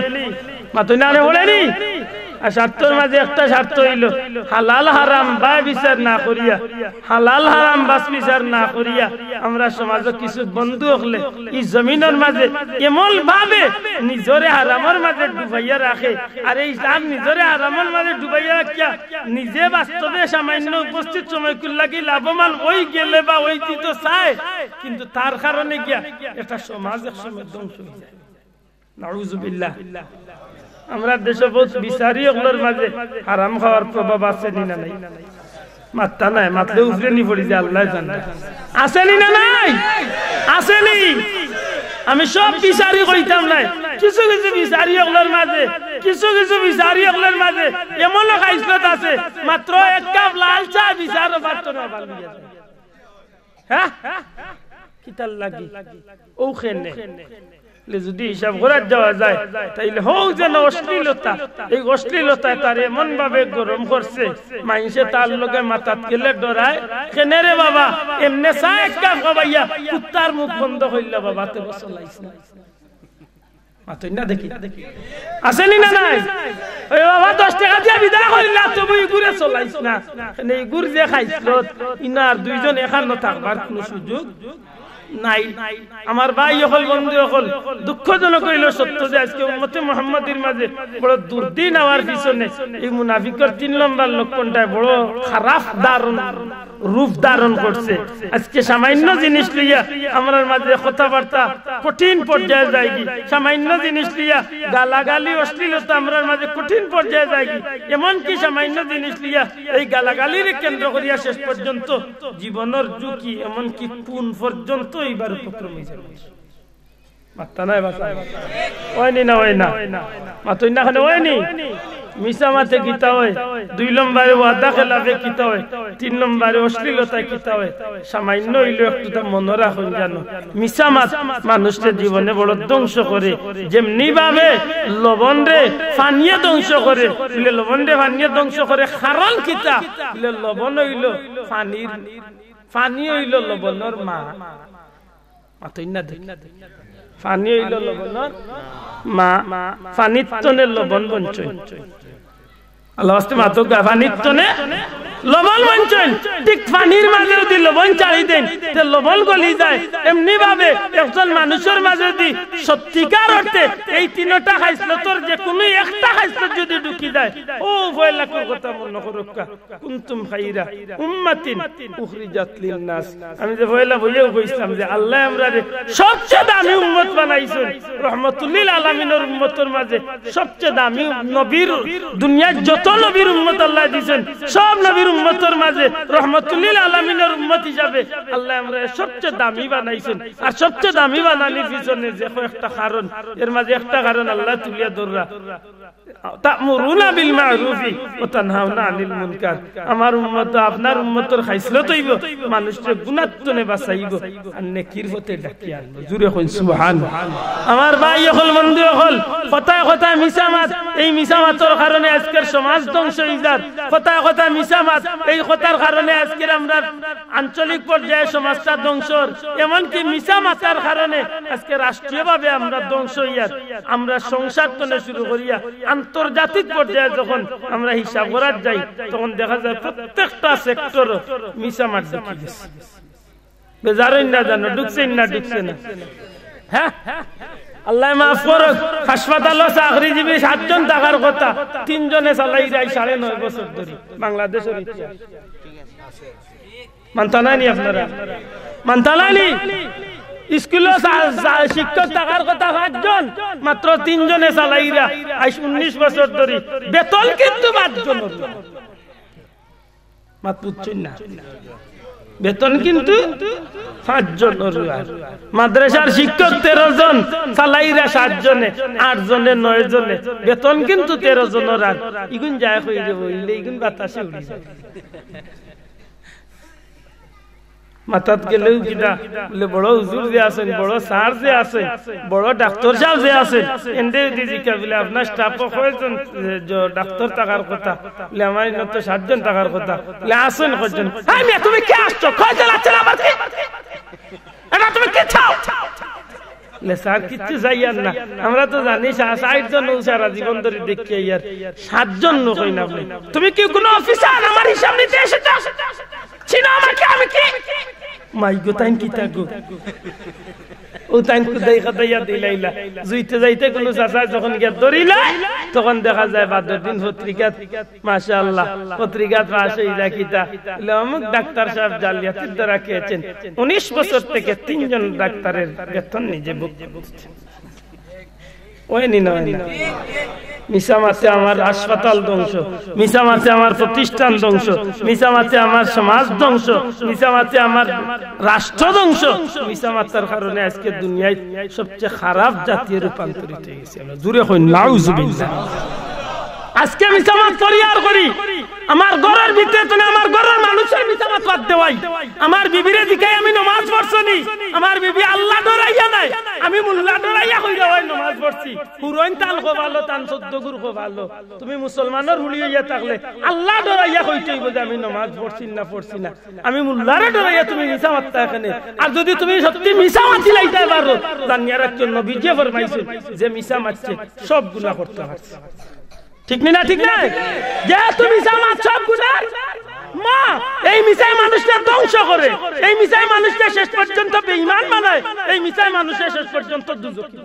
মাতইন না, আরে পড়ে নি? আর স্বার্থর মাঝে একটা স্বার্থ অইলো, হালাল হারাম বায় বিচার না করিয়া, হালাল হারাম বাছ বিচার না করিয়া, আমরার সমাজো কিছু বন্ধু অকলে ই জমিনর মাঝে এমন ভাবে নিজরে হারামর মাঝে ডুবাইয়া রাখে, আর এই যার নিজরে হারামর মাঝে ডুবাইয়া রাখিয়া নিজে বাস্তবে সামান্য উপস্থিত সময়কুর লাগি লাভবান অই গেলে বা অইতে তো চায়, কিন্তু তার কারণে গিয়া একটা সমাজ এক সময় ধ্বংস অই যায়। নাউজুবিল্লাহ। আমরার দেশো বউত বিচারি অকলর মাঝে হারাম খাওয়ার প্রভাব আছে নি না নাই? মাত্তা নাই, মাতলে উফরে নি পড়ি যায়, আল্লায় জানে। আছে নি না নাই? আছে নি? আমি সব বিচারি কইতাম নায়, কিছু কিছু বিচারি অকলর মাঝে, কিছু কিছু বিচারি অকলর মাঝে এমনও খাইছলত আছে, মাত্র এক কাপ লাল চা বিচারও পারতো না, বাল দিয়া যায়। হ্যাঁ? কিতার লাগি? অউ খেনে। লে যুদি হিসাব করাত যাওয়া যায়, তাইলে হউ যেন অশ্লীলতা, এই অশ্লীলতায় তারে এমন ভাবে গরম করছে, মাইনষে তার লগে মাতাত গেলে ডরায়। কেনে রে বাবা, এমনে চা এক কাপ খাবাইয়া কুত্তার মুখ বন্ধ করিলা বাবা, তে চলাইস না। মাতইন না দেখি। আছে নি না নাই? ওই বাবা দশ টেকা দিয়া বিদায় করিলা, তবু ইগুরে চলাইস না। কেনে ইগুর যে খাইছলত, ইনো আর দুইজন একখানো থাকবার কুনু সুযোগ নাই। আমার ভাই অকল, বন্ধু অকল, দুঃখজনক অইলো সত্য যে আজকে উম্মতে মুহাম্মাদির মাঝে বড় দুর্দিন আওয়ার পিছনে এই মুনাফিকর তিন নম্বর লক্ষণটায় বড় খারাপ ধারণ, রূপ ধারণ করছে। আজকে সামান্য জিনিস লইয়া আমরার মাঝে কথাবার্তা কঠিন পর্যায়ে যায়গি, সামান্য জিনিস লইয়া গালাগালি, অশ্লীলতা আমরার মাঝে কঠিন পর্যায়ে যায়গি। এমনকি সামান্য জিনিস লইয়া এই গালাগালিরে কেন্দ্র করিয়া শেষ পর্যন্ত জীবনর ঝুঁকি, এমনকি খুন পর্যন্ত অইবার উপক্রম অই যায়। মাত্তা নাই বাসা। অয়নি না, অয় না? মাতইন না কেনে, অয়নি? মিছা মাতে কিতা অয়, দুই নম্বরে ওয়াদা খেলাফে কিতা অয়, তিন নম্বরে অশ্লীলতায় কিতা অয়, সামান্য অইলেও একটুতা মনো রাখইন জানো। মিছা মাত মানুষরে জীবনে বড় ধ্বংস করে, যেমনি ভাবে লবণরে পানিয়ে ধ্বংস করে, বুলে লবণরে পানিয়ে ধ্বংস করে, কারণ কিতা? বুলে লবণ অইলো পানির, পানি অইলো লবণর মা। মাতইন না দেখি। পানি অইলো লবণর মা, পানির তনে লবণ বনছইন। আল্লাহ ওয়াস্তে মাতউক্কা, পানির তনে লবণ বনছইন। ঠিক পানির মাঝে যুদি লবণ ছাড়ি দেইন, তে লবণ গলি যায়। এমনি ভাবে একজন মানুষর মাঝে যুদি সত্যিকার অর্থে এই তিনটা খাইছলতর যে কুনু একটা খাইছলত যুদি ঢুকি যায়, অউ পয়লাকুর কথা মনো করউক্কা। কুনতুম খাইরা উম্মাতিন উখরিজাত লিন্নাস। আমি যে পয়লা বইয়াউ কইছলাম যে আল্লায় আমরারে সবচে দামি উম্মত বানাইছইন, রহমতুল্লিল আলামিনর উম্মতর মাঝে সবচে দামি নবীর, দুনিয়ার যত নবীর উম্মত আল্লায় দিছইন, সব নবীর উম্মতর মাঝে রহমতুল্লিল আলামিনর উম্মত হিসাবে আল্লায় আমরারে সবচে দামি বানাইছইন। আর সবচে দামি বানানির পিছনে যে কয়েকটা কারণ, এর মাঝে একটা কারণ আল্লায় তুলিয়া ধররা, তা'মুরুনা বিল মা'রুফি ওয়া তানহাউনা আনিল মুনকার। আমার উম্মত, আপনার উম্মতর খাইছলত অইবো, মানুষরে গুনার তনে বাঁচাইবো, আর নেকির পথে ডাকিয়া আনবো। জুরে কইন সুবহান। আমার ভাই অকল, বন্ধু অকল, কথায় কথায় মিছা মাত, এই মিছা মাতর কারণে আজকের সমাজ ধ্বংস অই যার। কথায় কথায় মিছা মাত, এই কথার কারণে আজকের আমরার আঞ্চলিক পর্যায়ে সমাজটা ধ্বংসর, এমনকি মিছা মাতার কারণে আজকে রাষ্ট্রীয়ভাবে আমরা ধ্বংস অইয়ার। আমরা সংসার তনে শুরু করিয়া আন্তর্জাতিক পর্যায়ে যখন আমরা হিসাব করার যাই, তখন দেখা যায় প্রত্যেকটা সেক্টরও মিছা মাত ঢুকি গেছে। বেজার অইন না জানো, ঢুকছে না, ঢুকছে না? হ্যাঁ, আল্লায় মাফ করউক, হাসপাতালো চাকরিজীবী সাতজন থাকার কথা, তিনজনে চালাইরা সাড়ে নয় বছর ধরি। বাংলাদেশর ইতিহাস। মানতা নায় নি আপনারা? মানতা নায় নি? স্কুলো সা-, সা-, শিক্ষক থাকার কথা পাঁচজন, মাত্র তিনজনে চালাইরা আইজ উনিশ বছর ধরি। বেতন কিন্তু পাঁচজনর। মাত বুঝছইন না? বেতন কিন্তু পাঁচজনর আর। মাদ্রাসার শিক্ষক তেরো জন, চালাইরা সাতজনে, আটজনে, নয়জনে। বেতন কিন্তু তেরো জনর আর। ইগুন যায় কই রে বইলে, ইগুন বাতাসে উড়ি যায়। মাতাত গেলেউ কিতা বুলে, বড় হুজুর যে আছইন, বড় স্যার যে আছইন, বড় ডাক্তর সাব যে আছইন, এনরে যুদি জিকা বুলে, আপনার স্টাফো কয়জন, এ, জ-, ডাক্তর থাকার কথা? বুলে, আমার ইনো তো সাতজন থাকার কথা। বুলে, আছইন কয়জন? এই মিয়া, তুমি কে আছছো? কয়জন আছইন আবার কি? এটা তুমি কি চাও? বলে, "স্যার, কিচ্ছু চাইয়ার না, আমরা তো জানি সা-, ষাইট জন নু সারা জীবন ধরি দেখিয়ার, সাত জন নু কইন আপনে। তুমি কি কুনু অফিসার আমার হিসাব নিতে এসেছ? চিনো আমাকে আমি কে?" মাই গো, তাইন কিতা গো? ও তাইন কুদাই কাদাইয়া দিলাইলা। জুইতে যাইতে কুনু চাচায় যখন গিয়া ধরিলা, তখন দেখা যায় বাদর দিন পত্রিকাত, মাশাআল্লাহ, পত্রিকাত ফাঁস অই যায় কিতা, বলে, "অমুক ডাক্তার সাহেব জালিয়াতির দ্বারা খেয়েছেন, উনিশ বছর থেকে তিনজন ডাক্তারের বেতন নিজে ভুক্ত করছেন।" অয় নি না, অয় না? মিছা মাতে আমার হাসপাতাল ধ্বংস, মিছা মাতে আমার প্রতিষ্ঠান ধ্বংস, মিছা মাতে আমার সমাজ ধ্বংস, মিছা মাতে আমার রাষ্ট্র ধ্বংস। মিছা মাতার কারণে আজকে দুনিয়ায় সবচেয়ে খারাপ জাতিয়ে রূপান্তরিত অই গেছি আমরা। জুরে কইন, নাউজুবিল্লাহ। আজকে মিছা মাত করি আর করি। আমার ঘরর ভিতরে তো না, আমার ঘরর মানুষর মিছা মাত বাদ দেওয়াই। আমার বিবিরে জিকাই, "আমি নমাজ পড়ছো নি?" আমার বিবি, "আল্লাহ ডরাইয়া নায়, আমি মোল্লা ডরাইয়া কইরা অয় নমাজ পড়ছি।" হুরইন তান কপালো, তান চৌদ্দ গুর কপালো। তুমি মুসলমানর হুড়ি অইয়া থাকলে আল্লাহ ডরাইয়া কইতে অইবো যে আমি নমাজ পড়ছি না, পড়ছি না। আমি মোল্লারে ডরাইয়া তুমি মিছা মাততা কেনে। আর যদি তুমি সত্যি মিছা মাতিলাইতায় পারো, জানিয়া রাখিও, নবীজিয়ে ফরমাইছইন, যে মিছা মাতছে সব গুনা করতে পারছে। ঠিক নি না? ঠিক না? যে তুমি মিছা মাত সব গুনার মা। এই মিছায় মানুষরে ধ্বংস করে, এই মিছায় মানুষরে শেষ পর্যন্ত বেঈমান বানায়, এই মিছায় মানুষরে শেষ পর্যন্ত দুজখি।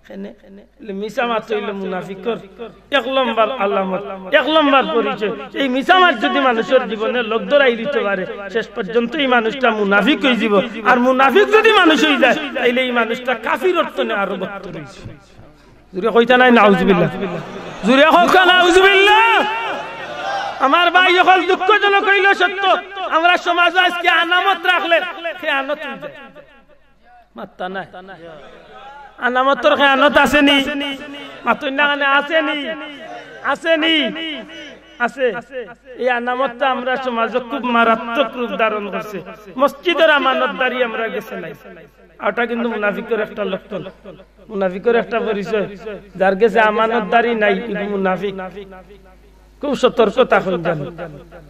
কেনে? মিছা মাত অইলো মুনাফিকর এক নম্বর আলামত, এক নম্বর পরিচয়। এই মিছা মাত যদি মানুষর জীবনে লগ ধরাই দিতে পারে, শেষ পর্যন্ত ই মানুষটা মুনাফিক অই যিবো। আর মুনাফিক যদি মানুষ অই যায়, তাইলে ই মানুষটা কাফিরর তনে আরো বদতর অই যিবো। জুরে কইতা নায়, নাউজুবিল্লাহ। জুরে কউক্কা, নাউজুবিল্লাহ। আমার ভাই অকল, দুঃখজনক অইলো সত্য, আমরার সমাজো আজকে আমানত রাখলে খেয়ানত অই যায়। মাততা নায়। আমানতর খেয়ানত আছে নি? মাতইন না কেনে, আছে নি? আছে নি? আছে। এই আমানতটা আমরার সমাজো খুব মারাত্মক রূপ ধারণ করছে। মসজিদর আমানতদারি আমরার গেছে নাই। আর ওটা কিন্তু মুনাফিকর একটা লক্ষণ, মুনাফিকর একটা পরিচয়। যার গেছে আমানতদারি নাই, ইগু মুনাফিক। খুব সতর্ক থাকইন যেন।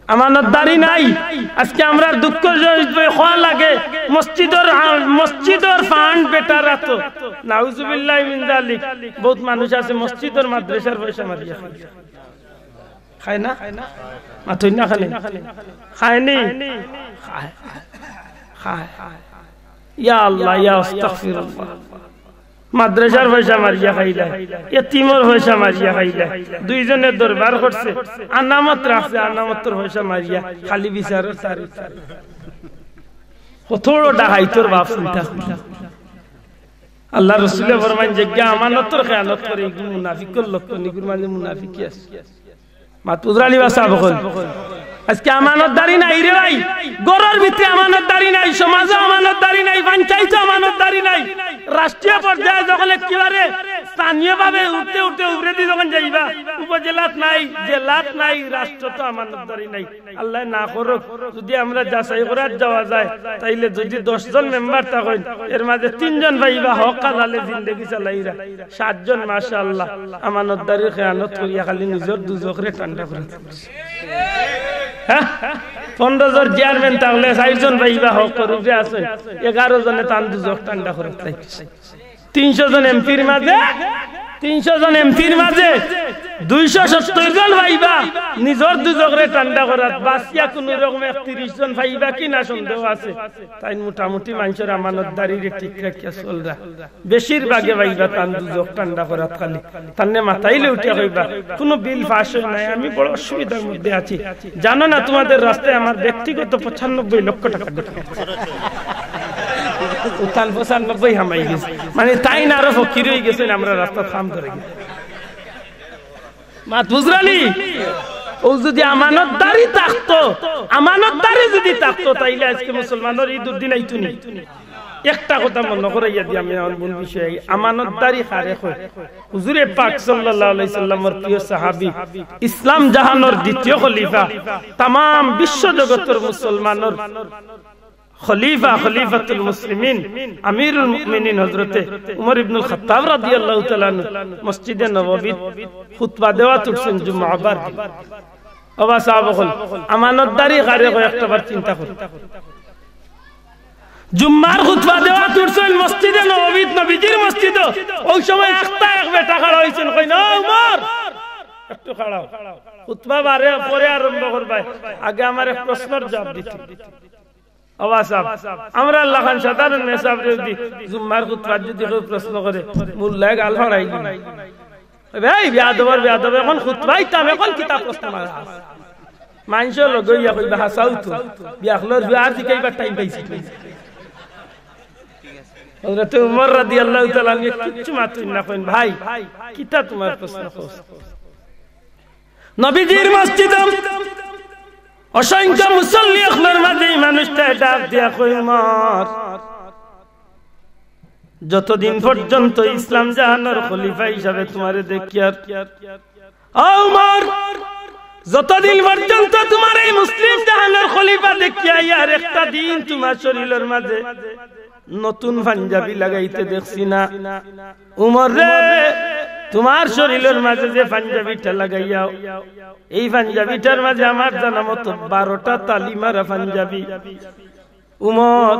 আমানতদারি নাই। আজকে আমরার দুঃখ যে কওয়া লাগে, মসজিদর, আ, মসজিদর fund বেটার আতো। নাউজুবিল্লাহি মিন যালিক। বউত মানুষ আছে মসজিদর মাদ্রাসার পয়সা মারিয়া খায়। খায় না? মাতইন না খালি। খায় নি? খায়। খায়। ইয়া আল্লাহ, ইয়া আস্তাগফিরুল্লাহ। মাদ্রাসার পয়সা মারিয়া খাইলায়, এতিমর পয়সা মারিয়া খাইলায়। দুইজনে দরবার করছে, আমানত রাখছে, আমানতর পয়সা মারিয়া খালি বিচারর তারিখ। কত বড় ডাকাইতর বাপ চিন্তা করি। আল্লার রসুলে ফরমাইন, যেগিয়ে আমানতর খেয়ানত করে, ইগু মুনাফিকর লক্ষণ, ইগুর মাঝে মুনাফিকি আছে। মাত বুঝরা নি বা সাব অকল? আজকে আমানতদারি নাই রে ভাই, ঘরর ভিতরে আমানতদারি নাই, সমাজো আমানতদারি নাই, পঞ্চায়েতো আমানতদারি নাই, রাষ্ট্রীয় পর্যায়ে যখন একেবারে স্থানীয়ভাবে উঠতে উঠতে উপরেদি যখন যাইবা, উপজেলাত নাই, জেলাত নাই, রাষ্ট্রত আমানতদারি নাই। আল্লায় না করউক, যুদি আমরা যাচাই করাত যাওয়া যায়, তাইলে যুদি দশ জন মেম্বার থাকইন, এর মাঝে তিনজন পাইবা হক হালালে জিন্দেগি চালাইরা, সাতজন মাশাআল্লাহ আমানতদারির খেয়ানত করিয়া খালি নিজর দুজখরে ঠান্ডা করাত লাগি। হ্যাঁ, পনরো জন চেয়ারম্যান থাকলে চাইরজন পাইবা হকর উপরে আছইন, এগারো জনে তান দুজখ ঠান্ডা করাত লাগি। তিনশো জন এমপির মাঝে, তিনশো জন এমপির মাঝে দুইশো সত্তর জন পাইবা নিজর দুজখরে ঠান্ডা করাত, বাচিয়া কুনু রকমে একত্রিশ জন পাইবা কিনা সন্দেহ আছে। তাইন মোটামুটি মানষর আমানতদারিরে ঠিক রাখিয়া চলরা। বেশিরভাগে পাইবা তান দুজখ ঠান্ডা করাত খালি। তানরে মাতাইলে উঠিয়া কইবা, "কুনু বিল পাস অয় নাই, আমি বড় অসুবিধার মধ্যে আছি। জানো না তুমাদের রাস্তায় আমার ব্যক্তিগত পঁচানব্বই লক্ষ টাকা ঢুকে গেছে।" ও তান পঁচানব্বই হামাই গেছে। মানে তাইন আরো ফকির অই গেছইন, আমরার রাস্তাত কাম ধরি গেছে। মাত বুঝরা নি? অউ যুদি আমানতদারি থাকতো, আমানতদারি যুদি থাকতো, তাইলে আজকে মুসলমানর ই দুর্দিন আইতো নি। একটা কথা মনো করাইয়া দি আমি আমার মূল বিষয়ে আই। আমানতদারি কারে কয়? হুজুরে পাক সাল্লাল্লাহু আলাইহি সাল্লামর প্রিয় সাহাবী, ইসলাম জাহানর দ্বিতীয় খলিফা, তামাম বিশ্ব জগতর মুসলমানর খলিফা, খলিফাতুল মুসলিমিন, আমিরুল মুমিনিন হযরতে উমর ইবনুল খাত্তাব রাদিয়াল্লাহু তাআলা আনহু মসজিদে নববীত খুতবা দেওয়াত উঠছইন জুম্মাবার দিন। ও বা সাব অকল, আমানতদারি কারে কয় একটাবার চিন্তা করো। জুম্মার খুতবা দেওয়াত উঠছইন মসজিদে নববীত, নবীজির মসজিদো। অউ সময় আখতা এক বেটা খাড়া অইছইন, কইন, "ও উমর, একটু খাড়াও।" খুতবা বারে পরে আরম্ভ করবায়, আগে আমার এক প্রশ্নর জুয়াব দিতে। ও বা সাব, আমরা লাখান সাধারণ মেসাবরে যুদি জুম্মার খুতবাত যুদি কেউ প্রশ্ন করে, মুল্লায় গাল ফাড়াই দিবো। "এই বেয়াদবর বেয়াদব, অখন খুতবা দিতাম, অখন কিতা প্রশ্ন মারা?" মানষর লগে অইয়া কইবা, "হাছাউ তো, বিয়াখলর বিয়ার দিকে ইবার টাইম পাইছি।" হযরতে উমর রাদিয়াল্লাহু তাআলা আনহু কিচ্ছু মাতইন না, কইন, "ভাই, কিতা তুমার প্রশ্ন কও?" নবীজির মসজিদো অসংখ্য মুসল্লি অকলর মাঝে ই মানুষটায় ডাক দিয়া কয়, "উমর, যতদিন পর্যন্ত ইসলাম জাহানর খলিফা হিসাবে তুমারে দেখিয়ার, ও উমর, যতদিন পর্যন্ত তুমারে ই মুসলিম জাহানর খলিফা দেখিয়ার, একটা দিন তুমার শরীলর মাঝে নতুন পাঞ্জাবি লাগাইতে দেখছি না। উমর রে, তুমার শরীলর মাঝে যে পাঞ্জাবিটা লাগাইয়াও, এই পাঞ্জাবিটার মাঝে আমার জানা মতো বারোটা তালি মারা পাঞ্জাবি। উমর,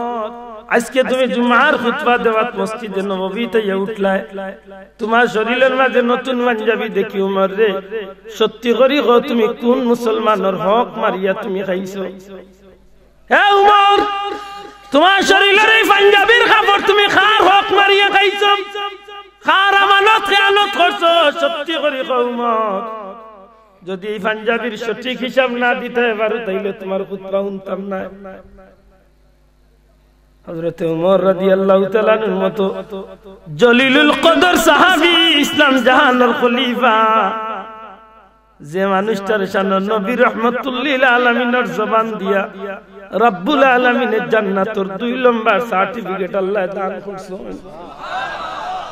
আইজকে তুমি জুমার খুতবা দেওয়াত মসজিদে নববীত আইয়া উঠলায়, তুমার শরীলর মাঝে নতুন পাঞ্জাবি দেখি, উমর রে, সত্যি করি কও, তুমি কুন মুসলমানর হক মারিয়া তুমি খাইছো?" হে উমর, তুমার শরীলর এই পাঞ্জাবির কাপড় তুমি কার হক মারিয়া খাইছো? কার আমানত খেয়ানত করছো? সত্যি করি কও উমর। যুদি এই পাঞ্জাবির সঠিক হিসাব না দিতায় পারো, তাইলে তুমার খুতবা হুনতাম নায়। হযরতে উমর রাদিয়াল্লাহু তাআলা আনহুর মতো জলিলুল কদর সাহাবী, ইসলাম জাহানর খলিফা, যে মানুষটার শানো নবী রহমাতুল্লিল আলামিনর জবান দিয়া রব্বুল আলামিনে জান্নাতর দুই লম্বর সার্টিফিকেট আল্লায় দান করছইন।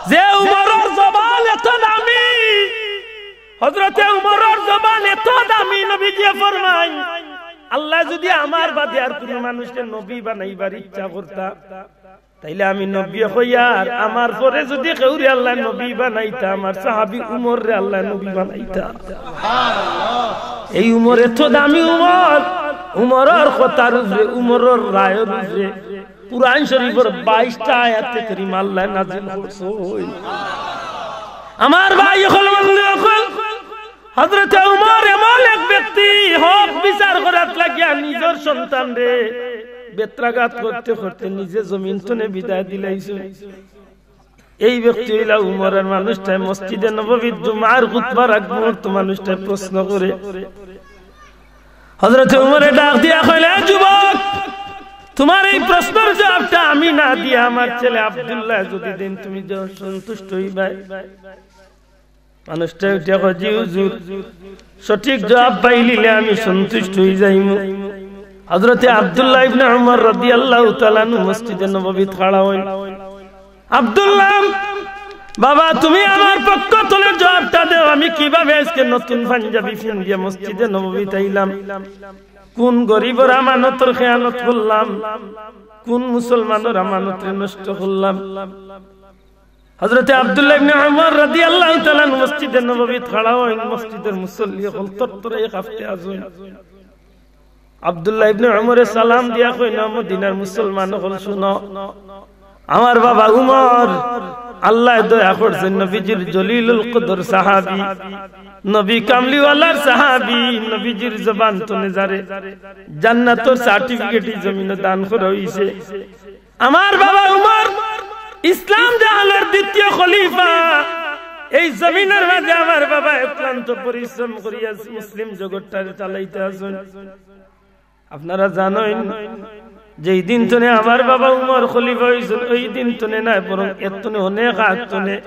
যে উমরর জবান এত দামি, হযরতে উমরর জবান এত দামি, নবীজিয়ে ফরমাইন, "আল্লায় যুদি আমার বাদে আর কুনু মানুষরে নবী বানাইবার ইচ্ছা করতা, তাইলে আমি নবী অইয়ার, আমার পরে যুদি কেউরে আল্লায় নবী বানাইতা, আমার সাহাবী উমররে আল্লায় নবী বানাইতা।" এই উমর এত দামি উমর, উমরর কথার উপরে, উমরর রায়র উপরে কুরআন শরীফর বাইশটা আয়াতে কারিমা আল্লায় নাজিল করছইন। আমার ভাই অকল, বন্ধু অকল, হযরতে উমর এমন এক ব্যক্তি, হক বিচার করাত লাগিয়া নিজর সন্তানরে বেত্রাঘাত করতে করতে নিজে জমিন তনে বিদায় দিলাইছইন। এই ব্যক্তি অইলা উমর। আর মানুষটায় মসজিদে নববীত জুমার খুতবার আগ মুহূর্ত মানুষটায় প্রশ্ন করে। হযরতে উমরে ডাক দিয়া কইলা, "এ যুবক, তুমার এই প্রশ্নর জুয়াবটা আমি না দিয়া আমার ছেলে আব্দুল্লায় যুদি দেইন, তুমি যে সন্তুষ্ট অইবায়?" মানুষটায় উঠিয়া কয়, "জি হুজুর, সঠিক জুয়াব পাইলিলে আমি সন্তুষ্ট অইযাইমু।" হযরতে আব্দুল্লাহ ইবনে উমর রাদিয়াল্লাহু তাআলা আনহু মসজিদে নববীত খাড়া অইন। "আব্দুল্লাহ, বাবা, তুমি আমার পক্ষ তনে জুয়াবটা দেও, আমি কিভাবে আইজকে নতুন পাঞ্জাবি পিন্দিয়া মসজিদে নববীত আইলাম? কুন গরিবর আমানতর খেয়ানত করলাম? কুন মুসলমানর আমানতরে নষ্ট করলাম?" হযরতে আব্দুল্লাহ ইবনে উমর রাদিয়াল্লাহু তাআলা আনহু মসজিদে নববীত খাড়া অইন, মসজিদর মুসল্লি অকল তরতরাইয়া কাঁপতে আছইন। আব্দুল্লাহ ইবনে উমরে সালাম দিয়া কইন, "মদিনার মুসলমান অকল, হুনো, আমার বাবা উমর, আল্লায় দয়া করছইন, নবীজির জলিলুল কদর সাহাবী, নবী কামলিওয়ালার সাহাবী, নবীজির জবান তনে যারে জান্নাতর সার্টিফিকেট ই জমিনো দান করা অইছে। আমার বাবা উমর ইসলাম জাহানর দ্বিতীয় খলিফা। এই জমিনর মাঝে আমার বাবা অক্লান্ত পরিশ্রম করিয়া মুসলিম জগৎটারে চালাইতা আছইন।" আপনারা জানইন, যেই দিন তনে আমার বাবা উমর খলিফা অইছইন, ওই দিন তনে নায়, বরং এর তনে অনেক আগ তনে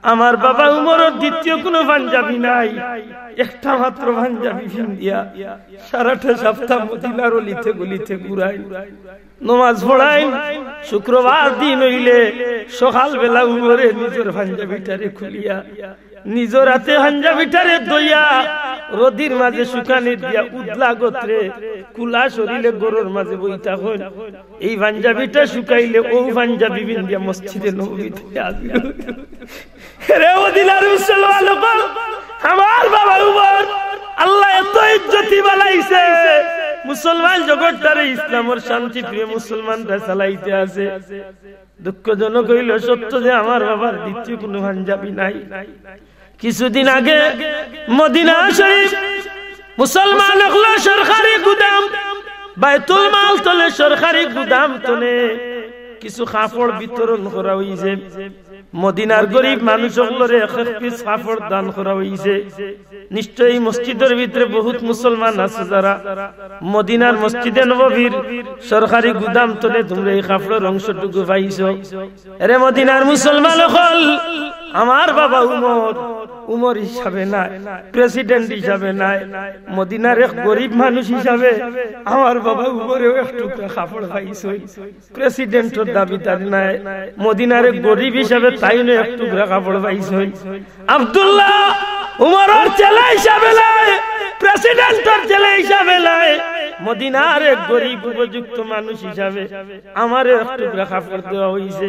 আমার বাবা উমরর দ্বিতীয় কুনু পাঞ্জাবি নাই, একটা মাত্র পাঞ্জাবি পিন্দিয়া সারাটা সাপ্তা মদিনার অলিতে গলিতে ঘুরাইন, নমাজ পড়াইন। শুক্রবার দিন অইলে সকালবেলা উমরে নিজর পাঞ্জাবিটারে খুলিয়া, নিজর আতে পাঞ্জাবিটারে ধইয়া, রইদর মাঝে শুকানির দিয়া উদলা গতরে, কুলা শরীলে ঘরর মাঝে বই থাকইন। এই পাঞ্জাবিটা শুকাইলে অউ পাঞ্জাবি পিন্দিয়া মসজিদে নববীত হাজির অইন। রে মদিনার মুসলমান অকল, আমার বাবা উমর, আল্লায় এত ইজ্জতি বানাইছে, মুসলমান জগৎটারে ইসলামর শান্তি প্রিয় মুসলমানরা চালাইতে আছে। দুঃখজনক অইলো সত্য যে আমার বাবার দ্বিতীয় কুনু পাঞ্জাবি নাই। কিছুদিন আগে মদিনা শরীফ মুসলমান অকলর সরকারি গুদাম, বায়তুল মাল তনে, সরকারি গুদাম তনে কিছু কাপড় বিতরণ করা অইছে। মদিনার গরিব মানুষ অকলরে এক এক পিস কাপড় দান করা অইছে। নিশ্চয়ই মসজিদর ভিতরে বহুত মুসলমান আছে যারা মদিনার মসজিদে নববীর সরকারি গুদাম তনে তুমরা এই কাপড়র অংশটুকু পাইছো। এরে মদিনার মুসলমান অকল, আমার বাবা উমর, উমর হিসাবে নায়, প্রেসিডেন্ট হিসাবে নায়, মদিনার এক গরিব মানুষ হিসাবে আমার বাবা উমরেও এক টুকরা কাপড় পাইছইন। প্রেসিডেন্টর দাবিদার নায়, মদিনার এক গরিব হিসাবে তাইনও এক টুকরা কাপড় পাইছইন। আব্দুল্লাহ উমরর ছেলে হিসাবে নায়, প্রেসিডেন্টর ছেলে হিসাবে নায়, মদিনার এক গরিব উপযুক্ত মানুষ হিসাবে আমারে এক টুকরা কাপড় দেওয়া অইছে।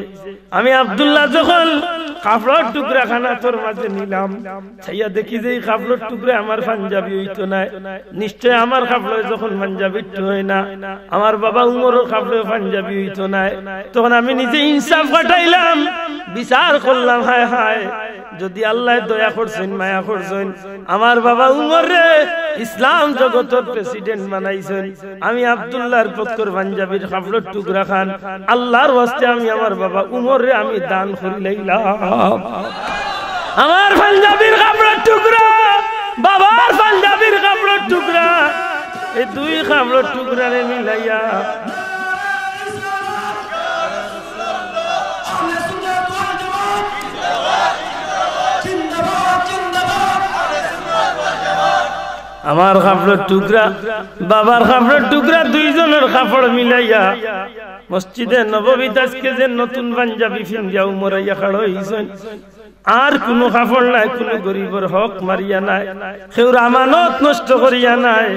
আমি আব্দুল্লাহ যখন কাপড়র টুকরা খান আতর মাঝে নিলাম, চাইয়া দেখি যে এই কাপড়র টুকরা আমার পাঞ্জাবি অইতো নায়, নিশ্চয় আমার কাপড়ে যখন পাঞ্জাবির টু হয় না, আমার বাবা উমরর কাপড়ে পাঞ্জাবি অইতো নায়। তখন আমি নিজে ইনসাফ খাটাইলাম, বিচার করলাম, হায় হায়, যদি আল্লায় দয়া করছইন, মায়া করছইন, আমার বাবা উমররে ইসলাম জগতর প্রেসিডেন্ট বানাইছইন, আমি আব্দুল্লাহর পক্ষর পাঞ্জাবির কাপড়র টুকরা খান আল্লাহর ওয়াস্তে আমি আমার বাবা উমররে আমি দান করিলাইলাম। আমার পাঞ্জাবির কাপড়র টুকরা, বাবার পাঞ্জাবির কাপড়র টুকরা, এই দুই কাপড়র টুকরারে মিলাইয়া আমার কাপড়র টুকরা, বাবার কাপড়র টুকরা, দুইজনর কাপড় মিলাইয়া মসজিদে নববীত আজকে যে নতুন পাঞ্জাবি ফিন্দিয়া উমর আইয়া খাড়া অইছইন, আর কুনু কাপড় নাই, কুনু গরিবর হক মারিয়া নাই, কেউর আমানত নষ্ট করিয়া নাই।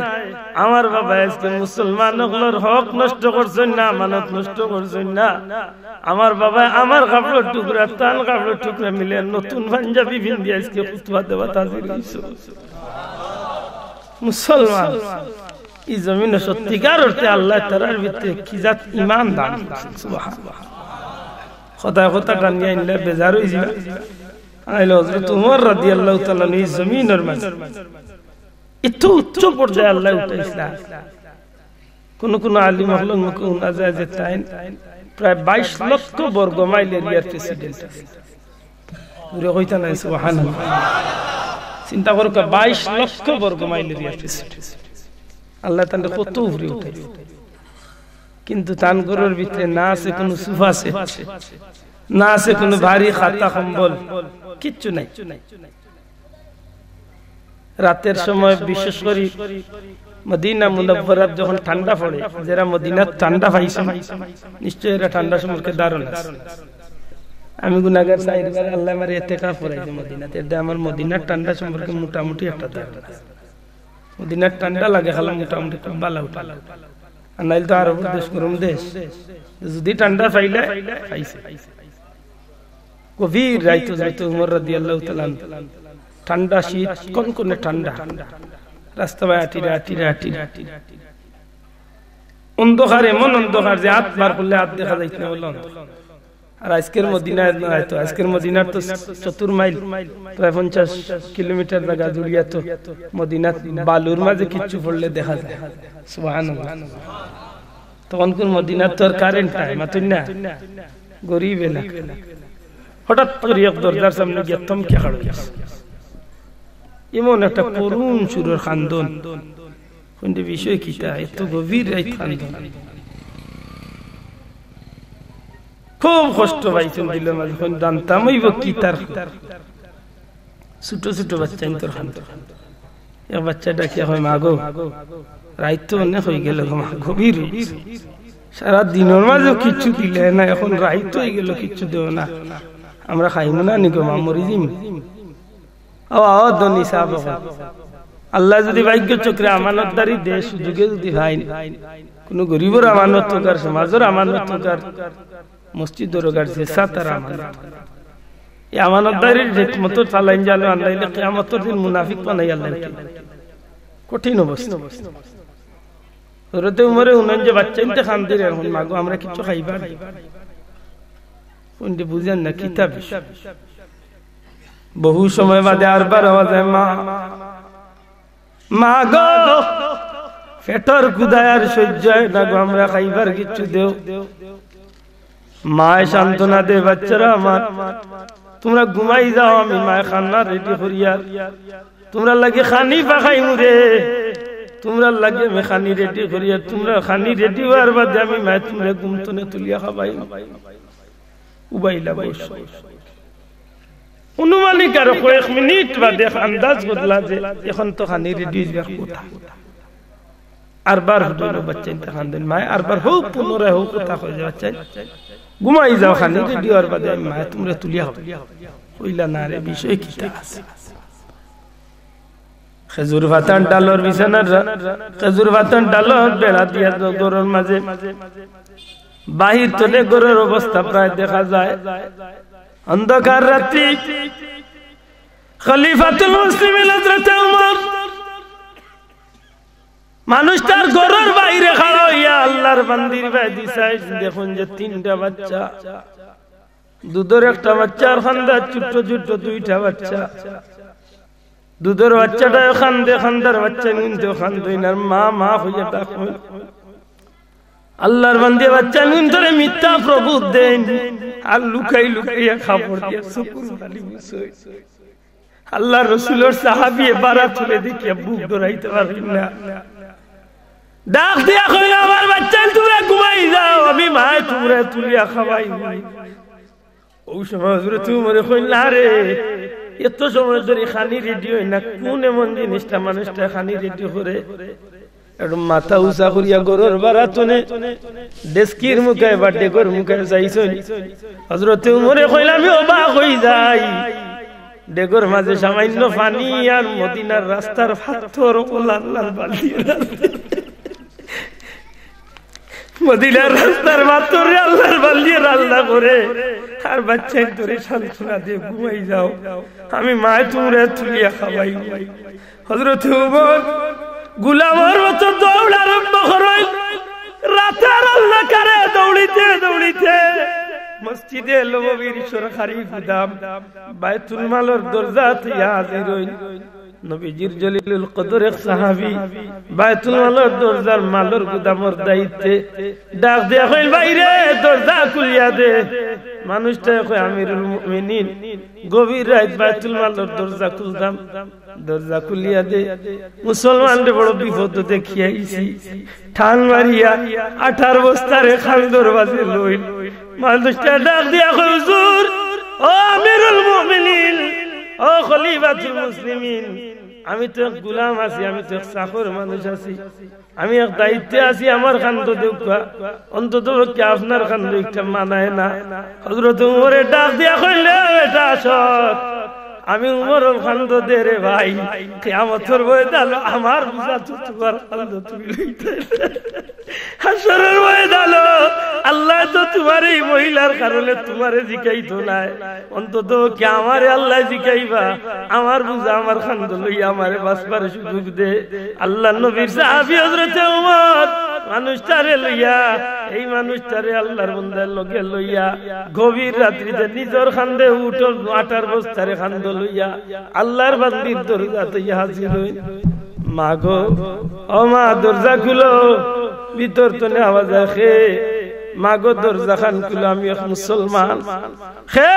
আমার বাবা আজকে মুসলমান অকলর হক নষ্ট করছইন না, আমানত নষ্ট করছইন না। আমার বাবা আমার কাপড়র টুকরা, তান কাপড়র টুকরা মিলে নতুন পাঞ্জাবি ফিন্দি আজকে খুতবা দেওয়াত হাজির অইছইন। মুসলমান, ই জমিনো সত্যিকার অর্থে আল্লায় তারার ভিতরে কি জাত ইমান দান করছইন। সুবহানাল্লাহ। কথায় কথায় টানিয়া আনলে বেজার অইযিবা। আইলে হযরত উমর রাদিয়াল্লাহু তাআলা আনহু ই জমিনর মাঝে এত উচ্চ পর্যায়ে আল্লায় উঠাইছলা। কুনু কুনু আলিম অকলর মুখে হুনা যায় যে তাইন প্রায় বাইশ লক্ষ বর্গ মাইল এরিয়ার প্রেসিডেন্ট আছে। জোরে কইতা নায়, সুবহানাল্লাহ। চিন্তা করউক্কা, বাইশ লক্ষ বর্গ মাইল এরিয়ার প্রেসিডেন্ট। আল্লায় তানরে কত উপরে উঠাইছে। কিন্তু তান ঘরর ভিতরে না আছে কুনু সোফা সেট, না আছে কুনু ভারী খাতা কম্বল, কিচ্ছু নাই। রাইতর সময় বিশেষ করি মদিনা মুনাওয়ারাত যখন ঠান্ডা পড়ে, যেরা মদিনাত ঠান্ডা পাইছইন, নিশ্চয় এরা ঠান্ডা সম্পর্কে ধারণা আছে। আমি গুনাগার, চাইরবার আল্লায় আমারে এতেকাফ করাইছে মদিনাত, এরদায় আমার মদিনার ঠান্ডা সম্পর্কে মোটামুটি একটা ধারণা আছে। মদিনার ঠান্ডা লাগে, খালি মোটামুটি খুব ভালা উঠা। আর নাইলে তো আরবর দেশ গরম দেশ, যদি ঠান্ডা পাইলে পাইছে। গভীর রাইতো হযরত উমর রাদিয়াল্লাহু তাআলা আনহু ঠান্ডা শীত, কনকনে ঠান্ডা, রাস্তা বায় আটিরা, আটিরা, আটিরা। অন্ধকার, এমন অন্ধকার যে আত বার করলে আত দেখা যাইতো না, অলা অন্ধকার। আর আজকের মদিনায় না, তো আজকের মদিনার তো চতুর মাইল, প্রায় পঞ্চাশ কিলোমিটার জাগা জুড়িয়া তো মদিনাত বালুর মাঝে কিচ্ছু পড়লে দেখা যায়। সুবহানাল্লাহ। তখনকুর মদিনাত তো আর কারেন্ট নাই, মাতুন না, গরিব এলাকা। হঠাৎ করি এক দরজার সামনে গিয়া থমকিয়া খাড়া অইছে। এমন একটা করুণ সুরর কান্দন। কইন যে বিষয় কিতা, এত গভীর রাইত কান্দন। খুব কষ্ট পাইছইন দিলর মাঝে, কইন জানতাম অইবো কিতার। ছোট ছোট বাচ্চাইন্তর কান্দন। এক বাচ্চায় ডাকিয়া কয়, "মা গো, রাইত তো অনেক অইগেলো গো মা, গভীর অইগেছে। সারা দিনর মাঝেও কিচ্ছু দিলে না, এখন রাইত অইগেলো, কিচ্ছু দেও না। আমরা খাইমু না নি গো মা, মরি যিমু।" ও, ও ধনী সাব অকল, আল্লায় যদি ভাগ্য চক্রে আমানতদারি দেয়, সুযোগে যদি পাইন, কুনু গরিবর আমানত অউক আর সমাজর আমানত অউক আর মসজিদর অউক আর যেছা তার আমানত, এই আমানতদারির ঠিক মতো চালাইন জানো, আল্লায় অইলে কিয়ামতর দিন মুনাফিক বানাইয়া আল্লায় উঠাইন। কঠিন অবস্থা। হজরতে উমরে হুনইন যে বাচ্চাইন্তে কান্দির, এখন মাগো আমরা কিচ্ছু খাইবার। হুনইন যে বুঝইন না কিতা বিষয়। বহু সময় বাদে আরবার আওয়াজ আয়, "মা, মা গো, পেটর ক্ষুধায় আর সহ্য অয় না গো, আমরা খাইবার কিচ্ছু দেও।" মায় সান্ত্বনা দে, "বাচ্চারা আমার, তুমরা ঘুমাই যাও, আমি মায় খানা রেডি করিয়ার তুমরার লাগি খানি পাকাইমু রে, তুমরার লাগি আমি খানি রেডি করিয়ার, তুমরার খানি রেডি অওয়ার বাদে আমি মায় তুমরারে ঘুম তনে তুলিয়া খাবাইমু।" উবাইলা বইছে। আনুমানিক আরো কয়েক মিনিট বাদে আন্দাজ করলা যে এখন তো খানি রেডি অইবার কথা। আরবার হুনইন বাচ্চাইন্তে কান্দইন, মায় আরবার হউ পুনরায় হউ কথা কয় যে, "বাচ্চাইন, ঘুমাই যাও, খানি রেডি অওয়ার বাদে আমি মায় তুমরারে তুলিয়া খাবাইমু।" কইলা, "না রে, বিষয় কিতা আছে?" খেজুর পাতার ডালর বিছানার রা-, খেজুর পাতার ডালর বেড়া দিয়া দ-, ঘরর মাঝে বাহির তনে ঘরর অবস্থা প্রায় দেখা যায় অন্ধকার রাত্রি। খলিফাতুল মুসলিমিন হযরতে উমর মানুষটার ঘরর বাইরে খাড়া অইয়া আল্লার বান্দির বায়দি চাইন, দেখইন যে তিনটা বাচ্চা, দুধর একটা বাচ্চা আর খান্দার ছোট্ট ছোট্ট দুইটা বাচ্চা। দুধর বাচ্চাটায় কান্দে, খান্দার বাচ্চাইন্তে কান্দইন, আর মা, মা কইয়া ডাকইন। আল্লার বান্দিয়ে বাচ্চাইন্তরে মিথ্যা প্রবোধ দেইন, আর লুকাই লুকাইয়া কাপড় দিয়া চকুর পানি মুছইন। আল্লার রসুলর সাহাবিয়ে বারাতুরে দেখিয়া বুক ধরাইতা পারইন না। ডাক দিয়া কইলা, "আমার বাচ্চাইন, তুমরা ঘুমাই যাও, আমি মায় তুমরারে তুলিয়া খাবাইমু।" অউ সময় হযরতে উমরে কইন, "না রে, এত সময় ধরি খানি রেডি অয় না, কুন এমন জিনিসটা মানুষটায় খানি রেডি করে?" একটু মাথা উচা করিয়া ঘরর বারাতনে ডেস্কির মুখায় বা ডেগর মুখায় চাইছইন। হযরতে উমরে কইলা, "আমি অবাক অই যাই, ডেগর মাঝে সামান্য পানি আর মদিনার রাস্তার পাথর অকল আল্লার বান্দিয়ে রান্দে।" মদিনার রাস্তার পাথররে আল্লার বান্দিয়ে রান্দা করে, আর বাচ্চাইন্তরে সান্ত্বনা দে, "ঘুমাই যাও, আমি মায় তুমরারে তুলিয়া খাবাইমু।" হযরতে উমর গোলামর মতো দৌড় আরম্ভ করইন। রাতের অন্ধকারে দৌড়িতে দৌড়িতে মসজিদে নববীর সরকারি গুদাম বায়তুল মালর দরজাত আইয়া হাজির অইন। নবীজির জলিলুল কদর এক সাহাবী বায়তুল মালর দরজার মালর গুদামর দায়িত্বে। ডাক দিয়া কইন, "ভাইরে, দরজা খুলিয়া দে।" মানুষটায় কয়, "আমিরুল মুমিনিন, গভীর রাইত বায়তুল মালর দরজা খুলতাম, দরজা খুলিয়া দে।" মুসলমানরে বড় বিপদ দেখিয়া আইছি। টান মারিয়া আটার বস্তারে খান্দর মাঝে লইন। মানুষটায় ডাক দিয়া কয়, "হুজুর, ও আমিরুল মুমিনিন, ও খলিফাতুল মুসলিমিন, আমি তো এক গোলাম আছি, আমি তো এক চাকর মানুষ আছি, আমি এক দায়িত্বে আছি, আমার খান্দো দেউক্কা, অন্তত পক্ষে আপনার খান্দো একটা মানায় না।" হযরতে উমরে ডাক দিয়া কইলা, "বেটা, সর, আমি উমরর খান্দো দে রে ভাই, কিয়ামতর ময়দানো আমার বুঝা তো তুমার খান্দো তুমি লইতে।" হাশরর ময়দানো আল্লায় তো তুমার এই মহিলার কারণে তুমারে জিকাইতো নায়, অন্তত কি আমারে আল্লায় জিকাইবা, আমার বুঝা আমার খান্দো লইয়া আমারে বাঁচবার সুযোগ দে। আল্লার নবীর সাহাবী হযরতে উমর মানুষটারে লইয়া, এই মানুষটারে আল্লার বান্দার লগে লইয়া গভীর রাত্রিতে নিজর খান্দে উটর আটার বস্তারে খান্দো লইয়া আল্লার বান্দির দরজাত আইয়া হাজির অইন। "মা গো, ও মা, দরজা খুলো।" ভিতর তনে আওয়াজ আয়, "কে? মা গো, দরজা খান খুলো, আমি এক মুসলমান।" "কে?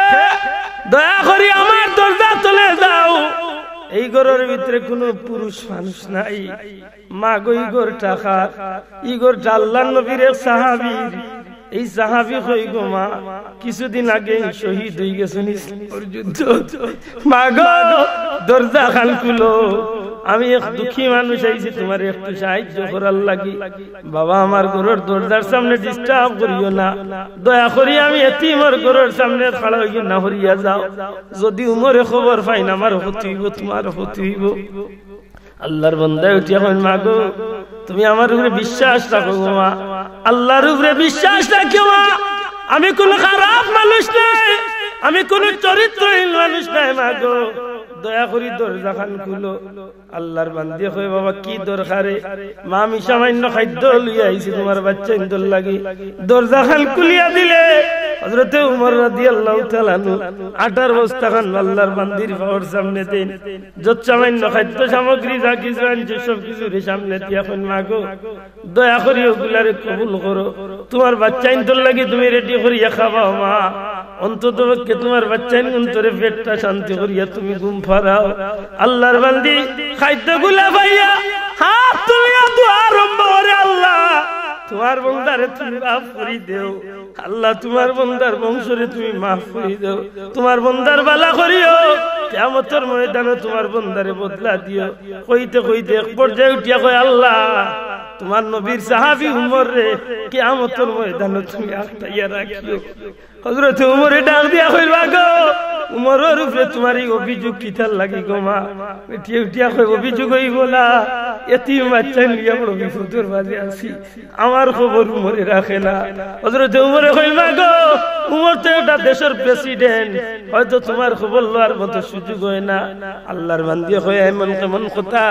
দয়া করি আমার দরজা তলে যাও।" এই ঘরর ভিতরে কুনু পুরুষ মানুষ নাই। "মা গো, ই ঘরটা কার?" "ই ঘরটা আল্লার নবীর এক সাহাবীর।" এই সাহাবী কই গো মা, কিছুদিন আগে শহীদ অইগেছইন ইসলামর যুদ্ধো। "মা গো, দরজা খান খুলো, আমি এক দুঃখী মানুষ আইছি তুমারে একটু সাহায্য করার লাগি।" "বাবা, আমার ঘরর দরজার সামনে disturb করিও না, দয়া করি আমি এতিমর ঘরর সামনে খাড়া অইয়া না হরিয়া যাও, যদি উমরে খবর পাইন আমার ক্ষতি অইবো, তুমার ক্ষতি অইবো।" আল্লার বান্দায় উঠিয়া কইন, "মা গো, তুমি আমার উপরে বিশ্বাস রাখো গো মা, আল্লার উপরে বিশ্বাস রাখিও মা, আমি কুনু খারাপ মানুষ নায়, আমি কুনু চরিত্রহীন মানুষ নায় মা গো, দয়া করি দরজাখান খুলো। আল্লার বান্দিয়ে কয়, বাবা, কি দরকারে? মা, আমি সামান্য খাদ্য লইয়া আইছি, তুমার বাইচ্চাইন্তর লাগি। দরজাখান খুলিয়া দিলে হযরতে উমর রাদিয়াল্লাহু তাআলা আনহু আটার বস্তাখান আল্লার বান্দির পাওর সামনে দেইন। যত সামান্য খাদ্য সামগ্রী যা কিছু আনছে, সব কিছুরে সামনে দিয়া কইন, মা গো, দয়া করি অগুলারে কবুল করো। তুমার বাইচ্চাইন্তর লাগি তুমি রেডি করিয়া খাবাও মা। অন্তত পক্ষে তুমার বাইচ্চাইন্তরে পেটটা শান্তি করিয়া তুমি ঘুম পাড়াও। আল্লার বান্দি খাদ্যগুলা পাইয়া হাত তুলিয়া দোয়া আরম্ভ করে, আল্লাহ, তুমার বন্দারে তুমি মাফ করি দেও। আল্লাহ, তুমার বন্দার বংশরে তুমি মাফ করি দেও, তুমার বন্দার বালা করিও, কিয়ামতর ময়দানো তুমার বন্দারে বদলা দিও। কইতে কইতে এক পর্যায়ে উঠিয়া কয়, আল্লাহ, তুমার নবীর সাহাবী উমররে কিয়ামতর ময়দানো তুমি আটকাইয়া রাখিও। হযরতে উমরে ডাক দিয়া কইল, মা গো, উমরর উপরে তুমার এই অভিযোগ কিতার লাগি গো মা? উঠিয়া উঠিয়া কয়, অভিযোগ অইবো না, এতিম বাইচ্চাইন লইয়া বড় বিপদর মাঝে আছি, আমার খবর উমরে রাখে না। হযরতে উমরে কইল, মা গো, উমর তো একটা দেশর প্রেসিডেন্ট, হয়তো তুমার খবর লওয়ার মতো সুযোগ অয় না। আল্লার বান্দিয়ে কয়, এমন কেমন কথা,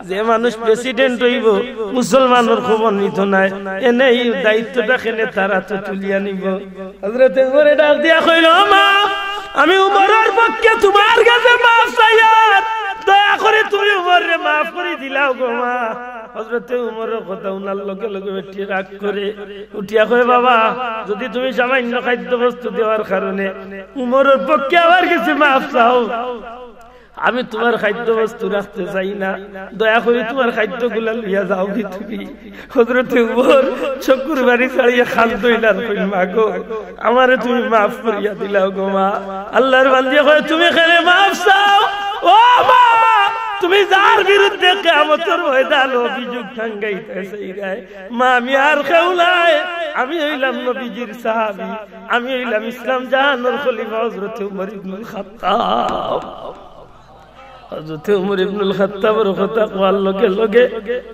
যে মানুষ প্রেসিডেন্ট অইবো, মুসলমানর খবর নিতো নায়, এনে এই দায়িত্বটা কেনে তার আতো তুলিয়া নিবো? হযরতে উমরে ডাক দিয়া কইল, ও মা, আমি উমরর পক্ষে তুমার গেছে মাফ চাইয়ার, দয়া করি তুমি উমররে মাফ করি দিলাও গো মা। হযরতে উমরর কথা হুনার লগে লগে বেটি রাগ করে উঠিয়া কয়, বাবা, যদি তুমি সামান্য খাদ্যবস্তু দেওয়ার কারণে উমরর পক্ষে আমার গেছে মাফ চাও, আমি তুমার খাদ্যবস্তু রাখতে চাই না, দয়া করি তুমার খাদ্যগুলা লইয়া যাওগি তুমি। হযরতে উমর চকুর পানি ছাড়িয়া কান্দইলা আর কইল, মা গো, আমারে তুমি মাফ করিয়া দিলাও গো মা। আল্লার বান্দিয়ে কয়, তুমি কেনে মাফ চাও? ও মা, তুমি যার বিরুদ্ধে কিয়ামতর ময়দানো অভিযোগ টাঙ্গাইতায় চাইরায়, মা, আমি আর কেউ নায়, আমি অইলাম নবীজির সাহাবী, আমি অইলাম ইসলাম জাহানর খলিফা হযরতে উমর ইবনুল খাত্তাব। হযরতে উমর ইবনুল খাত্তাবর কথা কওয়ার লগে লগে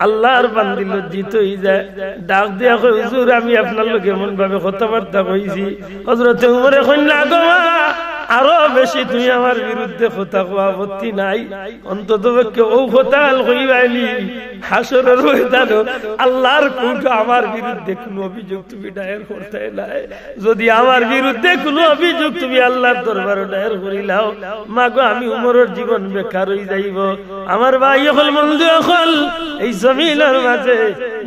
আল্লার বান্দি লজ্জিত অইযায়, ডাক দিয়া কয়, হুজুর, আমি আপনার লগে এমন ভাবে কথাবার্তা কইছি। হযরতে উমরে কইন, না গো মা, আরো বেশি তুমি আমার বিরুদ্ধে কথা কওয়া আপত্তি নাই, অন্তত পক্ষে অউ কথা আল কইবায়নি, হাশরর ময়দানো আল্লার কোর্টো আমার বিরুদ্ধে কুনু অভিযোগ তুমি দায়ের করতায় নায়। যদি আমার বিরুদ্ধে কুনু অভিযোগ তুমি আল্লার দরবারো দায়ের করিলাও, মা গো, আমি উমরর জীবন বেকার অইযাইবো। আমার ভাই অকল, বন্ধু অকল, এই জমিনর মাঝে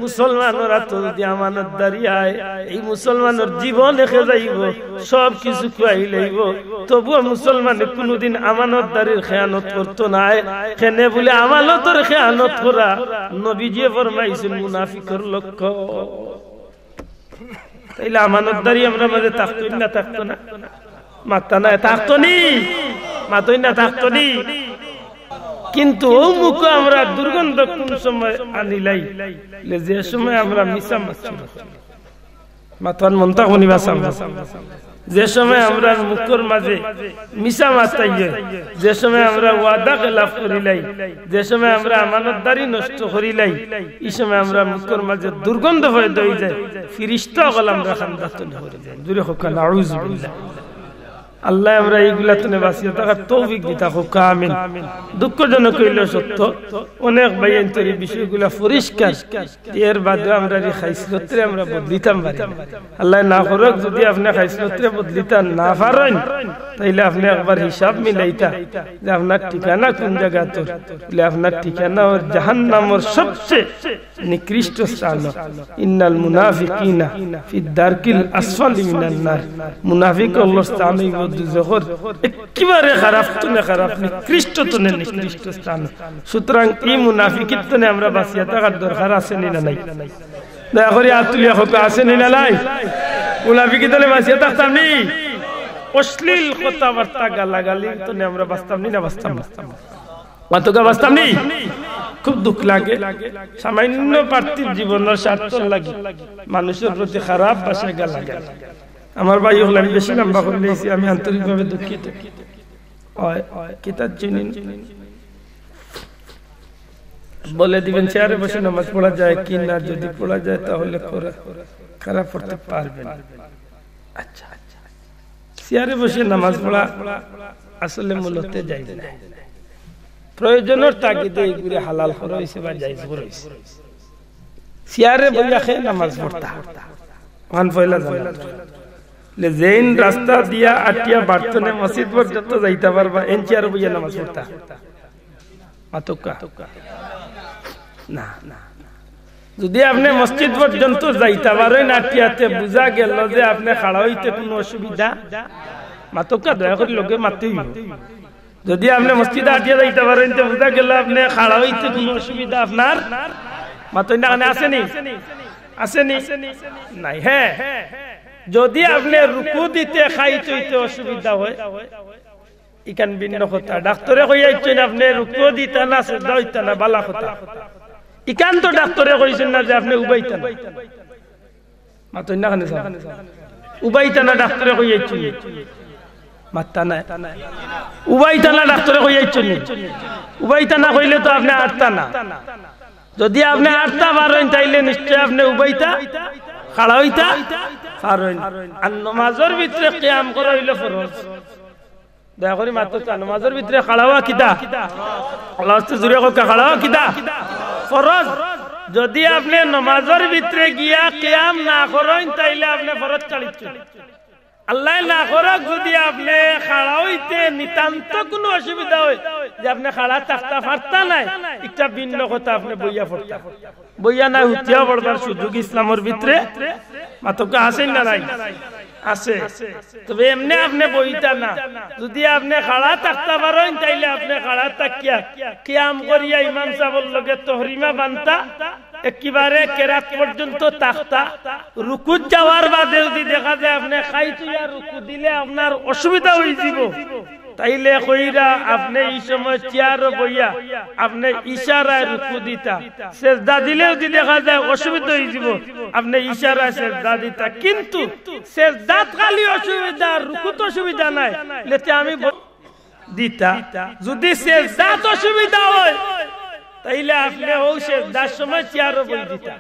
মুসলমানর আতো যদি আমানতদারি আয়, এই মুসলমানর জীবন একে যাইবো, সব কিছু খুয়াইলাইবো, তবুও মুসলমানে কুনুদিন আমানতদারির খেয়ানত করতো নায়। কেনে বুলে আমানতর খেয়ানত করা নবীজিয়ে ফরমাইছইন মুনাফিকর লক্ষণ। তাইলে আমানতদারি আমরার মাঝে থাকতো না, থাকতো না? মাতইন না, থাকতো নি? মাতইন না, থাকতো নি? কিন্তু অউ মুখো আমরা দুর্গন্ধ কুন সময় আনিলাই? যে সময় আমরা মিছা মাতছি। মাতইন মনটা হুনিবা চাইন। যে সময় আমরার মুখর মাঝে মিছা মাত আইয়ে, যে সময় আমরা ওয়াদা খেলাফ করিলাই, যে সময় আমরা আমানতদারি নষ্ট করিলাই, ই সময় আমরার মুখর মাঝে দুর্গন্ধ পয়দা অইযায়, ফিরিস্তা অকল আমরার কান্দাত পড়ি যায়। জোরে কউক্কা, নাউজুবিল্লাহ। আল্লায় আমরারে ইগুলা তনে বাঁচিয়া থাকার তৌফিক দিতা কউক্কা, আমিন। দুঃখজনক অইলেও সত্য, অনেক ভাইয়াইন্তর ই বিষয়গুলা পরিষ্কার, এর বাদেও আমরার ই খাইছলতরে আমরা বদলিতাম পারি না। আল্লায় না করউক, যদি আপনে খাইছলতরে বদলিতা না পারইন, তাইলে আপনে একবার হিসাব মিলাইতা যে আপনার ঠিকানা কুন জাগাত। বুলে, আপনার ঠিকানা অর জাহান্নামর সবচেয়ে নিকৃষ্ট স্থান। ইন্নাল মুনাফিকিনা ফিদ দারকিল আসফালি মিনান নার। মুনাফিক অকলর স্থান অইবো দুজখর একেবারে খারাপ তনে খারাপ, নিকৃষ্ট তনে নিকৃষ্ট স্থান। সুতরাং ই মুনাফিকির তনে আমরা বাঁচিয়া থাকার দরকার আছে নি না নাই? দয়া করি আত তুলিয়া কউক্কা, আছে নি না নাই? মুনাফিকি তনে বাঁচিয়া থাকতাম নি? অশ্লীল কথাবার্তা গালাগালি তনে আমরা বাঁচতাম নি না বাঁচতাম না? মাতউক্কা, বাঁচতাম নি? খুব দুঃখ লাগে, সামান্য পার্থিব জীবনর স্বার্থর লাগি মানুষর প্রতি খারাপ ভাষায় গালাগালি। আমার ভাই অকল, আমি বেশি লম্বা করিলাইছি, আমি আন্তরিকভাবে দুঃখিত। অয়, কিতা চিনি বলে দিবেন, চেয়ারে বসে নামাজ পড়া যায় কি না, যদি পড়া যায় তাহলে করা, কারা পড়তে পারবেন। আচ্ছা, আচ্ছা। চেয়ারে বসে নামাজ পড়া আসলে মূলত জায়েজ না। প্রয়োজনের তাগিদে এইগুলি হালাল করা হইছে বা জায়েজ করা হইছে। চেয়ারে বইয়া কে নামাজ পড়তা, অখান পয়লা জানা। লে যেইন রাস্তা দিয়া আটিয়া বাড়তনে মসজিদ পর্যন্ত যাইতা পারবা, এইন চেয়ারে বইয়া নামাজ পড়তা। মাতউক্কা। না, না, না। যদি আপনে মসজিদ পর্যন্ত যাইতা পারইন আটিয়া, তে বুঝা গেল যে আপনে খাড়া অইতে কুনু অসুবিধা, মাতউক্কা, দয়া করি লগে মাততে অইবো। যদি আপনে মসজিদে আটিয়া যাইতা পারইন, তে বুঝা গেল আপনে খাড়া অইতে কুনু অসুবিধা আপনার, মাতইন না কেনে, আছে নি? আছে নি? নাই। হ্যাঁ, যদি আপনে রুকু দিতে খাড়া অইতে অসুবিধা হয়, ইখান ভিন্ন কথা। ডাক্তরে কইয়া দিছইন আপনে রুকু দিতা না, সেজদা অইতা না, বালা কথা। ইখান তো ডাক্তরে কইছইন না যে আপনে উবাইতা না। মাতইন না কেনে স্যার? উবাইতা না ডাক্তরে কইয়া দিছইন নি? মাততা নায়। উবাইতা না ডাক্তরে কইয়া দিছইন নি? উবাইতা না কইলে তো আপনে আটতা না। যদি আপনে আটতা পারইন, তাইলে নিশ্চয় আপনে উবাইতা, খাড়া অইতা পারইন। আর নমাজর ভিতরে কিয়াম করা অইলো ফরজ। দয়া করি মাতউক্কা, নমাজর ভিতরে খাড়া অওয়া কিতা? আল্লার ওয়াস্তে জুরে কউক্কা, খাড়া অওয়া কিতা? ফরজ। যদি আপনে নমাজর ভিতরে গিয়া কিয়াম না করইন, তাইলে আপনে ফরজ ছাড়িছইন। আল্লায় না করউক, যদি আপনে খাড়া অইতে নিতান্ত কুনু অসুবিধা হয়, যে আপনে খাড়া থাকতা পারতা নায়, ইটা ভিন্ন কথা, আপনে বইয়া পড়তা। বইয়া নায়, হুতিয়া পড়বার সুযোগ ইসলামর ভিতরে, মাতউক্কা, আছে না নাই? আছে। তবে এমনে আপনে বইতা না। যদি আপনে খাড়া থাকতা পারইন, তাইলে আপনে খাড়া থাকিয়া, কিয়াম করিয়া ইমাম সাবর লগে তহরিমা বানতা, একেবারে কেরাত পর্যন্ত থাকতা। রুকুত যাওয়ার বাদে যদি দেখা যায় আপনে খাড়া অইয়া রুকু দিলে আপনার অসুবিধা অইযিবো, তাইলে কইরা আপনে ই সময় চেয়ারো বইয়া আপনে ইশারায় রুকু দিতা। সেজদা দিলে যদি দেখা যায় অসুবিধা অইযিবো, আপনে ইশারায় সেজদা দিতা। কিন্তু সেজদাত খালি অসুবিধা, রুকুত অসুবিধা নাই, লেতে আমি ব-, দিতা। যদি সেজদাত অসুবিধা হয়, তাইলে আপনে অউ সেজদার সময় চেয়ারো বই দিতা।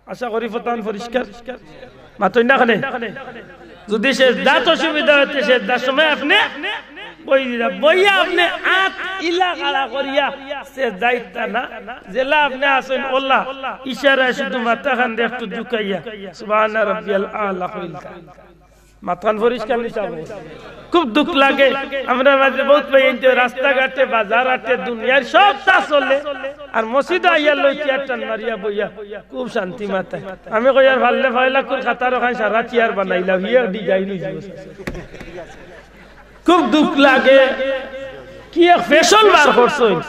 আশা করি কথাখান পরিষ্কার। মাতইন না কেনে? যদি সেজদাত অসুবিধা অইতে, সেজদার সময় আপনে বই দিতা। বইয়া আপনে আত ইলা খাড়া করিয়া সেজদাত দিতা না। যেলা আপনে আছইন অলা, ইশারায় শুধু মাথাখান একটু ঝুকাইয়া, সুবহানা রাব্বিয়াল আলা কইলতা। মাতখান পরিষ্কার নি সাব? খুব দুখ লাগে। আমরার মাঝে বউত ভাইয়াইন্তে রাস্তাঘাটে, বাজারহাটে, দুনিয়ার সবতা চলে, আর মসজিদো আইয়া লইয়া চেয়ার টান মারিয়া বইয়া খুব শান্তি মাতায়। আমি কই, আর পারলে পয়লা কুন খাতার ওখান সারা চেয়ার বানাইলাও, হিয়ার design অইযিবো। খুব দুখ লাগে। কি এক fashion বার করছইন।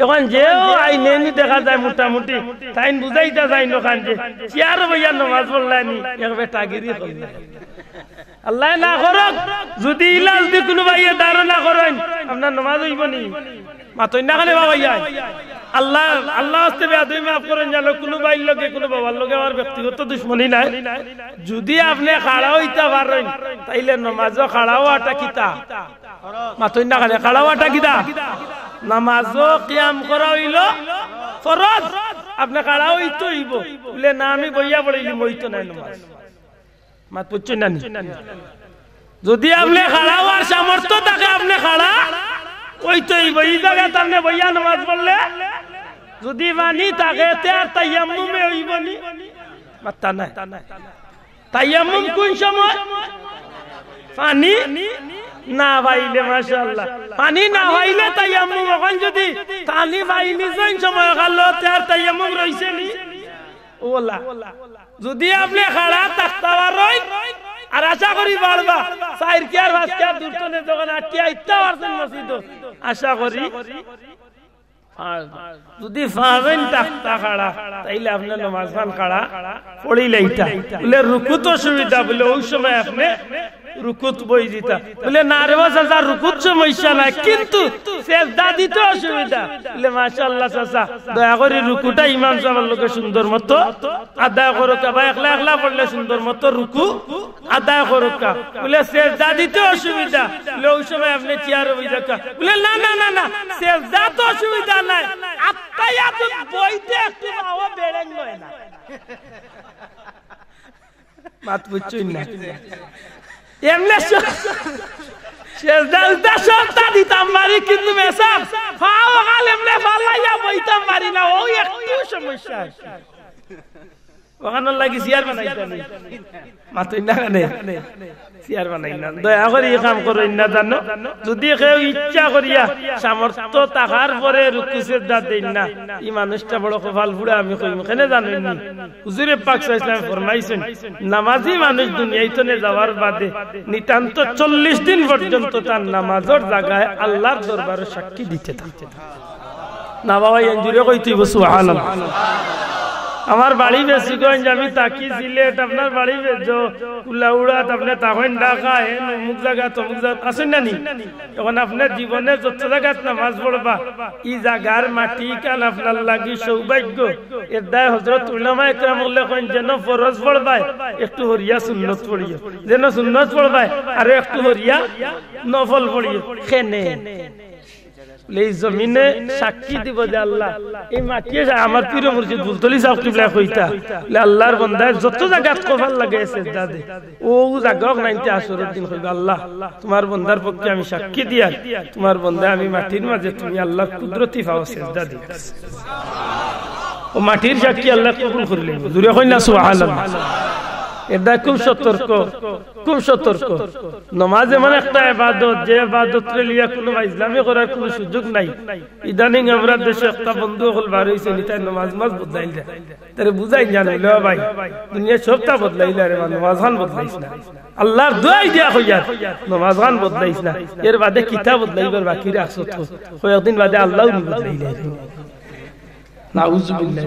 অখন যেউ আইন নি দেখা যায় মোটামুটি, তাইন বুঝাইতা চাইন অখান যে চেয়ারো বইয়া নমাজ পড়লায়নি, এক বেটাগিরি করলা। আল্লায় না করউক, যদি ইলা যদি কুনু ভাইয়ে ধারণা করইন, আপনার নমাজ অইবো নি? মাতইন না কেনে বা ভাইয়াইন? আল্লার, আল্লার ওয়াস্তে বেয়াদবি মাফ করইন জানো, কুনু ভাইর লগে, কুনু বাবার লগে আমার ব্যক্তিগত দুশমনি নাই। যদি আপনে খাড়া অইতা পারইন, তাইলে নমাজো খাড়া অওয়াটা কিতা? মাতইন না কেনে, খাড়া অওয়াটা কিতা? নমাজো কিয়াম করা অইলো ফরজ, আপনে খাড়া অইতে অইবো। বুলে, "না, আমি বইয়া পড়িলিমু, অইতো নায় নমাজ।" মাত বুঝছইন না নি? যদি আপনে খাড়া অওয়ার সামর্থ্য থাকে, আপনে খাড়া অইতে অইবো। ই জাগাত আপনে বইয়া নমাজ পড়লে যদি পানি থাকে, তে আর তায়াম্মুমে অইবো নি? মাততা নায়। তায়াম্মুম কুন সময়? পানি না পাইলে, মাশাআল্লাহ। পানি না পাইলে তায়াম্মুম, অখন যদি পানি পাইনি যেইন সময় খালো, তে আর তায়াম্মুম রইছে নি? অলা। যদি আপনে খাড়া থাকতা পারইন, আর আশা করি পারবা, চাইর কিয়ার পাঁচ কিয়ার দূর তনে যখন আটিয়া আইতা পারছইন মসজিদো, আশা করি পারবা। যদি পারইন থাকতা খাড়া, তাইলে আপনে নমাজখান খাড়া পড়িলাইতা। বুলে রুকুত অসুবিধা, বুলে অউ সময় আপনে রুকুত বই দিতা। বুলে, "না রে বা চাচা, রুকুত সমস্যা নাই, কিন্তু সেজদা দিতে অসুবিধা।" বুলে, "মাশাআল্লাহ চাচা, দয়া করি রুকুটা ইমাম সাবর লগে সুন্দর মতো আদায় করউক্কা, বা একলা একলা পড়লে সুন্দর মতো রুকু আদায় করউক্কা।" বুলে, "সেজদা দিতে অসুবিধা।" বুলে, "অউ সময় আপনে চেয়ারো বই যাউক্কা।" বুলে, "না, না, না, না, সেজদা তো অসুবিধা নাই, আত্তাহিয়াতুত বইতে একটু বাবা বেড়েন লয় না।" মাত বুঝছইন না? এমনে স-, সেজদা উজদা সবতা দিতাম পারি, কিন্তু মেসাব, পাও খাল এমনে ফালাইয়া বইতাম পারি না, অউ একটু সমস্যা আছে। অখানর লাগি চেয়ার বানাইতা নি। মাতইন না কেনে? চেয়ার বানাইন না। দয়া করি ই কাম করইন না জানো। যুদি কেউ ইচ্ছা করিয়া সামর্থ্য থাকার পরে রুকু সেজদা দেইন না, ই মানুষটা বড় কপাল পুড়া আমি কইমু। কেনে জানইন নি? হুজুরে পাক সাল্লাল্লাহু আলাইহি ওয়াসাল্লাম ফরমাইছইন, নামাজি মানুষ দুনিয়া থনে যাওয়ার বাদে নিতান্ত চল্লিশ দিন পর্যন্ত তার নামাজর জাগায় আল্লাহর দরবারে সাক্ষী দিতে থাকে। না বাবা, এন জুরে কইতে অইবো সুবহানাল্লাহ। আমার বাড়ি বেশিগঞ্জ, আমি থাকি সিলেট, আপনার বাড়ি বে-, জ-, কুলাউড়াত, আপনে থাকইন ঢাকা, এন অমুক জাগাত, তমুক জাগাত, আছইন না নি? এখন আপনে জীবনে যত জাগাত নামাজ পড়বা, ই জাগার মাটি কান আপনার লাগি সৌভাগ্য। এর দায় হযরত উলামা একরাম অকলে কইন, যেন ফরজ পড়বায়, একটু হরিয়া সুন্নত পড়িও, যেন সুন্নত পড়বায়, আরো একটু হরিয়া নফল পড়িও। কেনে? বলে, ই জমিনে সাক্ষী দিবো যে আল্লাহ, ই মাটিয়ে সা-, আমার পীর মুর্শিদ ফুলতলি সাব কিবলায় কইতা, বলে, আল্লাহর বন্দায় যত জাগাত কপাল লাগাইয়া সেজদা দে, অউ জাগা অক নাইনতে হাশরর দিন কইবা, আল্লাহ, তুমার বন্দার পক্ষে আমি সাক্ষী দিয়ার, তুমার বন্দায় আমি মাটির মাঝে তুমি আল্লাহর কুদরতি পাও সেজদা দিয়ার। অউ মাটির সাক্ষী আল্লায় কবুল করিলাইবো। জুরে কইন না সুবহানাল্লাহ। এর দায় খুব সতর্ক, খুব সতর্ক। নমাজ এমন একটা ইবাদত, যে ইবাদতরে লইয়া কুনু ফাইজলামি করার কুনু সুযোগ নাই। ইদানিং আমরার দেশো একটা বন্ধু অকল বার অইছে, নি তাই নমাজ মাজ বদলাইল দেয়। তারে বুঝাইন জানো, লে ভাই, দুনিয়া সবতা বদলাইলা রে বা, নমাজ খান বদলাইস না। আল্লাহর দোয়াই দিয়া কইয়ার, নমাজ খান বদলাইস না। এর বাদে কিতা বদলাইবার বাকি রাখছো তো? কয়েকদিন বাদে আল্লাহও নি বদলাইলা রে। নাউজুবিল্লাহ।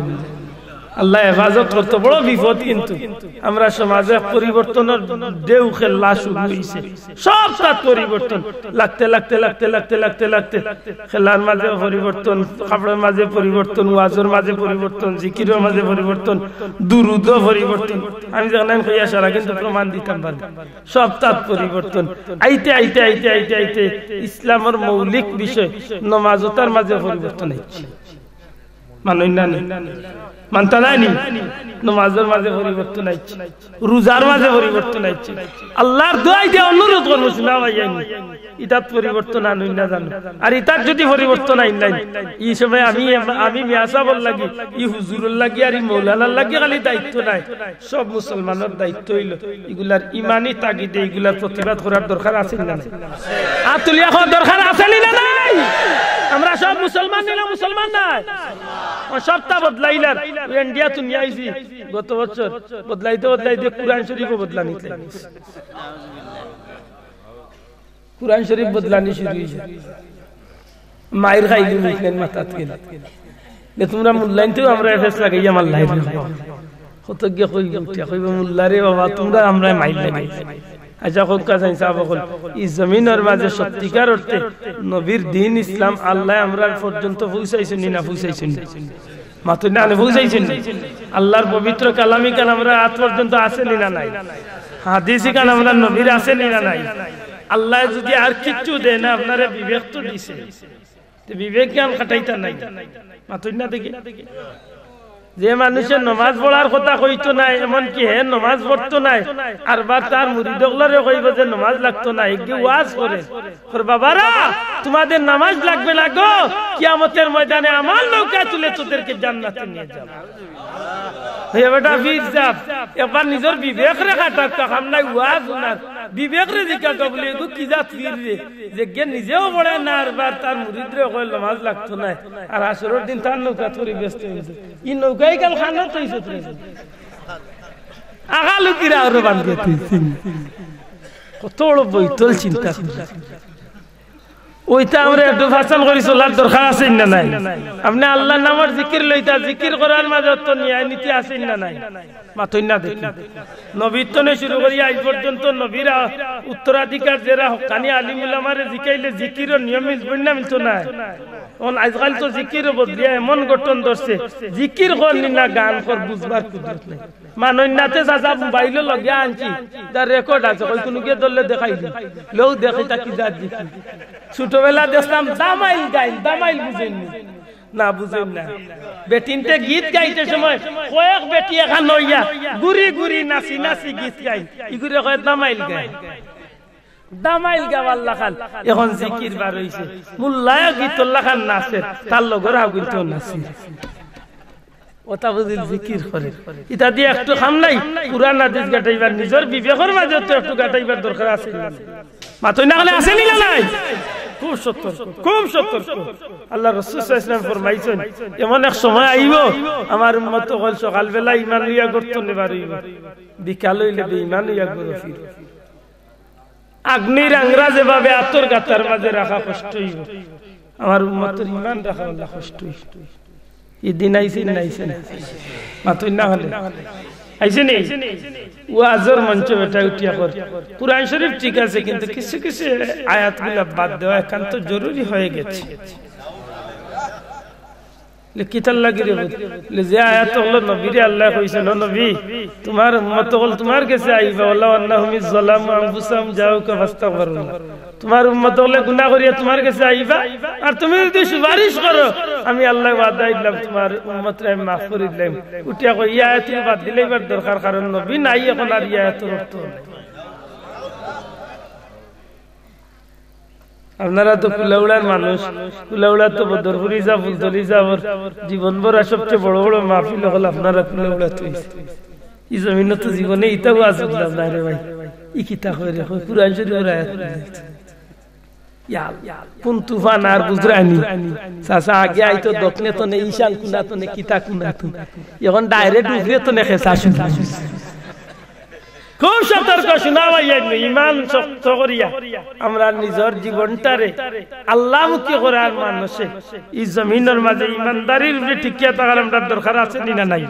আল্লায় হেফাজত করতো, বড় বিপদ। কিন্তু আমরার সমাজে পরিবর্তনর ঢেউ খেলা শুরু অইছে। সবতাত পরিবর্তন। লাগতে, লাগতে, লাগতে, লাগতে, লাগতে, লাগতে। খেলার মাঝে পরিবর্তন, কাপড়র মাঝে পরিবর্তন, ওয়াজর মাঝে পরিবর্তন, জিকিরর মাঝে পরিবর্তন, দুরুদও পরিবর্তন। আমি যেখান কইয়া সারা কিন্তু প্রমাণ দিতাম পারি। সবতাত পরিবর্তন। আইতে, আইতে, আইতে, আইতে, আইতে ইসলামর মৌলিক বিষয় নমাজতার মাঝে পরিবর্তন আইছে। মানইন না নি? মানতা নায় নি? নমাজর মাঝে পরিবর্তন আইছে, রোজার মাঝে পরিবর্তন আইছে। আল্লাহর দোয়াই দিয়া অনুরোধ করমু, শুনা ভাই, আইন। ইতাত পরিবর্তন আনইন না জানো। আর ইতাত যুদি পরিবর্তন আইন নাই, ই সময় আমি, আমি মিয়া সাবর লাগি, ই হুজুরর লাগি, আর ই মৌলানার লাগি খালি দায়িত্ব নায়। সব মুসলমানর দায়িত্ব অইলো, ইগুলার ইমানি তাগিদে ইগুলার প্রতিবাদ করার দরকার আছে নি না নাই? আত তুলিয়া কওয়ার দরকার আছে নি না নাই? আমরা সব মুসলমান নি না, মুসলমান নায়? অউ সবতা বদলাইলার, ইন্ডিয়া থনে আইছি গত বছর, বদলাইতে বদলাইতে কুরআন শরীফও বদলানিত লাগি। কুরআন শরীফ বদলানি শুরু অইছে। মাইর খাইলি মুসলিম মাথাত গেলে। যে তুমরা মুল্লাইনতেও আমরা এফএস লাগাইয়া মারলাই। কত গিয়া কইবো, উঠিয়া কইবো, "মুল্লা রে বাবা, তুমরা আমরারে মাইর লাগাইছো।" আচ্ছা, কউক্কা চাইন সাব অকল, ই জমিনর মাঝে সত্যিকার অর্থে নবীর দ্বীন ইসলাম আল্লায় আমরার পর্যন্ত পৌঁছাইছইন নি না পৌঁছাইছইন নি? মাতইন না, আনে পৌঁছাইছইন নি? আল্লাহর পবিত্র কালাম ইখান আমরার আত পর্যন্ত আছে নি না নাই? হাদিস ইখান আমরার নবীর আছে নি না নাই? আল্লায় যুদি আর কিচ্ছু দেয় না, আপনারে বিবেক তো দিছে, তে বিবেক জ্ঞান খাটাইতা নায়। মাতইন না দেখি। যে মানুষে নমাজ পড়ার কথা কইতো নায়, এমনকি হে নমাজ পড়তো নায়, আর বার তার মুরিদ অকলরে কইবো যে নমাজ লাগতো নায়, এগিয়ে ওয়াজ করে, কর, "বাবারা, তোমাদের নামাজ লাগবে না গো, কিয়ামতের ময়দানে আমার নৌকায় তুলে তোদেরকে জান্নাতে নিয়ে যাবো।" হে বেটা পীর সাব, একবার নিজর বিবেকরে খাটাউক্কা, কাম নাই ওয়াজ হুনার, বিবেকরে জিকাউক্কা, বুলে, "এগু কি জাত পীর রে, যেগিয়ে নিজেও পড়ে না, আর বার তার মুরিদরে কয় নমাজ লাগতো নায়, আর হাশরর দিন তার নৌকাত করি ব্যস্ত অইছে। ই নৌকায় কাল খানো তো অইছে তো অইছে।" আগালুকিরা আরো বান্ধিয়া থইছে। কত বড় বৈতল চিন্তা করি। অইটা আমরা একটু ফাসান করি চলার দরকার আছে না নাই? আপনে আল্লাহর নামর জিকির লইতা, জিকির করার মাঝে তো ন্যায় নীতি আছে না নাই? মাতইন না দেখি। নবীর তনে শুরু করি আইজ পর্যন্ত নবীর আ-, উত্তরাধিকার যেরা হক্কানি আলিম উলামারে জিকাইলে জিকিরর নিয়ম মিলবো না, মিলতো নায়? অখন আইজকাল তো জিকিরও বদলিয়া এমন গঠন ধরছে, জিকির কর নি না গান কর, বুঝবার কুদরত নাই। মানইন না তে চাচা মোবাইলও লগে আনছি, তার রেকর্ড আছে, কই কুনু গিয়ে ধরলে দেখাই দি। লউ দেখি তা কি জাত জিকির। ছোটবেলা দেখতাম দামাইল গাইন, দামাইল বুঝইন নি? না, বুঝইন না। বেটিন্তে গীত গাইতে সময় কয়েক বেটি একখান অইয়া গুরি গুরি নাচি নাচি গীত গাইন, ইগুরে কয় দামাইল গাইন। দামাইল গাওয়ার লাখান, এখন জিকির বার অইছে। মুল্লায় গীতর লাখান নাচে, তার লগর আগুইনতেও নাচে। ওটা বুঝিল জিকির করে। ইতা দিয়া একটু কাম নাই, কুরআন হাদিস গাটাইবার, নিজর বিবেকর মাঝে তো একটু গাটাইবার দরকার আছে। মাতইন না কেনে, আছে নি না নাই? খুব সতর্ক, খুব সতর্ক। আল্লার রাসূল সাল্লাল্লাহু আলাইহি ওয়াসাল্লাম ফরমাইছইন, এমন এক সময় আইবো, আমার উম্মত অকল সকালবেলা ইমান লইয়া ঘর তনে বার অইবো, বিকাল অইলে বেইমান অইয়া ঘরো ফিরবো। আগ্নির আংরা যেভাবে আতর গাতার মাঝে রাখা কষ্ট অইবো, আমার উম্মতর ইমান রাখা অলা কষ্ট অইবো। ই দিন আইছে না আইছে না? মাতইন না কেনে? আইছে নি? ওয়াজর মঞ্চ বেটা উঠিয়া কর। কুরআন শরীফ ঠিক আছে, কিন্তু কিছু কিছু আয়াতগুলা বাদ দেওয়া একান্ত জরুরি হয়ে গেছে। লে কিতার লাগি রে বুঝ? লে যে আয়াত অকল নবীরে আল্লায় কইছইন, "ও নবী, তুমার উম্মত অকল তুমার গেছে আইবা, ওয়ালাউ আন্নাহুম ইয যালামু আনফুসাহুম জাউকা ফাস্তাগফারুল্লাহ।" তুমার উম্মত অকলে গুনা করিয়া তুমার গেছে আইবা, আর তুমি যদি সুপারিশ করো, আমি আল্লায় ওয়াদা দিলাম তুমার উম্মতরে আমি মাফ করি দিলাম। উঠিয়া কই, "ই আয়াত বাদ দিলে ইবার দরকার, কারণ নবী নাই এখন আর ই আয়াতর অর্থ নাই।" আপনারা তো কুলাউড়ার মানুষ, কুলাউড়া তো বদরপুর হিসাব, ফুলতলি হিসাব, জীবন ভরা সবচেয়ে বড় বড় মাহফিল অকল আপনারা কুলাউড়া তো অইছে। ই জমিনো তো জীবনে ইতাও আজ উঠলাম না রে ভাই। ই কিতা কয় রে, কয় কুরআন শরীফর আয়াত পড়ে যাচ্ছে। ইয়া আল্লাহ, কোন তুফান আর বুঝরানি। চাচা আগে আইতো দক্ষিণে তনে, ঈশান কুনা তনে, কিতা কুনা তনে। এখন direct উপরে তনে খেসা শুরু। খুব সতর্ক, শুনা ভাই, ইমান শক্ত করিয়া আমরা নিজর জীবনটারে আল্লামুখী করার মানষে ই জমিনর মাঝে ইমানদারির উপরে টিকিয়া থাকার আমরার দরকার আছে নি না নাই?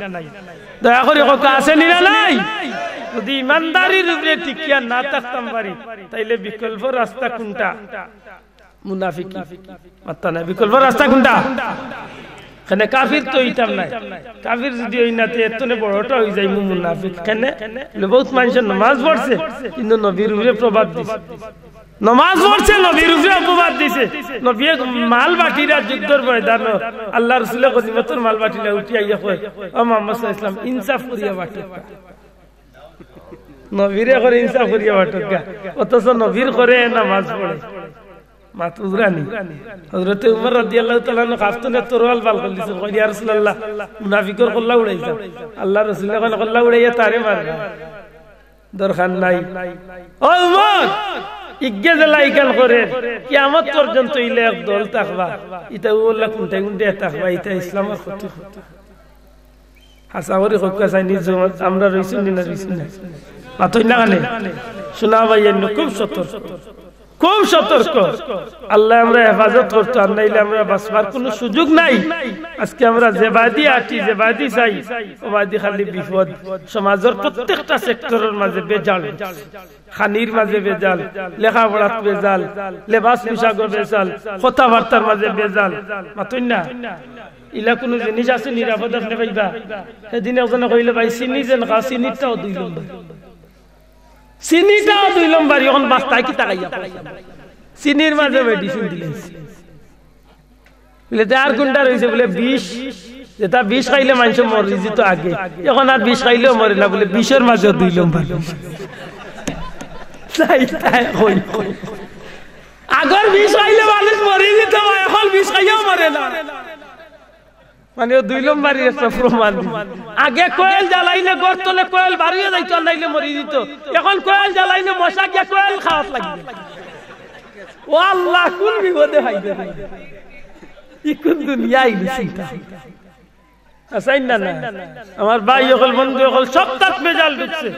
দয়া করি কউক্কা, আছে নি না নাই? যদি ইমানদারির উপরে টিকিয়া না থাকতাম পারি, তাইলে বিকল্প রাস্তা কুনটা? মুনাফিকি। মাত্তা নাই, বিকল্প রাস্তা কুনটা? কেনে কাফির তো অইতাম নায়। কাফির যদি অই না, তে এর তনে বড়টা অই যাইমু মুনাফিক। কেনে? বলে, বউত মানষে নমাজ পড়ছে, কিন্তু নবীর উপরে প্রবাদ দিছে। নমাজ পড়ছে, নবীর উপরে অপবাদ দিছে। নবীয়ে মাল বাটিরা যুদ্ধর ময়দানো, আল্লার রসুলে গনিমতর মাল বাটিরা উঠি আইয়া কয়, "ও মুহাম্মদ সাল্লাল্লাহু আলাইহি ওয়াসাল্লাম, ইনসাফ করিয়া বাটউক্কা।" নবীরে কয় ইনসাফ করিয়া বাটউক্কা, অথচ নবীর ঘরে নমাজ পড়ে। মাত বুঝরানি? হযরতে উমর রাদিয়াল্লাহু তাআলা আনহু কাফ তনে তরোয়াল বার করি দিছইন, কইন, "ইয়া রাসূলুল্লাহ, মুনাফিকর কল্লা উড়াইতাম।" আল্লার রসুলে কইন, "কল্লা উড়াইয়া তারে মারবা, দরকার নাই।" ও উমর, ইগে যেলা ইখান করের, কিয়ামত পর্যন্ত ইলা এক দল থাকবা। ইতা অউলা কুনটায় কুনটায় থাকবা, ইতা ইসলামর ক্ষতি। হাছা করি কউক্কা চাইনি, আমরা রইছি নি না রইছি না? মাতইন না কেনে? শুনা ভাই, এর খুব সতর্ক, খুব সতর্ক। আল্লায় আমরারে হেফাজত করতো, আর নাইলে আমরার বাঁচবার কুনু সুযোগ নাই। আজকে আমরা যেবায়দি আটি, যেবায়দি চাই, অবায়দি খালি বিপদ। সমাজর প্রত্যেকটা সেক্টরর মাঝে বেজাল। খানির মাঝে বেজাল, লেখাপড়াত বেজাল, লেবাস পোশাকো বেজাল, কথাবার্তার মাঝে বেজাল। মাতইন না? ইলা কুনু জিনিস আছে নিরাপদ আপনে পাইবা? হেদিন একজনে কইলে, "ভাই, চিনি যেন খা, চিনিটাও দুই নম্বর।" চিনিটাও দুই নম্বর, এখন বাস্তায় কিতা খাইয়া? চিনির মাঝে মেডিসিন দিলাইছে। বলে, "তে আর কুনটা রইছে?" বলে, "বিষ।" যেটা বিষ খাইলে মানষে মরি যিতো আগে, এখন আর বিষ খাইলেও মরে না। বলে, "বিষর মাঝে দুই নম্বর বিষ।" তাই, তাই, কই, কই। আগর বিষ খাইলে মানুষ মরি যিতো, এখন বিষ খাইয়াও মরে না। মানে, ও দুই নম্বরই একটা প্রমাণ দিল। আগে কয়েল জ্বালাইলে গর্ত তনে কয়েল বারইয়া যাইতো, আর নাইলে মরি যিতো। এখন কয়েল জ্বালাইলে মশা গিয়া কয়েল খাওয়াত লাগি। ও আল্লাহ, কুন বিপদে পাইলে? ই কুন দুনিয়া আইলো চিন্তা? আছইন না, না। আমার ভাই অকল, বন্ধু অকল, সবতাত বেজাল ঢুকছে।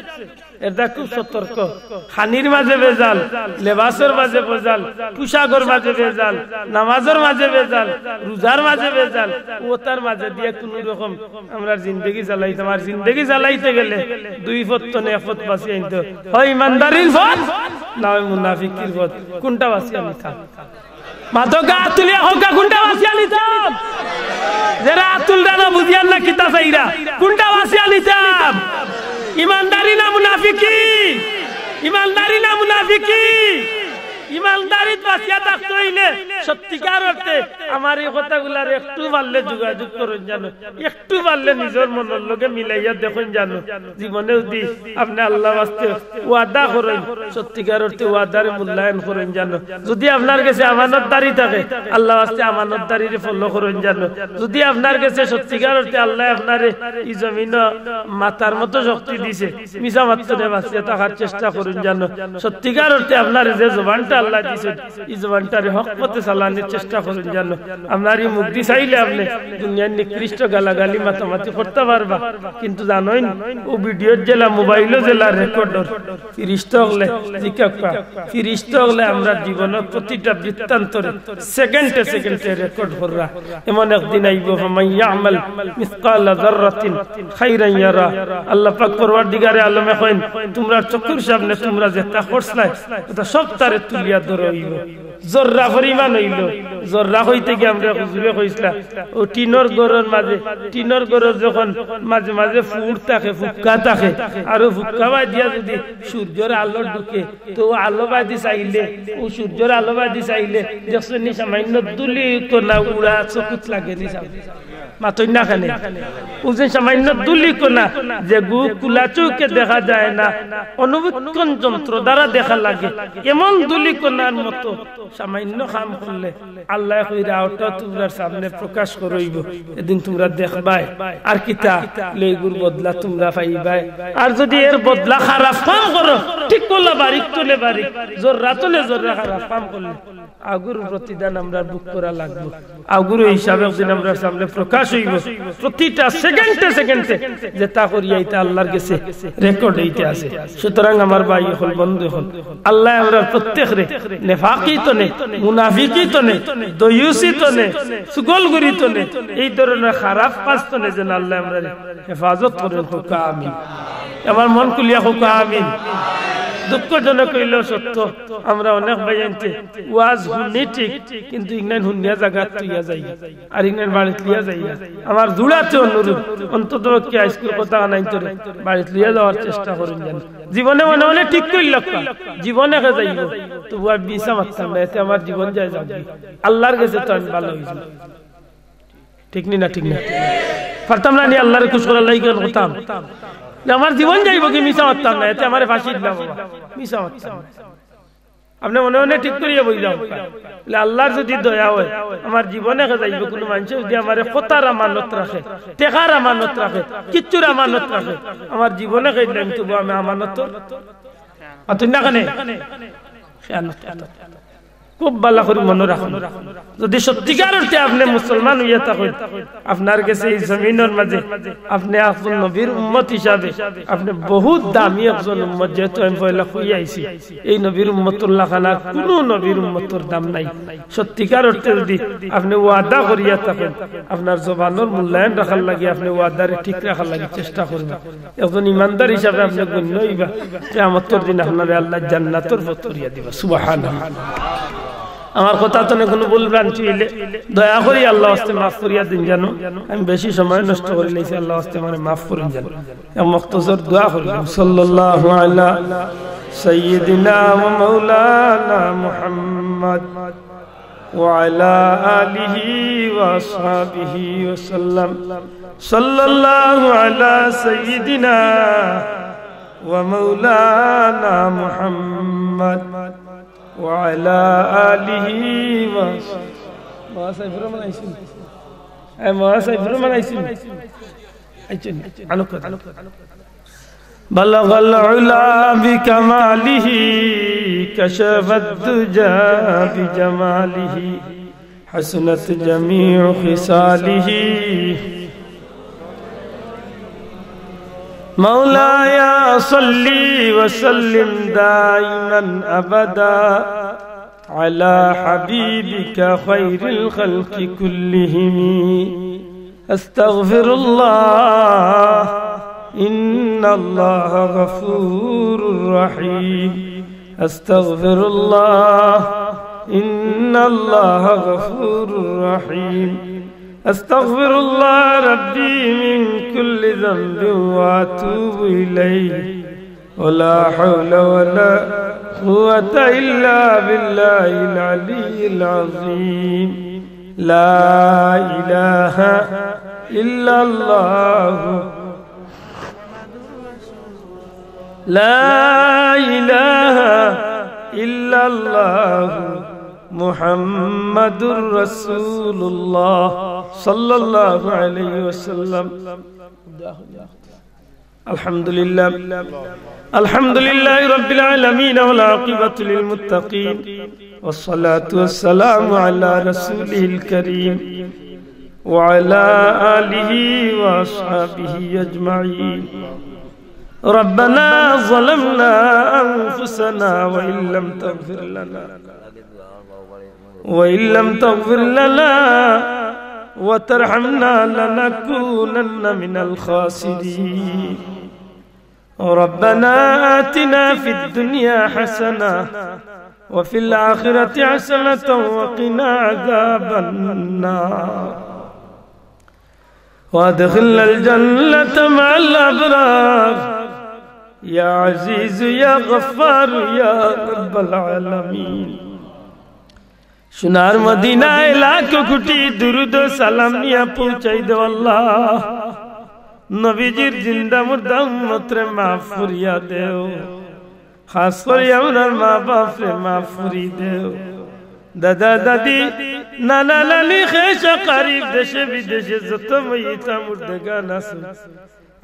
এরদায় খুব সতর্ক। খানির মাঝে বেজাল, লেবাসর মাঝে বেজাল, পোশাকর মাঝে বেজাল, নামাজর মাঝে বেজাল, রোজার মাঝে বেজাল, অতার মাঝে দিয়া কুনু রকম আমরার জিন্দেগি চালাইতাম। আর জিন্দেগি চালাইতে গেলে দুই পথ তনে এক পথ বাছি আনতে অয়, হয় ইমানদারির পথ, না হয় মুনাফিকির পথ। কুনটা বাছিয়া নিতাম? মাতউক্কা, আত তুলিয়া কউক্কা, কুনটা বাছিয়া নিতাম? যেরা আত তুলরা না, বুঝিয়ার না কিতা চাইরা, কুনটা বাছিয়া নিতাম? ইমানদারি না মুনাফিকি? ইমানদারি না মুনাফিকি? ইমানদারিত বাছিয়া থাকতে অইলে সত্যিকার অর্থে আমার এই কথাগুলার একটু পারলে যোগাযোগ করইন জানো, একটু পারলে নিজর মনর লগে মিলাইয়া দেখইন জানো। জীবনে যদি আপনে আল্লার ওয়াস্তে ওয়াদা করইন, সত্যিকার অর্থে ওয়াদারে মূল্যায়ন করইন জানো। যদি আপনার গেছে আমানতদারি থাকে, আল্লার ওয়াস্তে আমানতদারিরে follow করইন জানো। যদি আপনার গেছে সত্যিকার অর্থে আল্লায় আপনারে ই জমিনো মাথার মতো শক্তি দিছে, মিছা মাততো নায়, বাঁচিয়া থাকার চেষ্টা করইন জানো। সত্যিকার অর্থে আপনারে যে জবানটা আল্লায় দিছে, ই জবানটারে হক পথে চালানির চেষ্টা করইন জানো। আপনার ই মুখদি চাইলে আপনে দুনিয়ার নিকৃষ্ট গালাগালি মাতামাতি করতা পারবা, কিন্তু জানইন, অউ video-র যেলা, mobile-ও যেলা record অর, ফিরিস্তা অকলে জিকাউক্কা, ফিরিস্তা অকলে আমরার জীবনর প্রতিটা বৃত্তান্তরে second-এ second-এ record কররা। এমন একদিন আইবো, فمن يعمل مثقال ذرة خيرا يره। আল্লাহ পাক পরওয়ারদিগারে আলমে কইন, তুমরার চক্ষুর সামনে তুমরা যেতা করছলায়, অতা সবতারে তুলিয়া ধরা অইবো। জর্রা পরিমাণ অইলো। জর্রা কইতে গিয়া আমরারে হুজুরে কইছলা, অউ টিনর ঘরর মাঝে, টিনর ঘরর যখন মাঝে মাঝে ফুট থাকে, ফুক্কা থাকে, আর অউ ফুক্কা বায়দিয়া যদি সূর্যর আলো ঢুকে, তে অউ আলো বায়দি চাইলে, অউ সূর্যর আলো বায়দি চাইলে, দেখছইন নি সামান্য ধুলি কণা উড়া চকুত লাগে নি সামনে। মাতইন না কেনে? অউ যে সামান্য ধুলি কণা, যেগু খুলা চউখে দেখা যায় না, অনুবীক্ষণ যন্ত্র দ্বারা দেখা লাগে, এমন ধুলি কণার মতো সামান্য কাম করলে আল্লায় কইরা অউটা তুমরার সামনে প্রকাশ করইবো, এদিন তুমরা দেখবায়। আর কিতা? অইলে ইগুর বদলা তুমরা পাইবায়। আর যদি এর বদলা খারাপ কাম করো, ঠিক করলা বারিক তনে বারিক, জর্রা তনে জর্রা খারাপ কাম করলে, অগুর প্রতিদান আমরার ভোগ করা লাগবো। অগুর হিসাব একদিন আমরার সামনে প্রকাশ অইবো। প্রতিটা second-এ second-এ যেতা করিয়া ইতা আল্লার গেছে record অইতে আছে। সুতরাং আমার ভাই অকল, বন্ধু অকল, আল্লায় আমরার প্রত্যেকরে নেফাকি তনে, মুনাফিকি তনে, দয়ুসি তনে, চুগলখুরি তনে, এই ধরনর খারাপ কাজ তনে যেন আল্লায় আমরারে হেফাজত করইন, কউক্কা আমিন। আমার মন খুলিয়া কউক্কা আমিন। দুঃখজনক অইলেও সত্য, আমরা অনেক ভাইয়াইন্তে ওয়াজ হুনি ঠিক, কিন্তু ইগনাইন হুনিয়া জাগাত থইয়া যাই, আর ইগনাইন বাড়িত লইয়া যাই না। আমার জুড়াতে অনুরোধ, অন্তত পক্ষে আইজকুর কথা আনাইন্তরে বাড়িত লইয়া যাওয়ার চেষ্টা করইন যেন। জীবনে মনে মনে ঠিক করিলাউক্কা, জীবন একে যাইবো, তবু আমি মিছা মাততাম না, এতে আমার জীবন যায় যাউগি। আল্লার গেছে তো আমি ভালা অইযিমু। ঠিক নি না? ঠিক না? পারতাম না নি আল্লারে খুশ করার লাগি কিতা করতাম? না, আমার জীবন যাইবোগি, মিছা মাততাম না, এতে আমারে ফাঁসি দিলাও বাবা, মিছা মাততাম না। আপনে মনে মনে ঠিক করিয়া বই যাও, বলে, আল্লার যদি দয়া অয়, আমার জীবন একে যাইবো, কুনু মানষে যদি আমারে কথার আমানত রাখে, টেকার আমানত রাখে, কিচ্ছুর আমানত রাখে, আমার জীবন একে দিলে আমি তবু আমি আমানত। আর তুই না কেনে? খেয়ানত করতাম। খুব ভালা করি মনো রাখইন, যদি সত্যিকার অর্থে আপনে মুসলমান অইয়া থাকইন, আপনার গেছে ই জমিনর মাঝে আপনে একজন নবীর উম্মত হিসাবে আপনে বহুত দামি একজন উম্মত, যেহেতু আমি পয়লা কইয়া আইছি, এই নবীর উম্মতর লাখান আর কুনু নবীর উম্মতর দাম নাই। সত্যিকার অর্থে যদি আপনে ওয়াদা করিয়া থাকইন, আপনার জবানর মূল্যায়ন রাখার লাগি আপনে ওয়াদারে ঠিক রাখার লাগি চেষ্টা করবা। একজন ইমানদার হিসাবে আপনে গণ্য অইবা। কিয়ামতর দিন আপনারে আল্লায় জান্নাতর পথ করিয়া দিবা। সুবহানাল্লাহ। আমার কথা তনে কুনু ভুল ভ্রান্তি অইলে দয়া করি আল্লার ওয়াস্তে মাফ করিয়া দিন জানো। আমি বেশি সময় নষ্ট করিলাইছি, আল্লার ওয়াস্তে আমারে মাফ করইন জানো। এক মুখতসর দোয়া করি। সাল্লাল্লাহু আলা সাইয়্যিদিনা ওয়া মাওলানা মুহাম্মদ। وعلى آله وأصحابه وسلم. صلى الله على سيدنا ومولانا محمد وعلى آله وصحبه. মা সাইফুর রহমান আইছইন। এই মা সাইফুর রহমান আইছইন। আইছইন। আনুক কথা। بلغ العلا بكماله، كشف الدجى بجماله، حسنت جميع خصاله. مولاي صل وسلم دائما أبدا على حبيبك خير الخلق كلهم. أستغفر الله، إن الله غفور رحيم. أستغفر الله، إن الله غفور رحيم. أستغفر الله ربي من كل ذنب وأتوب إليه. ولا حول ولا قوة إلا بالله العلي العظيم. لا إله إلا الله. لا إله إلا الله محمد رسول الله صلى الله عليه وسلم. الحمد لله. الحمد لله رب العالمين، والعاقبة للمتقين، والصلاة والسلام على رسوله الكريم وعلى آله وأصحابه أجمعين. ربنا ظلمنا أنفسنا وإن لم تغفر لنا وإن لم تغفر لنا وترحمنا لنكونن من الخاسرين. ربنا آتنا في الدنيا حسنة وفي الآخرة حسنة وقنا عذاب النار. وأدخلنا الجنة مع الأبرار. يا عزيز يا غفار يا رب العالمين. সোনার মদিনায় লাখ কোটি দুরুদ ও সালাম নিয়া পৌঁছাই দেও আল্লাহ। নবীজির জিন্দা মুর্দা উম্মতরে মাফ করিয়া দেও। খাস করি আমরার মা বাপরে মাফ করি দেও। দাদা দাদি, নানা নানি, খেশ আকারিব, দেশে বিদেশে যত মইতা মুর্দেগান আছে,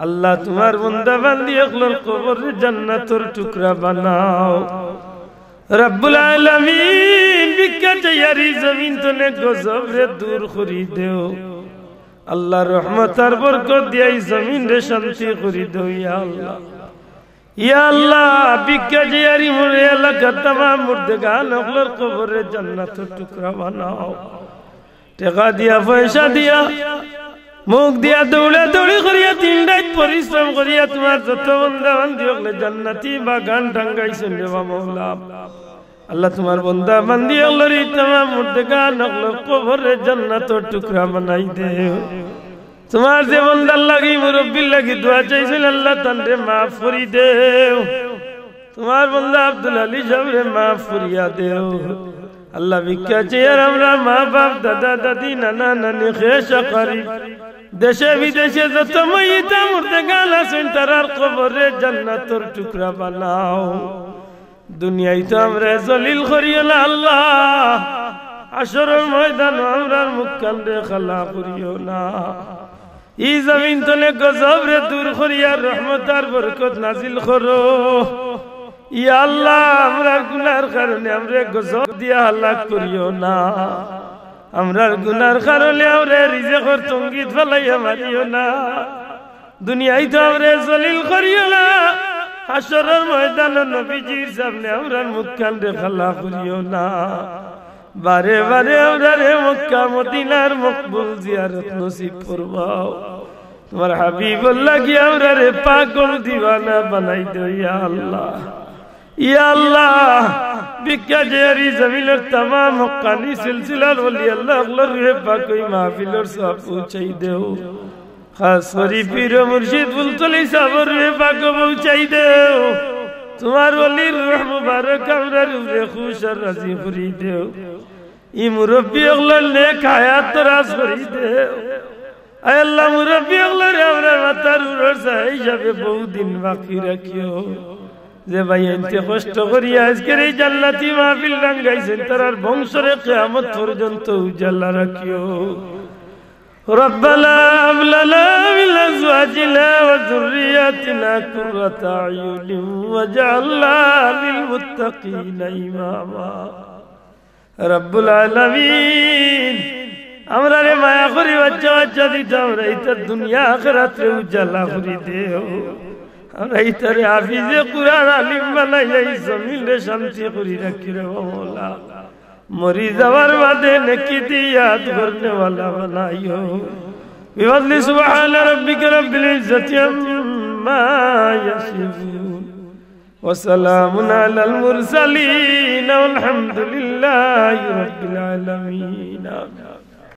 আল্লাহ, তুমার বন্দা বান্দি অকলর কবররে জান্নাতর টুকরা বানাও। রব্বুল আলামিন, ভিক্ষা চাইয়ার ই জমিন তনে গজবরে দূর করি দেও। আল্লাহ, রহমত আর বরকত দিয়া ই জমিনরে শান্তি করি দেও, ইয়া আল্লাহ। ইয়া আল্লাহ, ভিক্ষা চাইয়ার ই মোর এলাকার তামাম মুর্দেগান অকলর কবররে জান্নাতর টুকরা বানাও। টেকা দিয়া, পয়সা দিয়া, মুখ দিয়া দৌড়া দৌড়ি করিয়া, দিন রাইত পরিশ্রম করিয়া তুমার যত বন্দা বান্দি অকলে জান্নাতি বাগান টাঙ্গাইছইন রে বা মওলা। আল্লাহ, তুমার বন্দা বান্দি অকলর ই তামাম মুর্দেগান অকলর কবররে জান্নাতর টুকরা বানাই দেও। তুমার যে বন্দার লাগি, মুরব্বির লাগি দোয়া চাইছইন, আল্লাহ, তানরে মাফ করি দেও। তুমার বন্দা আব্দুল আলী সাবরে মাফ করিয়া দেও। আল্লাহ, ভিক্ষা চাইয়ার আমরার মা বাপ, দাদা দাদি, নানা নানি, খেশ আকারিব, দেশে বিদেশে যত মইতা মুর্দেগান আছইন, তারার কবররে জান্নাতর টুকরা বানাও। দুনিয়াইতো আমরারে জলিল করিও না আল্লাহ, হাশরর ময়দানো আমরার মুখখানরে কালা করিও না। ই জমিন তনে গজবরে দূর করিয়া রহমত আর বরকত নাজিল করো। ইয়া আল্লাহ, আমরার গুনার কারণে আমরারে গজব দিয়া হালাক করিও না। আমরার গুনার কারণে আমরারে রিজেকর তঙ্গিত ফালাইয়া মারিও না। দুনিয়াইতো আমরারে জলিল করিও না। হাশরর ময়দানো নবীজির সামনে আমরার মুখখানরে কালা করিও না। বারে বারে আমরারে মক্কা মদিনার মকবুল জিয়ারত নসিব ফরমাও। তুমার হাবিবর লাগি আমরারে পাগল দিওয়ানা বানাই দেও, ইয়া আল্লাহ। ইয়া আল্লাহ, ভিক্ষা চাইয়ার ই জমিনর তামাম হক্কানি সিলসিলার ওলি আল্লাহ অকলর রুহে পাক অউ মাহফিলর সওয়াব পৌঁছাই দেও। খাস করি পীর ও মুর্শিদ ফুলতলি সাবর রুহে পাকো পৌঁছাই দেও। তুমার ওলির রুহ মুবারক আমরার উপরে খুশ আর রাজি করি দেও। ই মুরব্বি অকলর নেক হায়াত দরাজ করি দেও। আয় আল্লাহ, মুরব্বি অকলরে আমরার মাথার উপরর ছায়া হিসাবে বহুদিন বাকি রাখিও। যে ভাইয়াইন্তে কষ্ট করিয়া আইজকের ই জান্নাতি মাহফিল টাঙ্গাইছইন, তারার বংশরে কিয়ামত পর্যন্ত উজালা রাখিও। ربنا هب لنا من أزواجنا وذرياتنا قرة أعين واجعلنا للمتقين إماما। রব্বুল আলামিন, আমরারে মায়া করি বাচ্চা কাচ্চা দিতা, আমরা ইতার দুনিয়া আখিরাতরে উজালা করি দেও। আমরা ইতারে হাফিজে কুরআন আলিম বানাইয়া ই জমিনরে শান্তি করি রাখিও রে মওলা। মরি যাওয়ার বাদে নেকি দি ইয়াদ করনেওয়ালা বানাইও। بفضل سبحان ربك رب العزة عما يصفون وسلام على المرسلين والحمد لله رب العالمين. آمين.